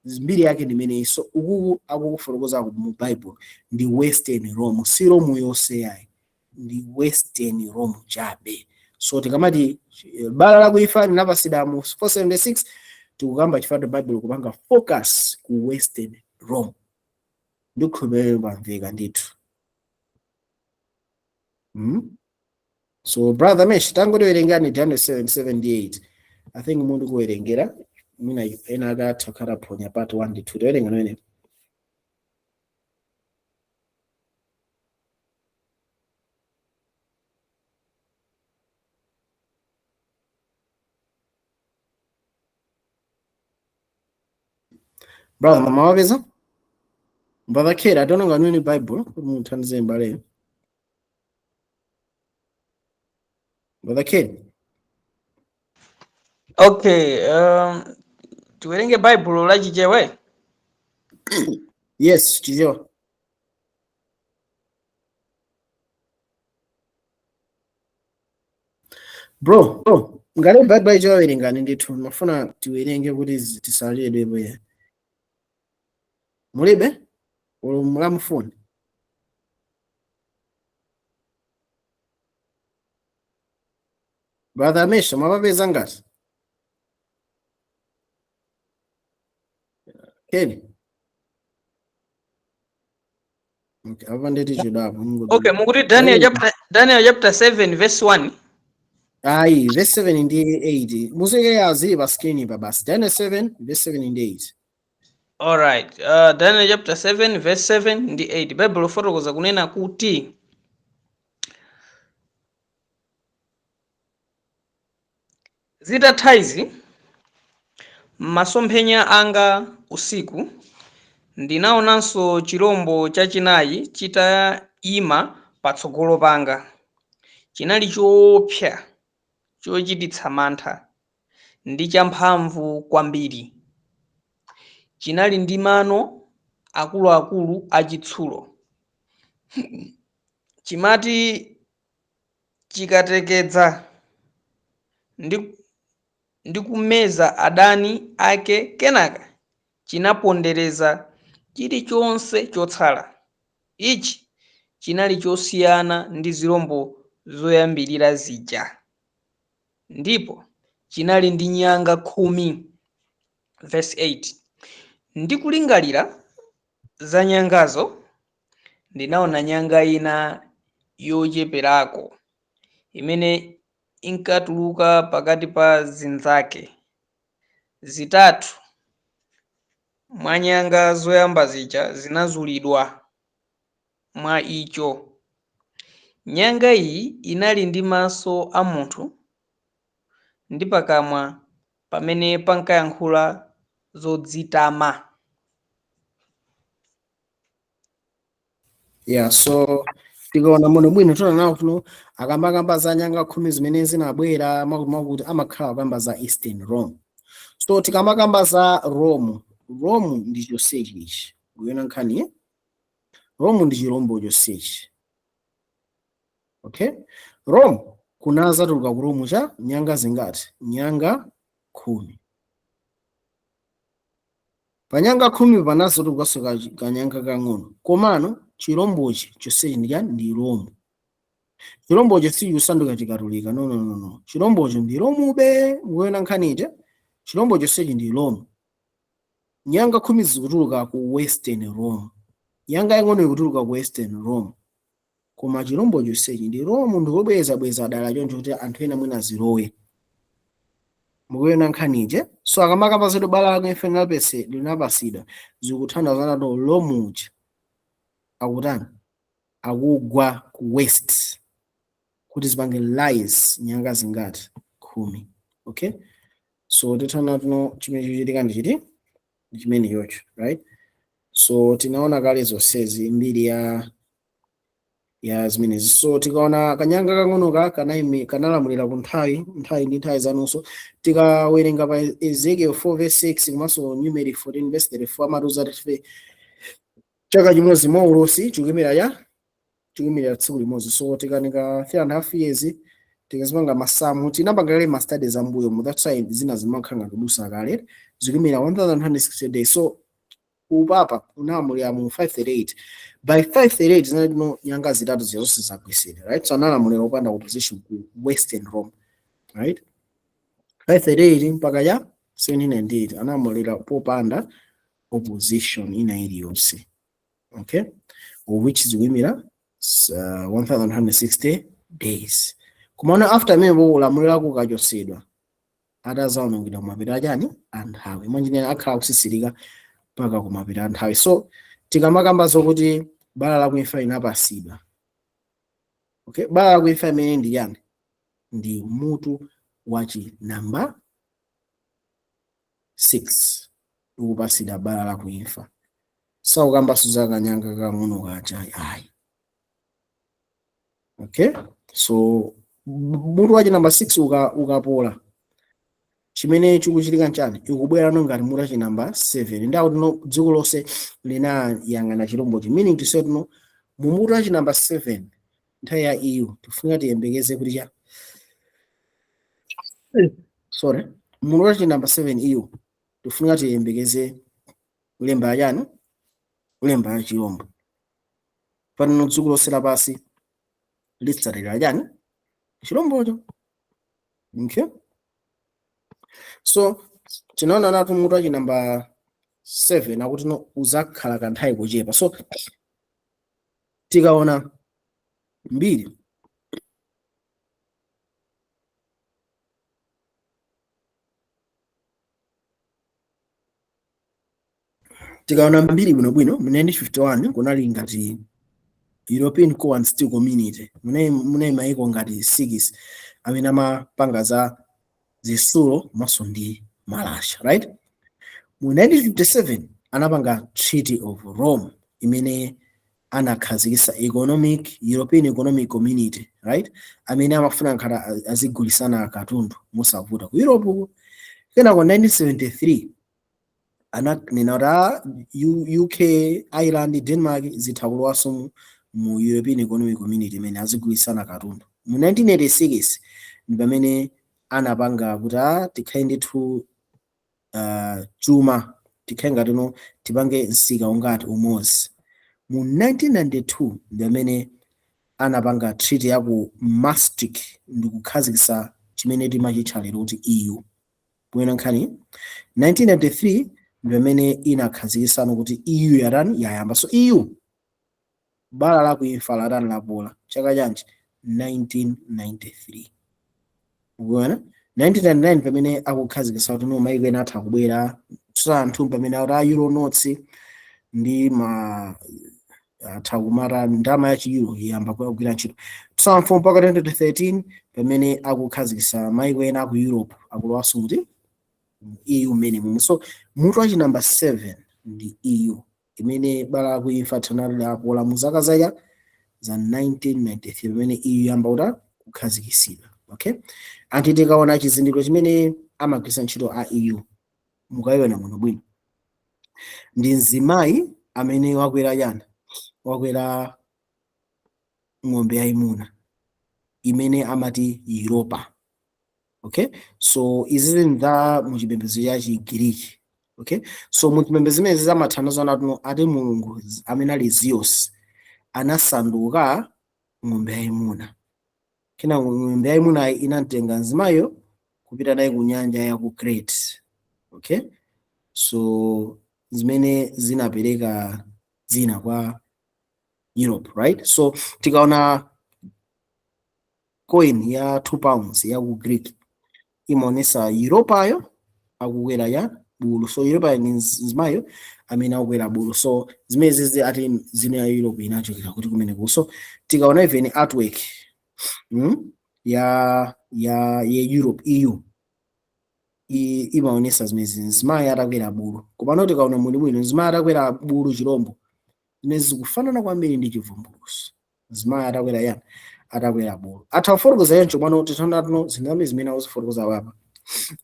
Mbiri yake ndi imeneyi. So ukuku akukufotokoza mu Bible ndi Western Rome, si Rome yonse yayi, ndi Western Rome chabe. So tikamati bala lakuifa linapasidwa mu 476, tikukamba chifukwa Bible kupanga focus ku Western Rome. Ndikukhulupirira pamveka ndithu. So brother Mesh, tangotiwerengani Daniel 7 7 ndi 8. I think munthu kuwerengera mwina ena akatha kukhala phonya part 1 ndi 2. Tiwerenga nwene. Brother, mama wapeza? Brother Kera, I don't know ngani Bible kuti muthandize mbale. Brother Kera. Okay, tiwerenge Baibulo la Chichewa. Yes, Chichewa. Bro, bro, ngati Bible ichawerengani ndithu mafuna tiwerenge kuti tisalidwe bwe. Mulibe? Olo mulamufoni. Brother Mesha, mwapapeza ngati? Kenny. Okay, apa ndeti chidapo. Okay, mukuti Daniel chapter 7 verse 1. Ayi, verse 7 ndi 8. Muzeke azili pa screen pa basi. Daniel 7 verse 7 ndi 8. Alright, Daniel chapter 7 verse 7 ndi 8. Bible fotokoza kunena kuti zitatha izi, masomphenya anga usiku, ndinaonanso chirombo chachinayi chitayima patsogolo panga. Chinali choopsa, chochititsa mantha ndi champhamvu kwambiri. Chinali ndi mano akuluakulu achitsulo. Chimati chikatekedza ndi kumeza adani ake, kenaka chinapondereza chilichonse chotsala. Ichi chinali chosiyana ndi zirombo zoyambirira zija, ndipo chinali ndi nyanga 10. Verse 8: ndikulingalira za nyangazo, ndinaona nyanga ina yocheperako imene inkatuluka pakati pa zinzake. Zitatu mwa nyanga zoyamba zija zinazulidwa mwa icho. Nyanga iyi inali ndi maso a munthu ndi pakamwa pamene pankayankhula zodzitama. Yeah, so tikaona muno bwino tiona nawo kuno akamakamba za nyanga 10 zimene zinabwera makuti makuti amakhala kukamba za Eastern Rome. So tikamakamba za Rome, Rome ndi chonsechi ichi. Kuyona nkhani, eh? Rome ndi chirombo chonsechi. Okay? Rome kunazatuluka ku Rome cha nyanga zingati? Nyanga 10. Pa nyanga 10 panazatulukanso kanyanga kang'ono. Komano chirombochi chonsechi ndi chani? Ndi Rome. Chirombocho sichikusanduka chikatolika. No, no, no, no. Chirombocho ndi Romube. Mukuona nkhani ite? Chirombo chonsechi ndi Rome. Nyanga 10 zikutuluka ku Western Rome. Nyanga ing'ono ikutuluka ku Western Rome. Koma chirombo chonsechi ndi Rome, ndikubweza bweza dala choncho kuti anthu ena mwina zilowe. Mukuona nkhani ije? So akamakamba zetu bala lake ife linapese linapasidwa, zikuthandizana to Rome uja akutani, akugwa ku west kuti zipange rise nyanga zingati? 10. Okay, so tithana tuno chimene chikuchitika ndi chiti? Ndi chimene yocho, right? So tinaona kale zonsezi, mbiri ya zimenezi. So tikaona kanyanga kang'onoka kanaimi kanalamulira ku nthawi nthawi ndi nthawi zanunso. Tikawerenga pa Ezekiel 4 verse 6 komanso Numeri 14 verse 34, amatiuza tife chaka chimodzi mwa ulosi chikuyimira ya chikuyimira tsiku limodzi. So tikanika 3.5 years, tikazipanga masamu, tinapanga kale ma studies ambuyo mu that side, zina zimakhala kudusa kale, zikuyimira 1160 days. So upapa unalamulira mu 538. By 538 zinali no nyanga zitatu zonse zagwisidwa, right? So analamulira opanda opposition ku Western Rome, right? 538 mpaka ya 798 analamulira popanda opposition ina iliyonse, okay, of which zikuyimira 1160 days. Kumaona after imene ulamulira kukachosedwa, atazaonongedwa kumapeto achani anthawi mwanjinena akhala kusisirika mpaka kumapeto anthawi. So tikamakamba zokuti bala lakuimfa linapasidwa, okay, bala lakuimfa imene ndi chani? Ndi mutu wachi namba 6 ukupasidwa bala lakuimfa. Saukambanso za kanyanga kang'ono kaja ayi. Okay, so mutu wachi number 6 ukapola, chimene chikuchitika nchani? Ikubwera no ngati mutu wachi number 7. Ndakuti no dziko lonse linayang'ana chilombochi, meaning to say no mu mutu wachi number 7 nthawi ya EU tifunika tiyembekeze kuti cha, sorry, mutu wachi number 7 EU tifunika tiyembekeze lemba chani? Lemba la chilombo. Pano dziko lonse lapansi litsatira chani? Chilombocho. Okay, so tinaona natu mutu wachi number 7 akuti no uzakhala kanthawi kochepa. So tikaona mbiri bwinobwino, mu 1951 kunali ngati European Coal and Steel Community. Munali maiko ngati 6 amene amapanga za zitsulo komanso ndi malasha, right? Mu 1957 anapanga Treaty of Rome imene anakhazikitsa European Economic Community, right? Amene amafuna nkhala azigulisana katundu mosavuta ku Europe uko. Kenako 1973 ananena kuti UK, Ireland, Denmark zitha kulowanso mu European Economic Community imene azigulisana katundu. Mu 1986 ndi pamene anapanga kuti tikhale ndithu chuma, tikhale ngati no tipange msika ungati umodzi. Mu 1992 ndi pamene anapanga treaty ya ku Maastricht ndi kukhazikitsa chimene timachitcha lero kuti EU. Bwino nkhani 1993 ndi pamene inakhazikitsano kuti EU yatani? Yayamba. So EU bala la kuimfa latani? Lapola. Chaka chanji? 1993. Ukuona 1999 pamene akukhazikitsa kuti no maiko ena atha kubwera anthu, pamene akuti a euro notes ndi ma atha kumata ndalama ya chi euro iyamba kugwira ntchito. 2004 mpaka 2013 pamene akukhazikitsa maiko ena aku Europe akulowanso kuti EU mmene mumu. So mutu wachi number 7 ndi EU imene bala lakuimfa thanali lapola mu zaka zacha za 1993 pamene EU yamba kuta kukhazikitsidwa. Okay, anthu tikaona chizindikiro chimene amagwiritsa ntchito a EU, mukayiona muno bwino, ndi mzimayi amene wakwera chani? Wakwera ng'ombe yayimuna imene amati Europa. Okay, so izi nda muchipembedzo cha Chigiriki. Okay, so muchipembedzo zimene zamathandizo anati ati mulungu amene ali Zeus anasanduka ng'ombe yayimuna. Kena ng'ombe yayimuna inamtenga mzimayo kupita naye ku nyanja ya ku Crete. Okay, so zimene zinapereka dzina kwa Europe, right? So tikaona coin ya £2 ya ku Greek imaonesa Europayo akukwera ya bulu. So Europa ni mzimayo amene akukwera bulu. So zimene zizi ati zina ya Europe inachokera kuti kumeneko. So tikaona even artwork ya Europe, EU, imaonesa zimene mzimayi atakwera bulu. Komano tikaona muli bwino mzimayi atakwera bulu, chirombo, zimene zikufanana kwambiri ndi Chivumbulutso, mzimayi atakwera yani? Atakwera bulu. Atha kufotokoza yencho pano titaona tuno zinthu zambiri zimene akuzifotokoza papa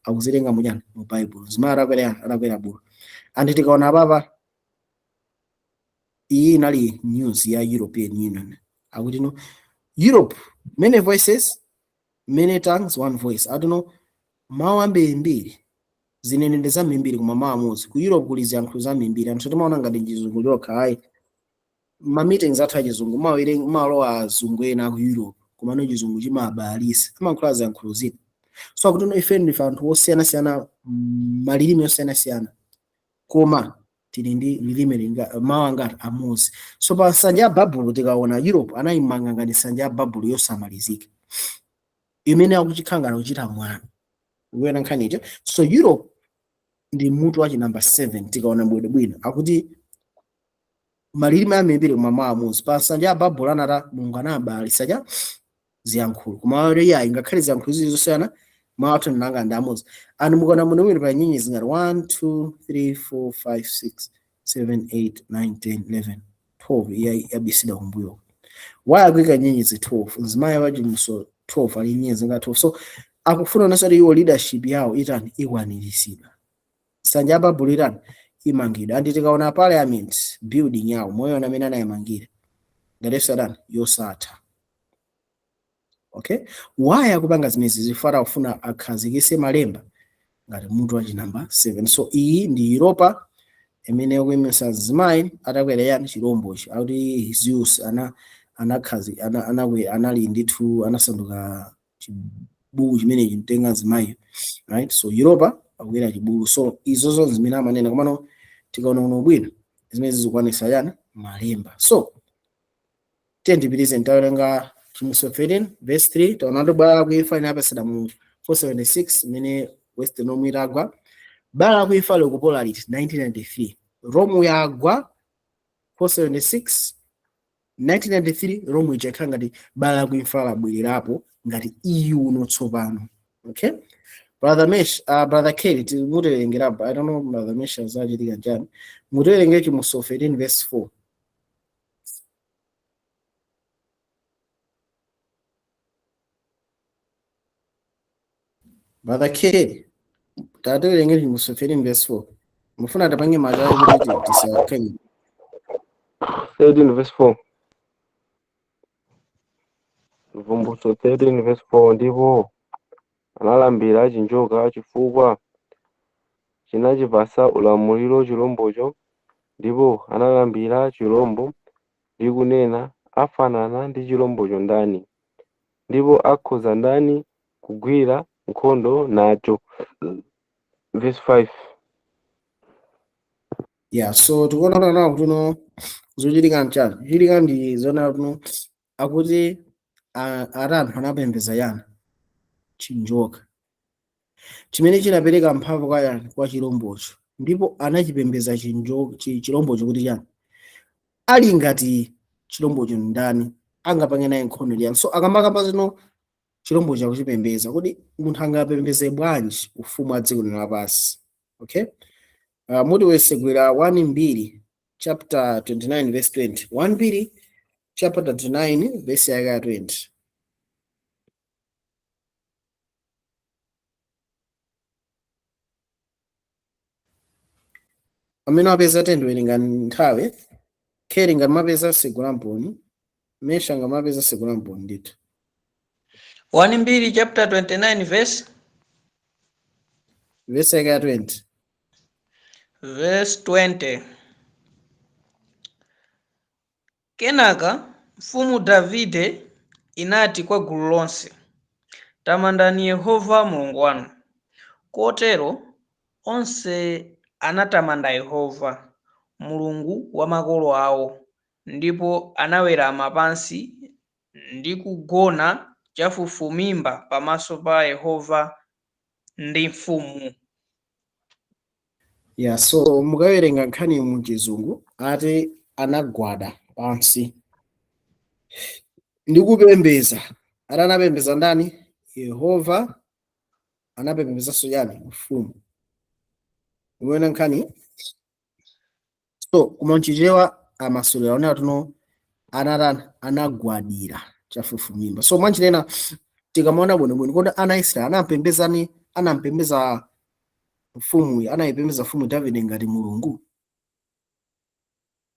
akuzitenga munyana mu Bible. Mzimayi atakwera yani? Atakwera bulu. Anthu tikaona papa iyi inali news ya European Union, akuti no Europe, many voices, many tongues, one voice. Atuno mawu ambirimbiri, zinenero zambirimbiri, koma mawu amodzi. Ku Europe kuli ziyankhulo zambirimbiri. Anthu timaona ngati chizungu chokha, ayi. Ma meetings athu achizungu mawalowa azungu ena aku Europe, komano chizungu chimabalisa, amayankhula ziyankhulo zina. So akuti no ife ndife anthu osiyanasiyana, malilime osiyanasiyana, koma tili ndi lilime linga, mawu angati? Amodzi. So pa nsanja ya Babulo tikaona Europe anayimanga ngati nsanja ya Babulo yosamalizika imene akuchikhangana kuchita mwano kuwena nkhanicho. So Europe ndi mutu wachi number 7. Tikaona bwinobwino akuti malilime ambirimbiri koma mawu amodzi. Pa nsanja ya Babulo anata Mulungu anabalisa cha ziyankhulo, koma lero iyayi, ngakhale ziyankhulo zili zosiyana, mawu athu ndinanga ndi amodzi. Anthu mukaona bwinobwino pa nyenyezi ngati 1 2 3 4 5 6. 7, 8, 9, 10, 11, 12 iya yabisidwa kumbuyo. Why akuika nyenyezi 12? Mzimayi wa Chivumbulutso 12 ali nyenyezi nga 12. So akufuna onesa kuti iwo leadership yawo itani? Ikwaniritsidwa. Nsanja ya Babulo itani? Imangidwa. And tikaona parliament building yawo, moyo amene anayimangira ngati satani yosatha. Okay, why akupanga zimenezi? Zifara akufuna akhazikise malemba ngati mutu wa chinamba 7. So iyi ndi Europa imene ikuyimisa mzimayi atakwera yani? Chirombochi. Akuti Zeus ana anakhazi ana, anakwe anali ndithu anasanduka chibulu chimene chimtenga mzimayi, right? So Europa akukwera chibulu. So izozo zimene amanena, komano tikaona uno bwino zimene zikwanisa yani? Malemba. So tiye ndipitize, ntawerenga Chivumbulutso 13 verse 3. Taona kuti bala lakuimfa inapesera mu 476 imene Western Rome itagwa. Bala lakuimfa likupola liti? 1993. Rome yagwa 476, 1993 Rome ija ikhala ngati bala lakuimfa labwererapo ngati EU uno tsopano. Okay, Brother Mesh, Brother Kelly, timutewerengerapo. I don't know Brother Mesh azachitika njani. Mutiwerengere Chivumbulutso 13 verse 4. Brother Kelly, tatiwerengere Chivumbulutso 13 verse 4. Mufuna tapange machawi kuti tisakhenye. 13 verse 4. Vumbulutso 13 verse 4. Ndipo analambira chinjoka chifukwa chinachipasa ulamuliro chilombocho, ndipo analambira chilombo ndi kunena, afanana ndi chilombocho ndani, ndipo akhoza ndani kugwira nkhondo nacho? Verse 5. Yeah, so tikuona nawo kuti no zochitika mchani, zochitika ndi zona kuno akuti ati anthu anapembedza yani? Chinjoka chimene chinapereka mphamvu kwa yani? Kwa chilombocho, ndipo anachipembedza chilombocho kuti chani? Ali ngati chilombocho ndani, angapange naye nkhondo yani? So akamakamba zino chilombocho akuchipembedza, kuti munthu angapembedze bwanji ufumu wa dziko lino lapansi? Okay, muti wesegwera 1 Mbiri chapter 29 verse 20. 1 Mbiri chapter 29 verse yake ya 20. Amene wapeza tendo werenga nthawi. Kheri ngati mapeza segula mponi. Mesha ngati mapeza segula mponi ndithu. 1 Mbiri chapter 29 verse verse yake ya 20. Verse 20. Kenaka mfumu Davide inati kwa gulu lonse, Tamandani Yehova Mulungu wanu. Kotero onse anatamanda Yehova, Mulungu wa makolo awo, ndipo anawerama pansi ndi kugona chafufumimba pamaso pa Yehova ndi mfumu. Yeah, so mukawerenga nkhani mu Chizungu ati anagwada pansi ndi kupembeza. Ati anapembeza ndani? Yehova. Anapembezanso yani? Mfumu. Muona nkhani? So koma mchichewa amasulira onena tuno anatani? Anagwadira chafufumimba. So mwanchinena tikamaona bwinobwino kodi ana Israeli anampembezani? Anampembeza mfumu, anayipembeza mfumu Davide ngati Mulungu?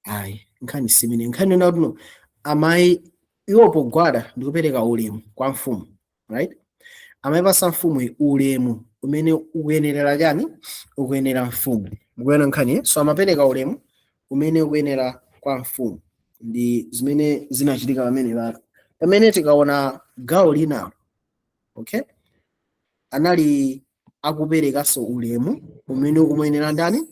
Ayi, nkhani simene. Nkhani yona tuno amayi iwo pogwada ndikupereka ulemu kwa mfumu, right? Amayipasa mfumu ulemu umene ukuyenerera chani? Ukuyenera mfumu. Mukuona nkhani? So amapereka ulemu umene ukuyenera kwa mfumu, ndi zimene zinachitika pamene pano. Pamene tikaona gawo linalo, okay, anali akuperekanso ulemu umene ukumuyenera ndani?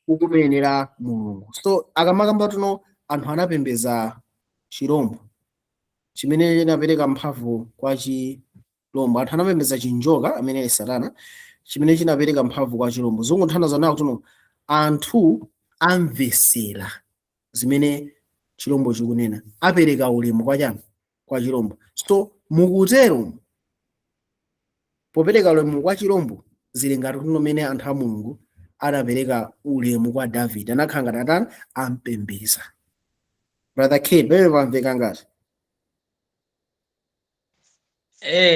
Ukumuyenera Mulungu. So akamakamba tuno anthu anapembeza chirombo chimene chinapereka mphamvu kwa chirombo, anthu anapembeza chinjoka amene ali Satana chimene chinapereka mphamvu kwa chirombo, zikutanthauza nawo tuno anthu amvesera zimene chirombo chikunena, apereka ulemu kwa chani? Kwa chirombo. So mukutero popereka ulemu kwa chirombo zili ngati kuno mene anthu a Mulungu anapereka ulemu kwa David, anakhala ngati atani, ampembeza. Brother K, pamene pamveka ngati?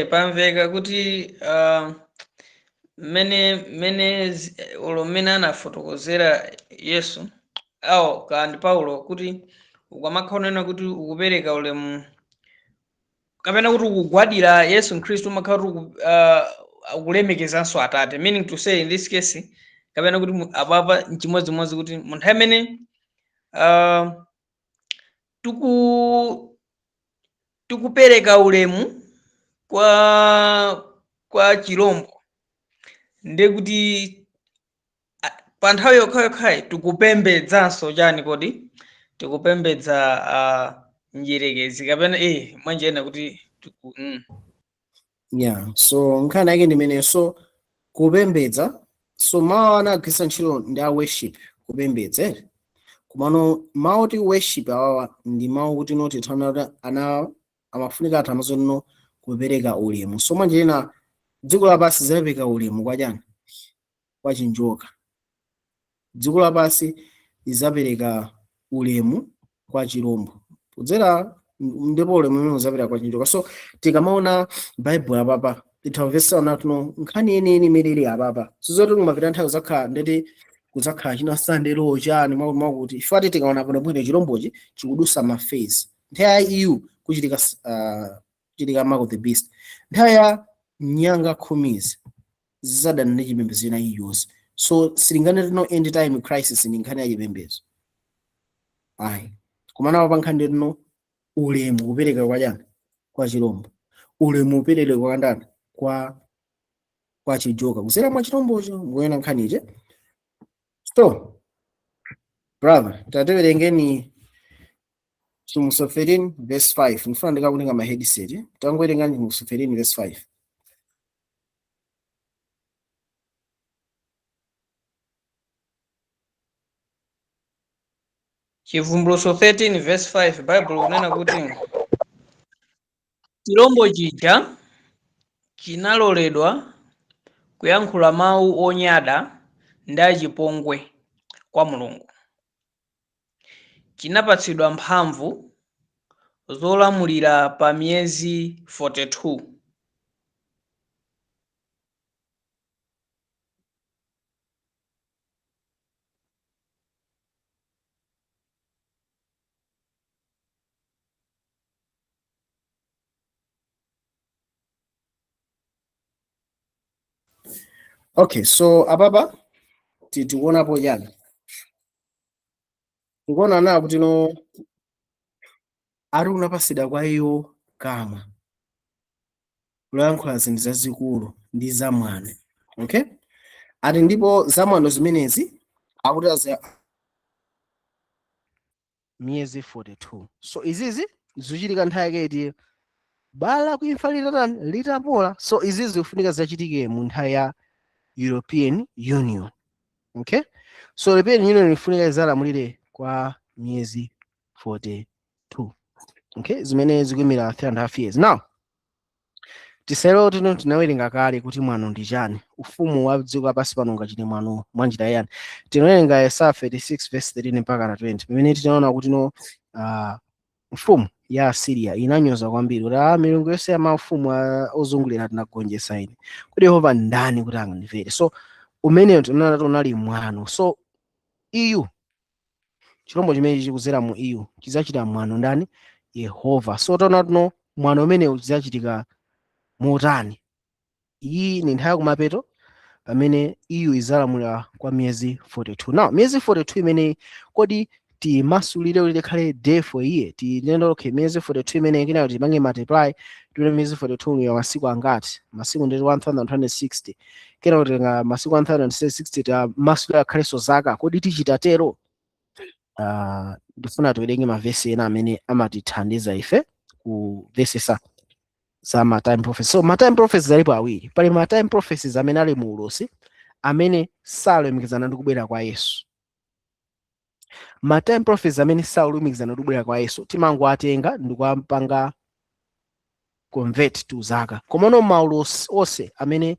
Pamveka kuti mmene mmene olo mmene anafotokozera Yesu awo kandi Paulo, kuti ukamakhala unena kuti ukupereka ulemu kapena kuti ukugwadira Yesu Khristu, umakhala kuti ukulemekezanso Atate, meaning to say in this case, kapena kuti apapa nchimodzimodzi kuti munthu amene tikupereka ulemu kwa chirombo, ndiye kuti pa nthawi yokhayokhayi tikupembedzanso chani? Kodi tikupembedza mdierekezi kapena mwanjena kuti tiku. Yeah, so nkhani yake ndimeneyo. So kupembedza, so mawu anagwiritsa ntchito ndi a worship, kupembedza, eh? Komano mawu oti worship awawa ndi mawu kuti noti thaona kuti ana amafunika athu no kupereka ulemu. So mwanjena dziko lapansi zidapereka ulemu kwa chani? Kwa chinjoka. Dziko lapansi lizapereka ulemu kwa chirombo kudzera, ndipo ulemu umene uzapereka kwa chinjoka. So tikamaona Baibulo apapa, tithamvesa natuno nkhani yeniyeni imene ili apapa. Sizoti kumapita nthawi zakhala ndeti kudzakhala china Sunday law chani mwakuti ifati. Tikaona pano bwino, chirombochi chikudusa ma phase. Nthawi ya EU kuchitika kuchitika mark of the beast. Nthawi ya nyanga 10 zizadana ndi chipembedzo ina iliyonse. So silingane tino end time crisis ndi nkhani ya chipembedzo, ayi. Komana pa nkhani tino ulemu kupereka kwa chani? Kwa chirombo. Ulemu upereke kwa ndani? Kwa chijoka kusera mwa chirombocho. Mukuona nkhani ije? So brother, tatiwerengeni Chivumbulutso 13 verse 5. Ndifuna ndikakutenga ma headset. Tangowerengani Chivumbulutso 13 verse 5. Chivumbulutso 13 verse 5, Bible kunena kuti chirombo chija chinaloledwa kuyankhula mawu onyada ndi achipongwe kwa Mulungu. Chinapatsidwa mphamvu zolamulira pa miyezi 42. Okay, so apapa tikuonapo chani? Tikuona na kuti no ari unapasidwa kwa iwo kamwa kulankhula zinthu zazikulu ndi zamwano. Okay, ati ndipo zamwano zimenezi akuti miyezi 42. So izizi zikuchitika nthawi yake iti? Bala kuimfa litatani? Litapola. So izizi zikufunika zachitike mu nthawi ya European Union. Okay, so European Union ifunika izalamulire kwa miyezi 42, okay, zimene zikuyimira 3.5 years. Now tisero tino tinawerenga kale kuti mwano ndi chani, ufumu wa dziko lapansi pano ungachite mwano mwa njira yani. Tinawerenga Yesaya 36 verse 13 mpaka na 20, pamene tinaona kuti no mfumu ya Assyria inanyoza kwambiri kuti milungu yonse ya maufumu ozungulira tinagonjetsa ine, kuti Yehova ndani kuti angandimvere? So umeneyo tinaona kuti unali mwano. So EU, chirombo chimene chikuzera mu EU chidzachita mwano ndani? Yehova. So taona tuno mwano umenewu chidzachitika motani. Iyi ni nthawi yakumapeto pamene EU izalamulira kwa miyezi 42. Now miyezi 42 imeneyi, kodi timasulire kuti ikhale day for year? Tinene okay, miyezi 42 imeneyi kinayo tipange multiply, tione miyezi 42 ya masiku angati. Masiku ndi 1260. Kena kutenga masiku 1260 tamasulire akhalenso zaka. Kodi tichita tero? Ndifuna tiwerenge mavesi ena amene amatithandiza ife kumvesesa za ma time prophecies. So ma time prophecies alipo awiri. Pali ma time prophecies amene ali mu ulosi amene salumikizana ndi kubwera kwa Yesu. Ma time prophecies amene salumikizana ndi kubwera kwa Yesu timangoatenga ndi kuwapanga convert to zaka. Komano maulosi onse amene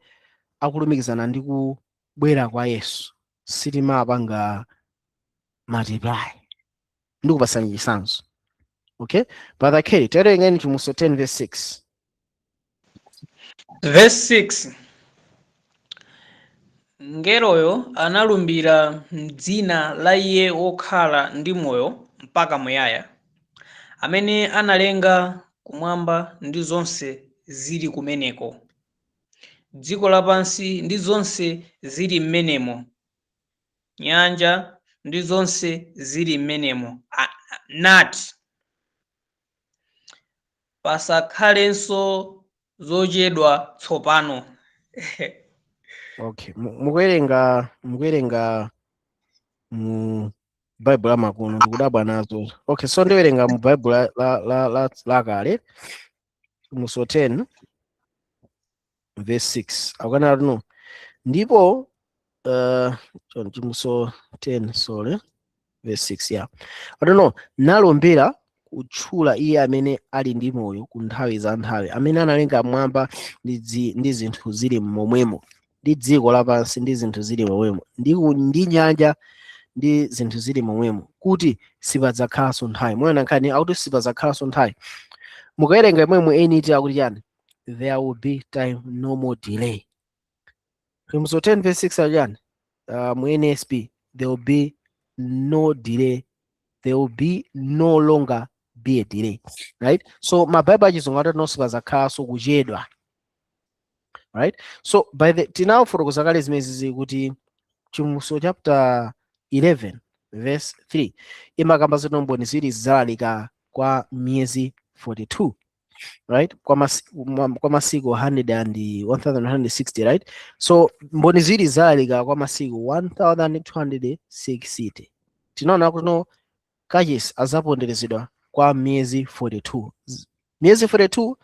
akulumikizana ndi kubwera kwa Yesu Sitimapanga multiply. Ndikupasani chitsanzo. Okay, Brother Kelly, tawerengeni Chivumbulutso 10 verse 6. Verse 6: Mngeloyo analumbira m'dzina la Iye wokhala ndi moyo mpaka muyaya, amene analenga kumwamba ndi zonse zili kumeneko, dziko lapansi ndi zonse zili m'menemo, nyanja ndi zonse zili m'menemo, nati, pasakhalenso zochedwa tsopano. Okay, mukuwerenga mu Bible amakono, ndikudabwa nazo. Okay, so ndiwerenga mu Bible la kale, Chivumbulutso 10 verse 6 akana no ndipo Chivumbulutso 10, sorry, verse 6, yeah, I don't know. Nalumbira kutchula iye amene ali ndi moyo ku nthawi za nthawi, amene analenga mwamba ndi zinthu zili momwemo, ndi dziko lapansi ndi zinthu zili momwemo, ndi nyanja ndi zinthu zili momwemo, kuti sipadzakhalanso nthawi. Mwana nkhani akuti sipadzakhalanso nthawi. Mukawerenga imwe mu NT akuti chani? There will be time, no more delay. Chivumbulutso 10 verse 6 achani? Mu NSB, there will be no delay, there will be no longer be a delay, right? So mabaibulo achizungu atati no, sipadzakhalanso kuchedwa, right? So by the tinafotokoza kale zimenezi kuti Chivumbulutso chapter 11 verse 3 imakamba zoti mboni ziwiri zidzalalika kwa miyezi 42, right? Kwa masiku 100 and 1160, right? So mboni ziwiri zidzalalika kwa masiku 1260. Tinaona kuti no, kachisi azaponderezedwa kwa miyezi 42. Miyezi 42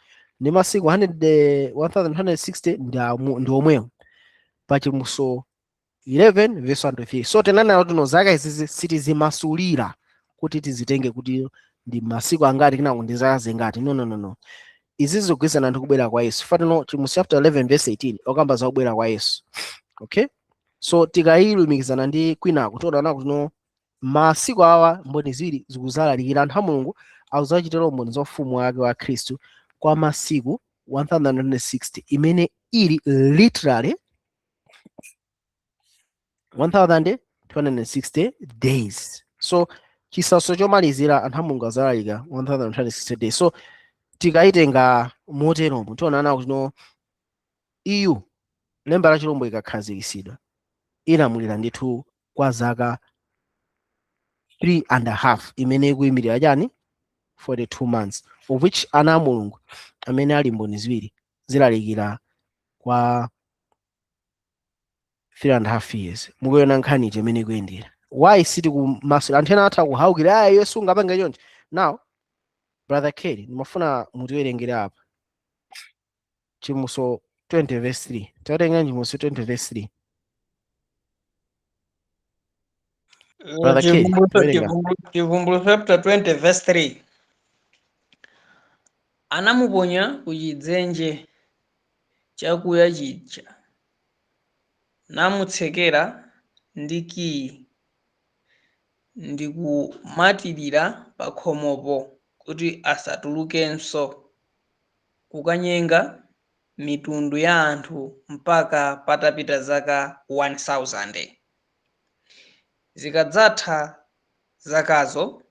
ndi masiku 100 1160 ndi omwewo pa Chivumbulutso 11 verse 1 to 3. So tinanena kuti no, zaka izizi sitizimasulira kuti tizitenge kuti ndi masiku angati kenako ndi zaka zingati. No, no, no, no, izi zikugwirizana ndi kubwera kwa Yesu. Fatino Chivumbulutso chapter 11 verse 18 okamba za kubwera kwa Yesu. Okay, so tikayilumikizana ndi kwinako tiona kuti no, masiku awa mboni ziwiri zikuzalalikira, anthu a Mulungu akuzachitira umboni za ufumu wake wa Khristu kwa masiku 1160, imene ili literally 1260 days. So chisautso chomalizira anthu a Mulungu azalalika 1260 days. So tikayitenga moteromo tionana kuti no, EU lemba la chilombo ikakhazikitsidwa ilamulira ndithu kwa zaka 3 and a half, imene ikuyimirira chani? 42 months, of which ana a Mulungu amene ali mboni ziwiri zilalikira kwa 3 and a half years. Mukuona nkhani iji imene ikuyendera? Why sitikumasula? Anthu ena atha kuhaukira, aya Yesu ungapange chonchi. Now, Brother Kelly, ndimafuna mutiwerengere apa Chivumbulutso 20 verse 3. Tawerenga Chivumbulutso 20 verse 3, Brother Kelly. Tawerenga. Chivumbulutso chapter 20 verse 3: Anamuponya ku chidzenje chakuya chija, namutsekera ndi kiyi ndikumatirira pa khomopo kuti asatulukenso kukanyenga mitundu ya anthu mpaka patapita zaka 1000. Zikadzatha zakazo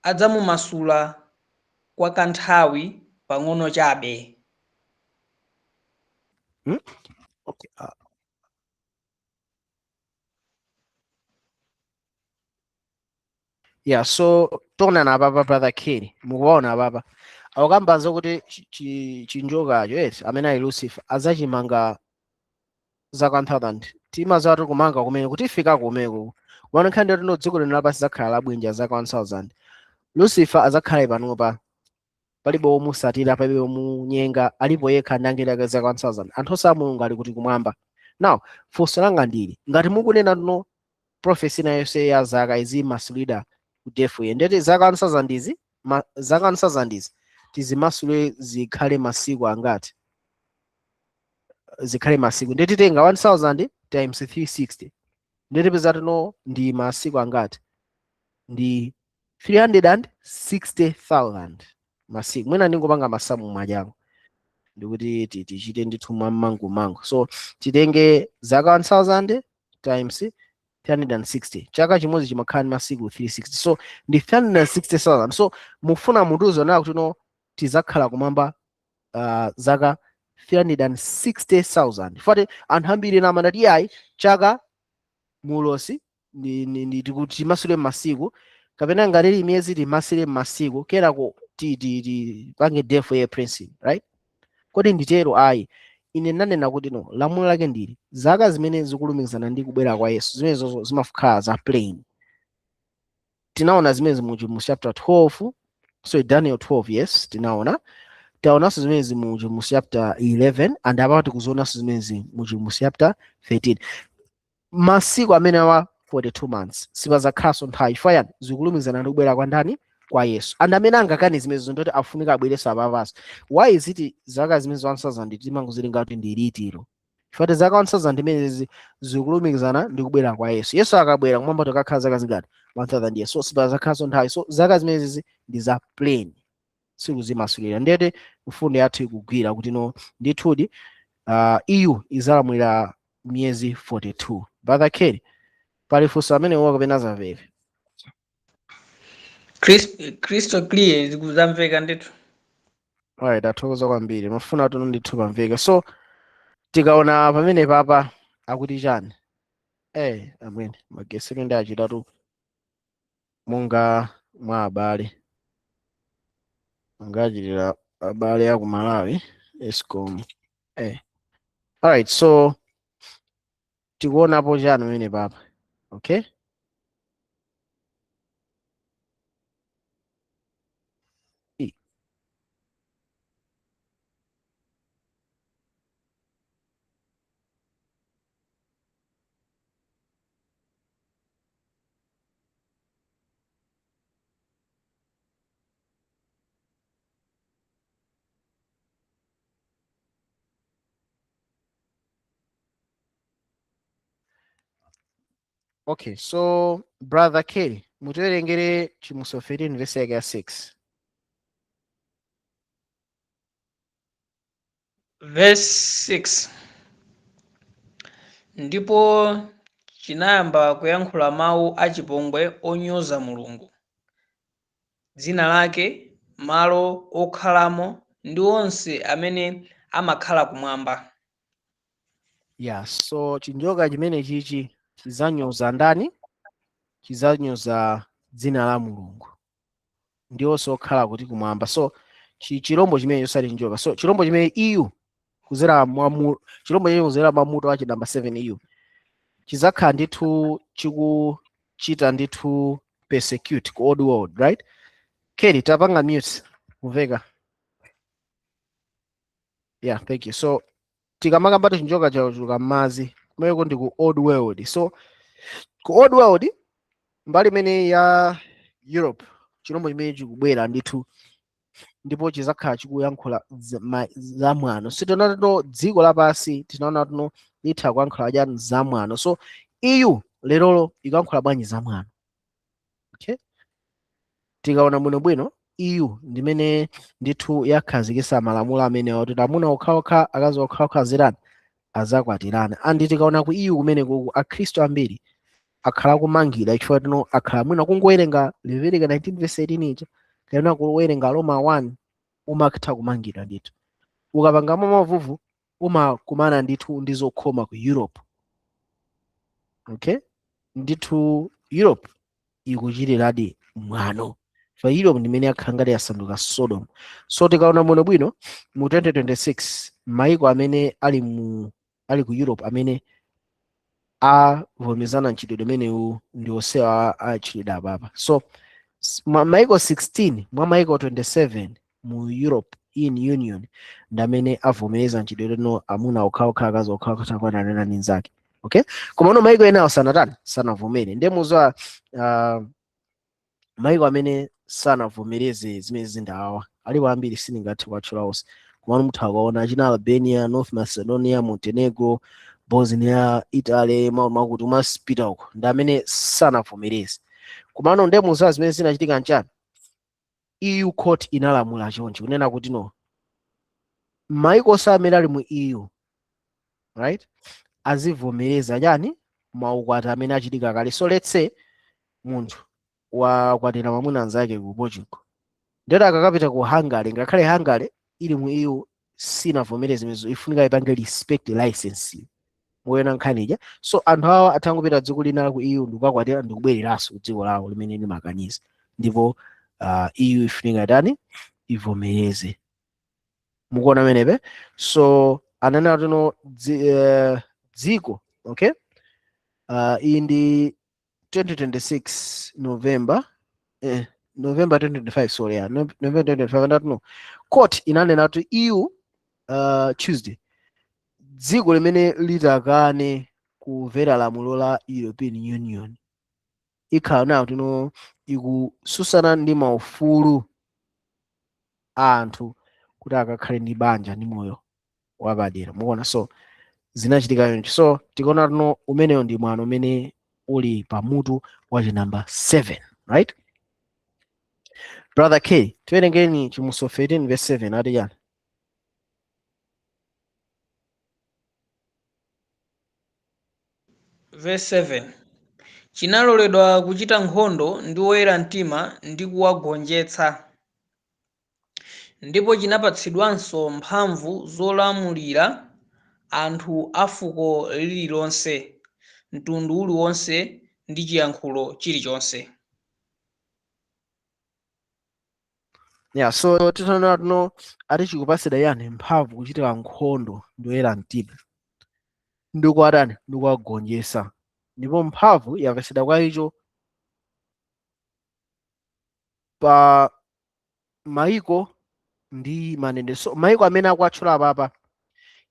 adzamumasula kwa kanthawi pang'ono chabe. Okay. Yeah, so tionana apapa, Brother Kelly, mukuwaona apapa akukamba zokuti chinjokacho eti amene ali Lucifer azachimanga zaka 1000. Timazati kumanga kumene kuti ifika kumeko kumene nkhani ndiyoti no, dziko lino lapansi zakhala labwinja zaka 1000. Lucifer azakhala panopa, palibe womusatira, palibe womunyenga, alipo yekha ndi angelo ake zaka 1000. Anthu onse a Mulungu ali kuti? Kumwamba. Now funso langa ndili, ngati mukunena no, prophecy inayonse ya zaka izi imasulidwa ku defu, ndeti zaka 1000 izi, zaka 1000 izi tizimasule zikhale masiku angati? Zikhale masiku, ndeti tenga 1000 times 360. Nditipeza tino ndi masiku angati? Ndi 360,000 masiku. Mwina ndingopanga masamu mwachangu ndikuti tichite ndithu mwammangumangu. So titenge zaka 1000 times 360, chaka chimodzi chimakhala ndi masiku 360, so ndi 360,000. So mufuna mutiuze nawo kuti no tizakhala kumwamba zaka 360,000. Fati anthu ambiri ena amanati iyayi, chaka mulosi ndi tikuti timasule masiku kapena ngati ili miyezi timasule masiku, kenako tipange day for year principle, right? Kodi nditero? Ayi, ine ndanena kuti no, lamulo lake ndili zaka zimene zikulumikizana ndi kubwera kwa Yesu, zimenezo zimakhala za plain. Tinaona zimene mu chapter 12, sorry, Daniel 12. Yes, tinaona, taonanso zimenezi mu chapter 11, and apa tikuzionanso zimenezi mu chapter 13. Masiku amene awa 42 months sipazakhalanso nthawi. Chifukwa yani? Zikulumikizana ndi kubwera kwa ndani? Kwa Yesu. And amene angakane zimenezo ndoti afunika abwereso apapaso. Why is it zaka zimene 1000 timangozilinga kuti ndi litiro? Chifukwa zaka 1000 imenezi zikulumikizana ndi kubwera kwa Yesu. Yesu akabwera, kumwamba tikakhala zaka zingati? 1000 years. So sipazakhalanso nthawi. So zaka zimenezi ndi za plain, sikuzimasulira. Ndete mfundo yathu ikugwira kuti no, ndithudi EU izalamulira miyezi 42. Brother Kelly, pali funso amene uwa kapena zamveka? Crystal clear, zikuzamveka ndithu. Alright, athokoza kwambiri. Mafuna tuno ndithu pamveka. So tikaona pamene papa akuti chani? Amwene magesero ndi achitatu monga mwa abale angachitira abale aku Malawi Escom. Alright, so tikuonapo chani pamene papa? Okay. Okay, so Brother Kelly, mutiwerengere Chivumbulutso 13 verse yake ya 6. Verse 6: Ndipo chinayamba kuyankhula mawu achipongwe onyoza Mulungu, dzina lake, malo okhalamo ndi onse amene amakhala kumwamba. Yeah, so chinjoka chimene chichi chizanyoza ndani? Chizanyoza dzina la Mulungu ndi onse okhala kuti kumwamba. So chirombo chimene chosati njoka. So chirombo chimene EU kuzera mwa chirombo chimene kuzera mwa mutu wachi number 7, EU chizakhala ndithu chikuchita ndithu persecute ku old world, right? Kelly, tapanga mute, kumveka? Yeah, thank you. So tikamakamba chinjoka chachuluka m'madzi, kumeneko ndi ku old world. So ku old world, mbali imene ya Europe, chirombo chimene chikubwera ndithu ndipo chizakhala chikuyankhula zamwano. So tinaona tuno dziko lapansi, tinaona tuno litha kuyankhula chani? Zamwano. So EU lerolo ikuyankhula bwanji zamwano? Okay, tikaona bwinobwino, EU ndimene ndithu yakhazikitsa malamulo amene kuti amuna okhaokha, akazi okhaokha azirani? Azakwatirana. And tikaona ku EU kumene kuku, akhristu ambiri akhala kumangira chifukwa tino akhala mwina kungowerenga Leviticus 19 verse 18 ija kapena kuwerenga Roma 1, umakatha kumangidwa ndithu. Ukapangamo mavuvu umakumana ndithu ndi zokhoma ku Europe. Okay, ndithu Europe ikuchitiradi mwano fa Europe ndimene yakhala ngati yasanduka Sodom. So tikaona bwino bwino, mu 2026 maiko amene ali ku Europe amene avomerezana mchitidwe umenewu ndi onsewa atchulidwa apapa. So maiko 16 mwa maiko 27 mu Europe in Union ndi amene avomereza mchitidwe no amuna okhaokha, akazi okhaokha akwatirana ndi nzake. Okay, koma no maiko enawo sanatani? Sanavomere. Ndiye muzowa maiko amene sanavomereze zimene zindawawa alipo ambiri, sindingathe kuwatchula onse, komano mutha kuwaona achina Albania, North Macedonia, Montenegro, Bosnia, Italy, makuti umasipita uko ndi amene sanavomereze. Komano ndemo za zimene zinachitika nchani, EU court inalamula chonchi kunena kuti no, maiko onse amene ali mu EU, right, azivomereza chani, maukwati amene achitika kale. So let's say munthu wakwatira mwamuna anzake ku Portugal, ndero akakapita ku Hungary, ngakhale Hungary ili mu EU sinavomereze zimenezo, ifunika ipange respect license moyena nkhanija. So anthu awa athangopita dziko lina ku EU ndikukakwatira ndikubwereranso ku dziko lawo limene limakaniza, ndipo EU ifunika tani, ivomereze. Mukuona menepe? So ananena tino dziko, okay, iyi ndi 2026 November, November 2025, sorry, yeah, November 2025, andati no, court inanena kuti EU Tuesday dziko limene litakane kumvera lamulo la European Union ikhala nayo tino ikususana ndi maufulu a anthu kuti akakhale ndi banja ndi moyo wapadera. Mukuona? So zinachitika choncho. So tikuona tino umeneyo ndi mwano umene uli pamutu wa chinamba 7, right? Brother K, tiwerengeni Chivumbulutso 13 verse 7, ati chani? Verse 7. Chinaloledwa kuchita nkhondo ndi oyera mtima ndi kuwagonjetsa, ndipo chinapatsidwanso mphamvu zolamulira anthu a fuko lililonse, mtundu uliwonse ndi chiyankhulo chilichonse. Yeah, so titaona tuno ati chikupatsidwa yani mphamvu kuchitira nkhondo ndi oyera mtima ndikuwatani, ndikuwagonjetsa, ndipo mphamvu yapatsidwa kwa icho pa maiko ndi manene. So maiko amene akuatchula apapa,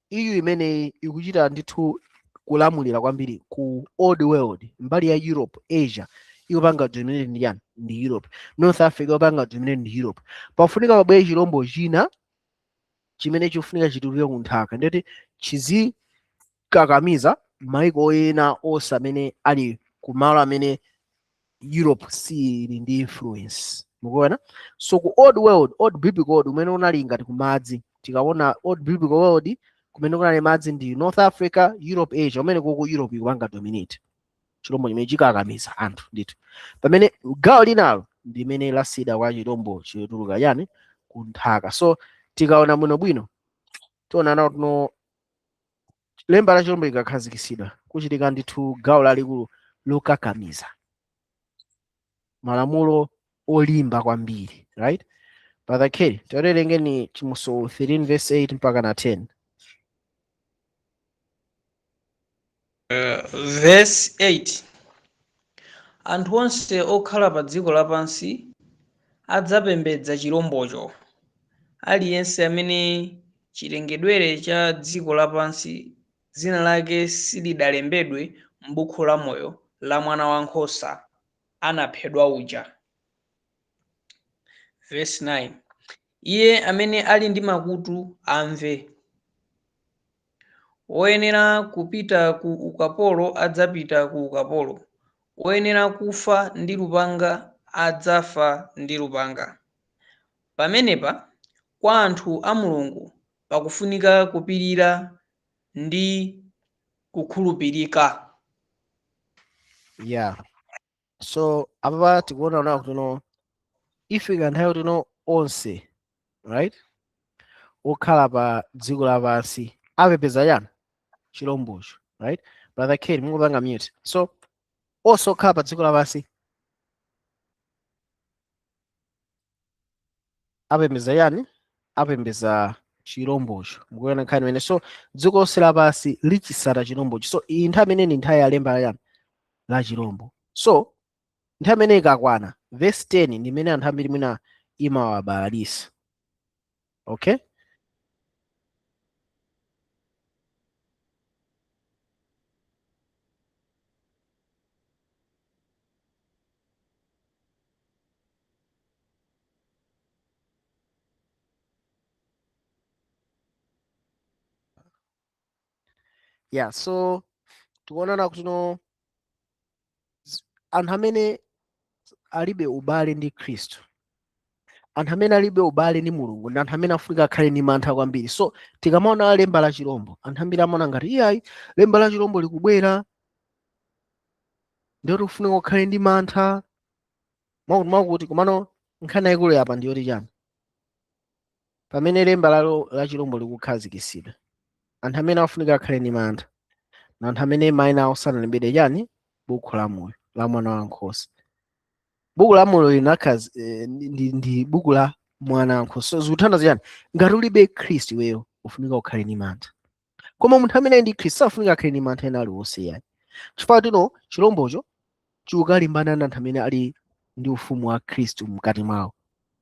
EU imeneyi ikuchita ndithu kulamulira kwambiri ku old world, mbali ya Europe, Asia ikupanga dominate ndi yani, ndi Europe, North Africa ikupanga dominate ndi Europe. Pafunika pabwere chilombo china chimene chikufunika chituluke ku nthaka, ndeti chizikakamiza maiko ena onse amene ali kumalo amene Europe sili ndi influence. Mukuona? So ku old world, old biblical world umene unali ngati kumadzi, tikaona old biblical world kumene kunali madzi ndi North Africa, Europe, Asia, umene kuku Europe ikupanga dominate, chilombo chimene chikakamiza anthu ndithu, pamene gawo linalo ndimene lasida kwa chilombo chotuluka yani ku nthaka. So tikaona bwinobwino tiona nawo tuno lemba la chilombo likakhazikitsidwa kuchitika ndithu gawo lalikulu lokakamiza malamulo olimba kwambiri, right? Brother Kelly, tiwerengeni Chivumbulutso 13 verse 8 mpaka na 10. Verse 8. Anthu onse okhala pa dziko lapansi adzapembedza chilombocho, aliyense amene chilengedwere cha dziko lapansi dzina lake silidalembedwe m'buku la moyo la mwana wankhosa anaphedwa uja. Verse 9. Iye amene ali ndi makutu amve. Woyenera kupita ku ukapolo adzapita ku ukapolo, woyenera kufa ndi lupanga adzafa ndi lupanga. Pamenepa kwa anthu a Mulungu pakufunika kupirira ndi kukhulupirika. Yeah, so apapa tikuona nawo kuti no ifika nthawi kuti no onse, right, okhala pa dziko lapansi apepeza yani chilombocho, right? Brother Kelly, mungopanga mute. So onse okhala pa dziko lapansi apembeza yani, apembeza chilombocho. Mukuona nkhani imene? So dziko lonse lapansi lichisata chilombocho. So iyi nthawi imene ni nthawi ya lemba yani la chilombo. So nthawi imene ikakwana, verse 10 ndi imene anthu ambiri mwina imawabalalisa. Okay, Yeah, so tikuonana kuti no, anthu amene alibe ubale ndi Khristu, anthu amene alibe ubale ndi Mulungu, ndi anthu amene afunika akhale ndi mantha kwambiri. So tikamaona lemba la chirombo, anthu ambiri amaona ngati iyayi, lemba la chirombo likubwera, ndiye tikufunika ukhale ndi mantha mwakuti mwakuti. Komano nkhani yayikulu apa ndiyoti chani? Pamene lemba la chirombo likukhazikitsidwa, anthu amene afunika akhale ndi mantha na anthu amene mayina awo sanalembedwe chani? Buku la moyo la Mwana wankhosa. Buku la moyo ndi buku la Mwana wankhosa. So zikutanthauza chani? Ngati ulibe Khristu iweyo, ufunika ukhale ndi mantha. Koma munthu amene ali ndi Khristu safunika akhale ndi mantha ena aliwonse yayi, chifukwa tino chirombocho chikukalimbana ndi anthu amene ali ndi ufumu wa Khristu mkati mwawo.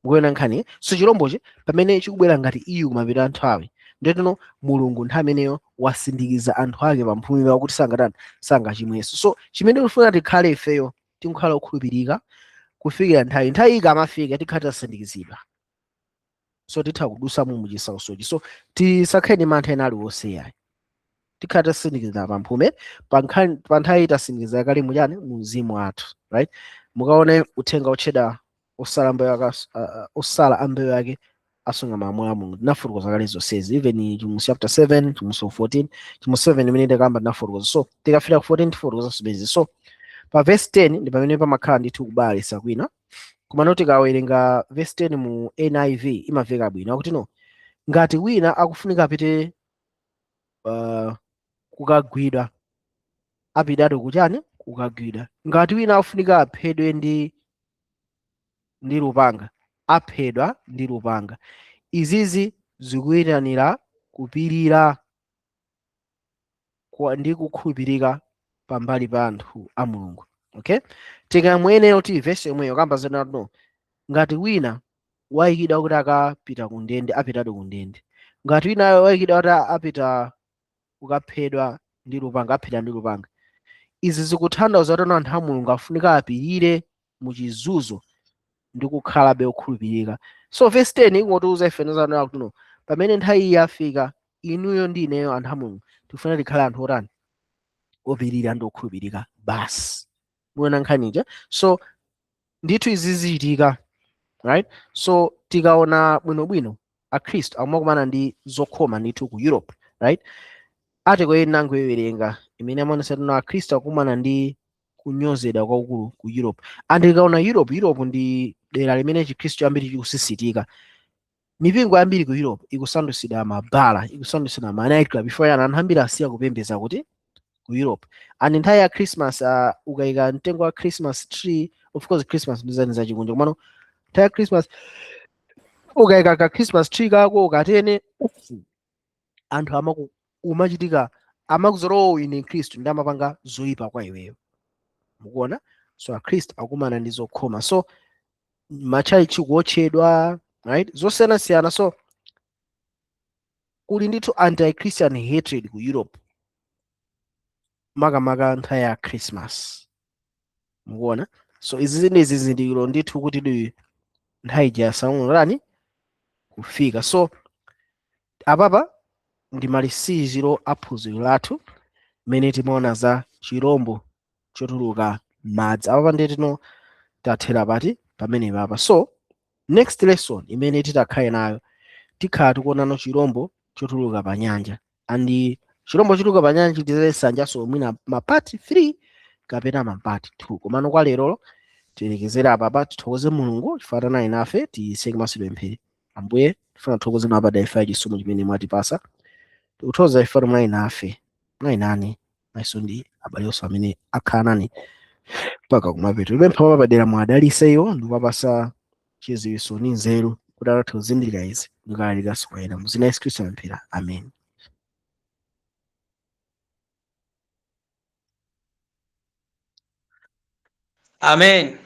Mukuona nkhani? So chirombochi pamene chikubwera ngati iyu kumapeto a nthawi, ndetino Mulungu nthawi ameneyo wasindikiza anthu ake pamphumi pawo kuti sangatani? Sangachimwenso. So chimene tikufuna tikhale ifeyo, tikukhala okhulupirika kufikira nthawi ikamafika, tikhala tasindikizidwa, so titha kudusamo muchisautsochi. So tisakhale ndi mantha ena aliwonse yayi. Tikhala tasindikizidwa pamphume pa nthawi, tasindikiza kale muchani? Mu mzimu athu, right? Mukaone uthenga otchedwa "Osala Mbewu Yake", "Osala a Mbewu Yake Asunga Malamulo a Mulungu". Tinafotokoza kale zonsezi, even Chivumbulutso chapter 7, Chivumbulutso 14, Chivumbulutso 7 imene tikamba tinafotokoza. So tikafika ku 14 tifotokoza zonsezi. So pa verse 10 ndi pamene pamakhala ndithu kubalalitsa kwina. Komano tikawerenga verse 10 mu NIV imaveka bwino, akuti no, ngati wina akufunika apite kukagwidwa, apitatu kuchani? Kukagwidwa. Ngati wina akufunika aphedwe ndi lupanga, aphedwa ndi lupanga. Izizi zikuyitanira kupirira ndi kukhulupirika pambali pa anthu a Mulungu. Okay, tikamwene kuti verse yomweyo kamba zinati no, ngati wina wayikidwa kuti akapita ku ndende, apitadi ku ndende. Ngati wina wayikidwa kuti apita kukaphedwa ndi lupanga, aphedwa ndi lupanga. Izi zikutanthauza kuti anthu a Mulungu afunika apirire mu chizunzo ndi kukhalabe okhulupirika. So verse 10 ingotiuza ife nozanena kuti no, pamene nthawi iyi yafika, inuyo ndi ineyo anthu a Mulungu tikufuna tikhale anthu otani? Opirira ndi okhulupirika basi. Muona nkhani? So ndithu izi zichitika, right? So tikaona bwinobwino, Akhristu akumakumana ndi zokhoma ndithu ku Europe, right? Article ina nangoiwerenga imene amaonesa kuti Akhristu akukumana ndi kunyozedwa kwakukulu ku Europe. And tikaona Europe, Europe ndi dera limene Chikhristu chambiri chikusisitika. Mipingo yambiri ku Europe ikusandutsidwa mabala, ikusandutsidwa ma nightclub. Before yana anthu ambiri asiya kupembedza kuti? Ku Europe. And nthawi ya Christmas, ukayika mtengo wa Christmas tree, of course Christmas ndi zani zachikunja, komano nthawi ya Christmas ukayika ka Christmas tree kako ukatene, anthu amaku umachitika amakuzorowo ine Khristu ndi amapanga zoyipa kwa iweyo. Mukuona? So Akhristu akumana ndi zokhoma, so matchalichi kuotchedwa, right? Zosiyanasiyana. So kuli ndithu anti-Christian hatred ku Europe, makamaka nthawi ya Christmas. Mukuona? So izi ndi zizindikiro ndithu kuti ndi nthawi ija yasanulani kufika. So apapa ndi malisiziro a phunziro lathu mmene timaona za chirombo chotuluka madzi. Apapa ndiye tino tathera pati? Pamene papa. So next lesson imene titakhale nayo, tikhala tikuonano chirombo chotuluka pa nyanja. And chirombo chotuluka pa nyanja tizisanjanso mwina ma part 3 kapena ma part 2. Komano kwa lerolo tilekezera apapa. Tithokoze Mulungu chifukwa tanali nafe. Tiyiseke maso, tipemphere. Ambuye, tifuna tithokoze napada ife chisomo chimene mwatipasa. Tikuthokoza ife munali nafe, munali nane naso ndi abale onse amene akhala nane mpaka kumapeto. Tipempha papadera mwadalise iwo ndikuwapasa chidziwitso ndi nzeru kuti atathe kuzindikira izi ndikulalikaso kwa ena. Muzina Yesu Khristu apemphera, amen. Amen.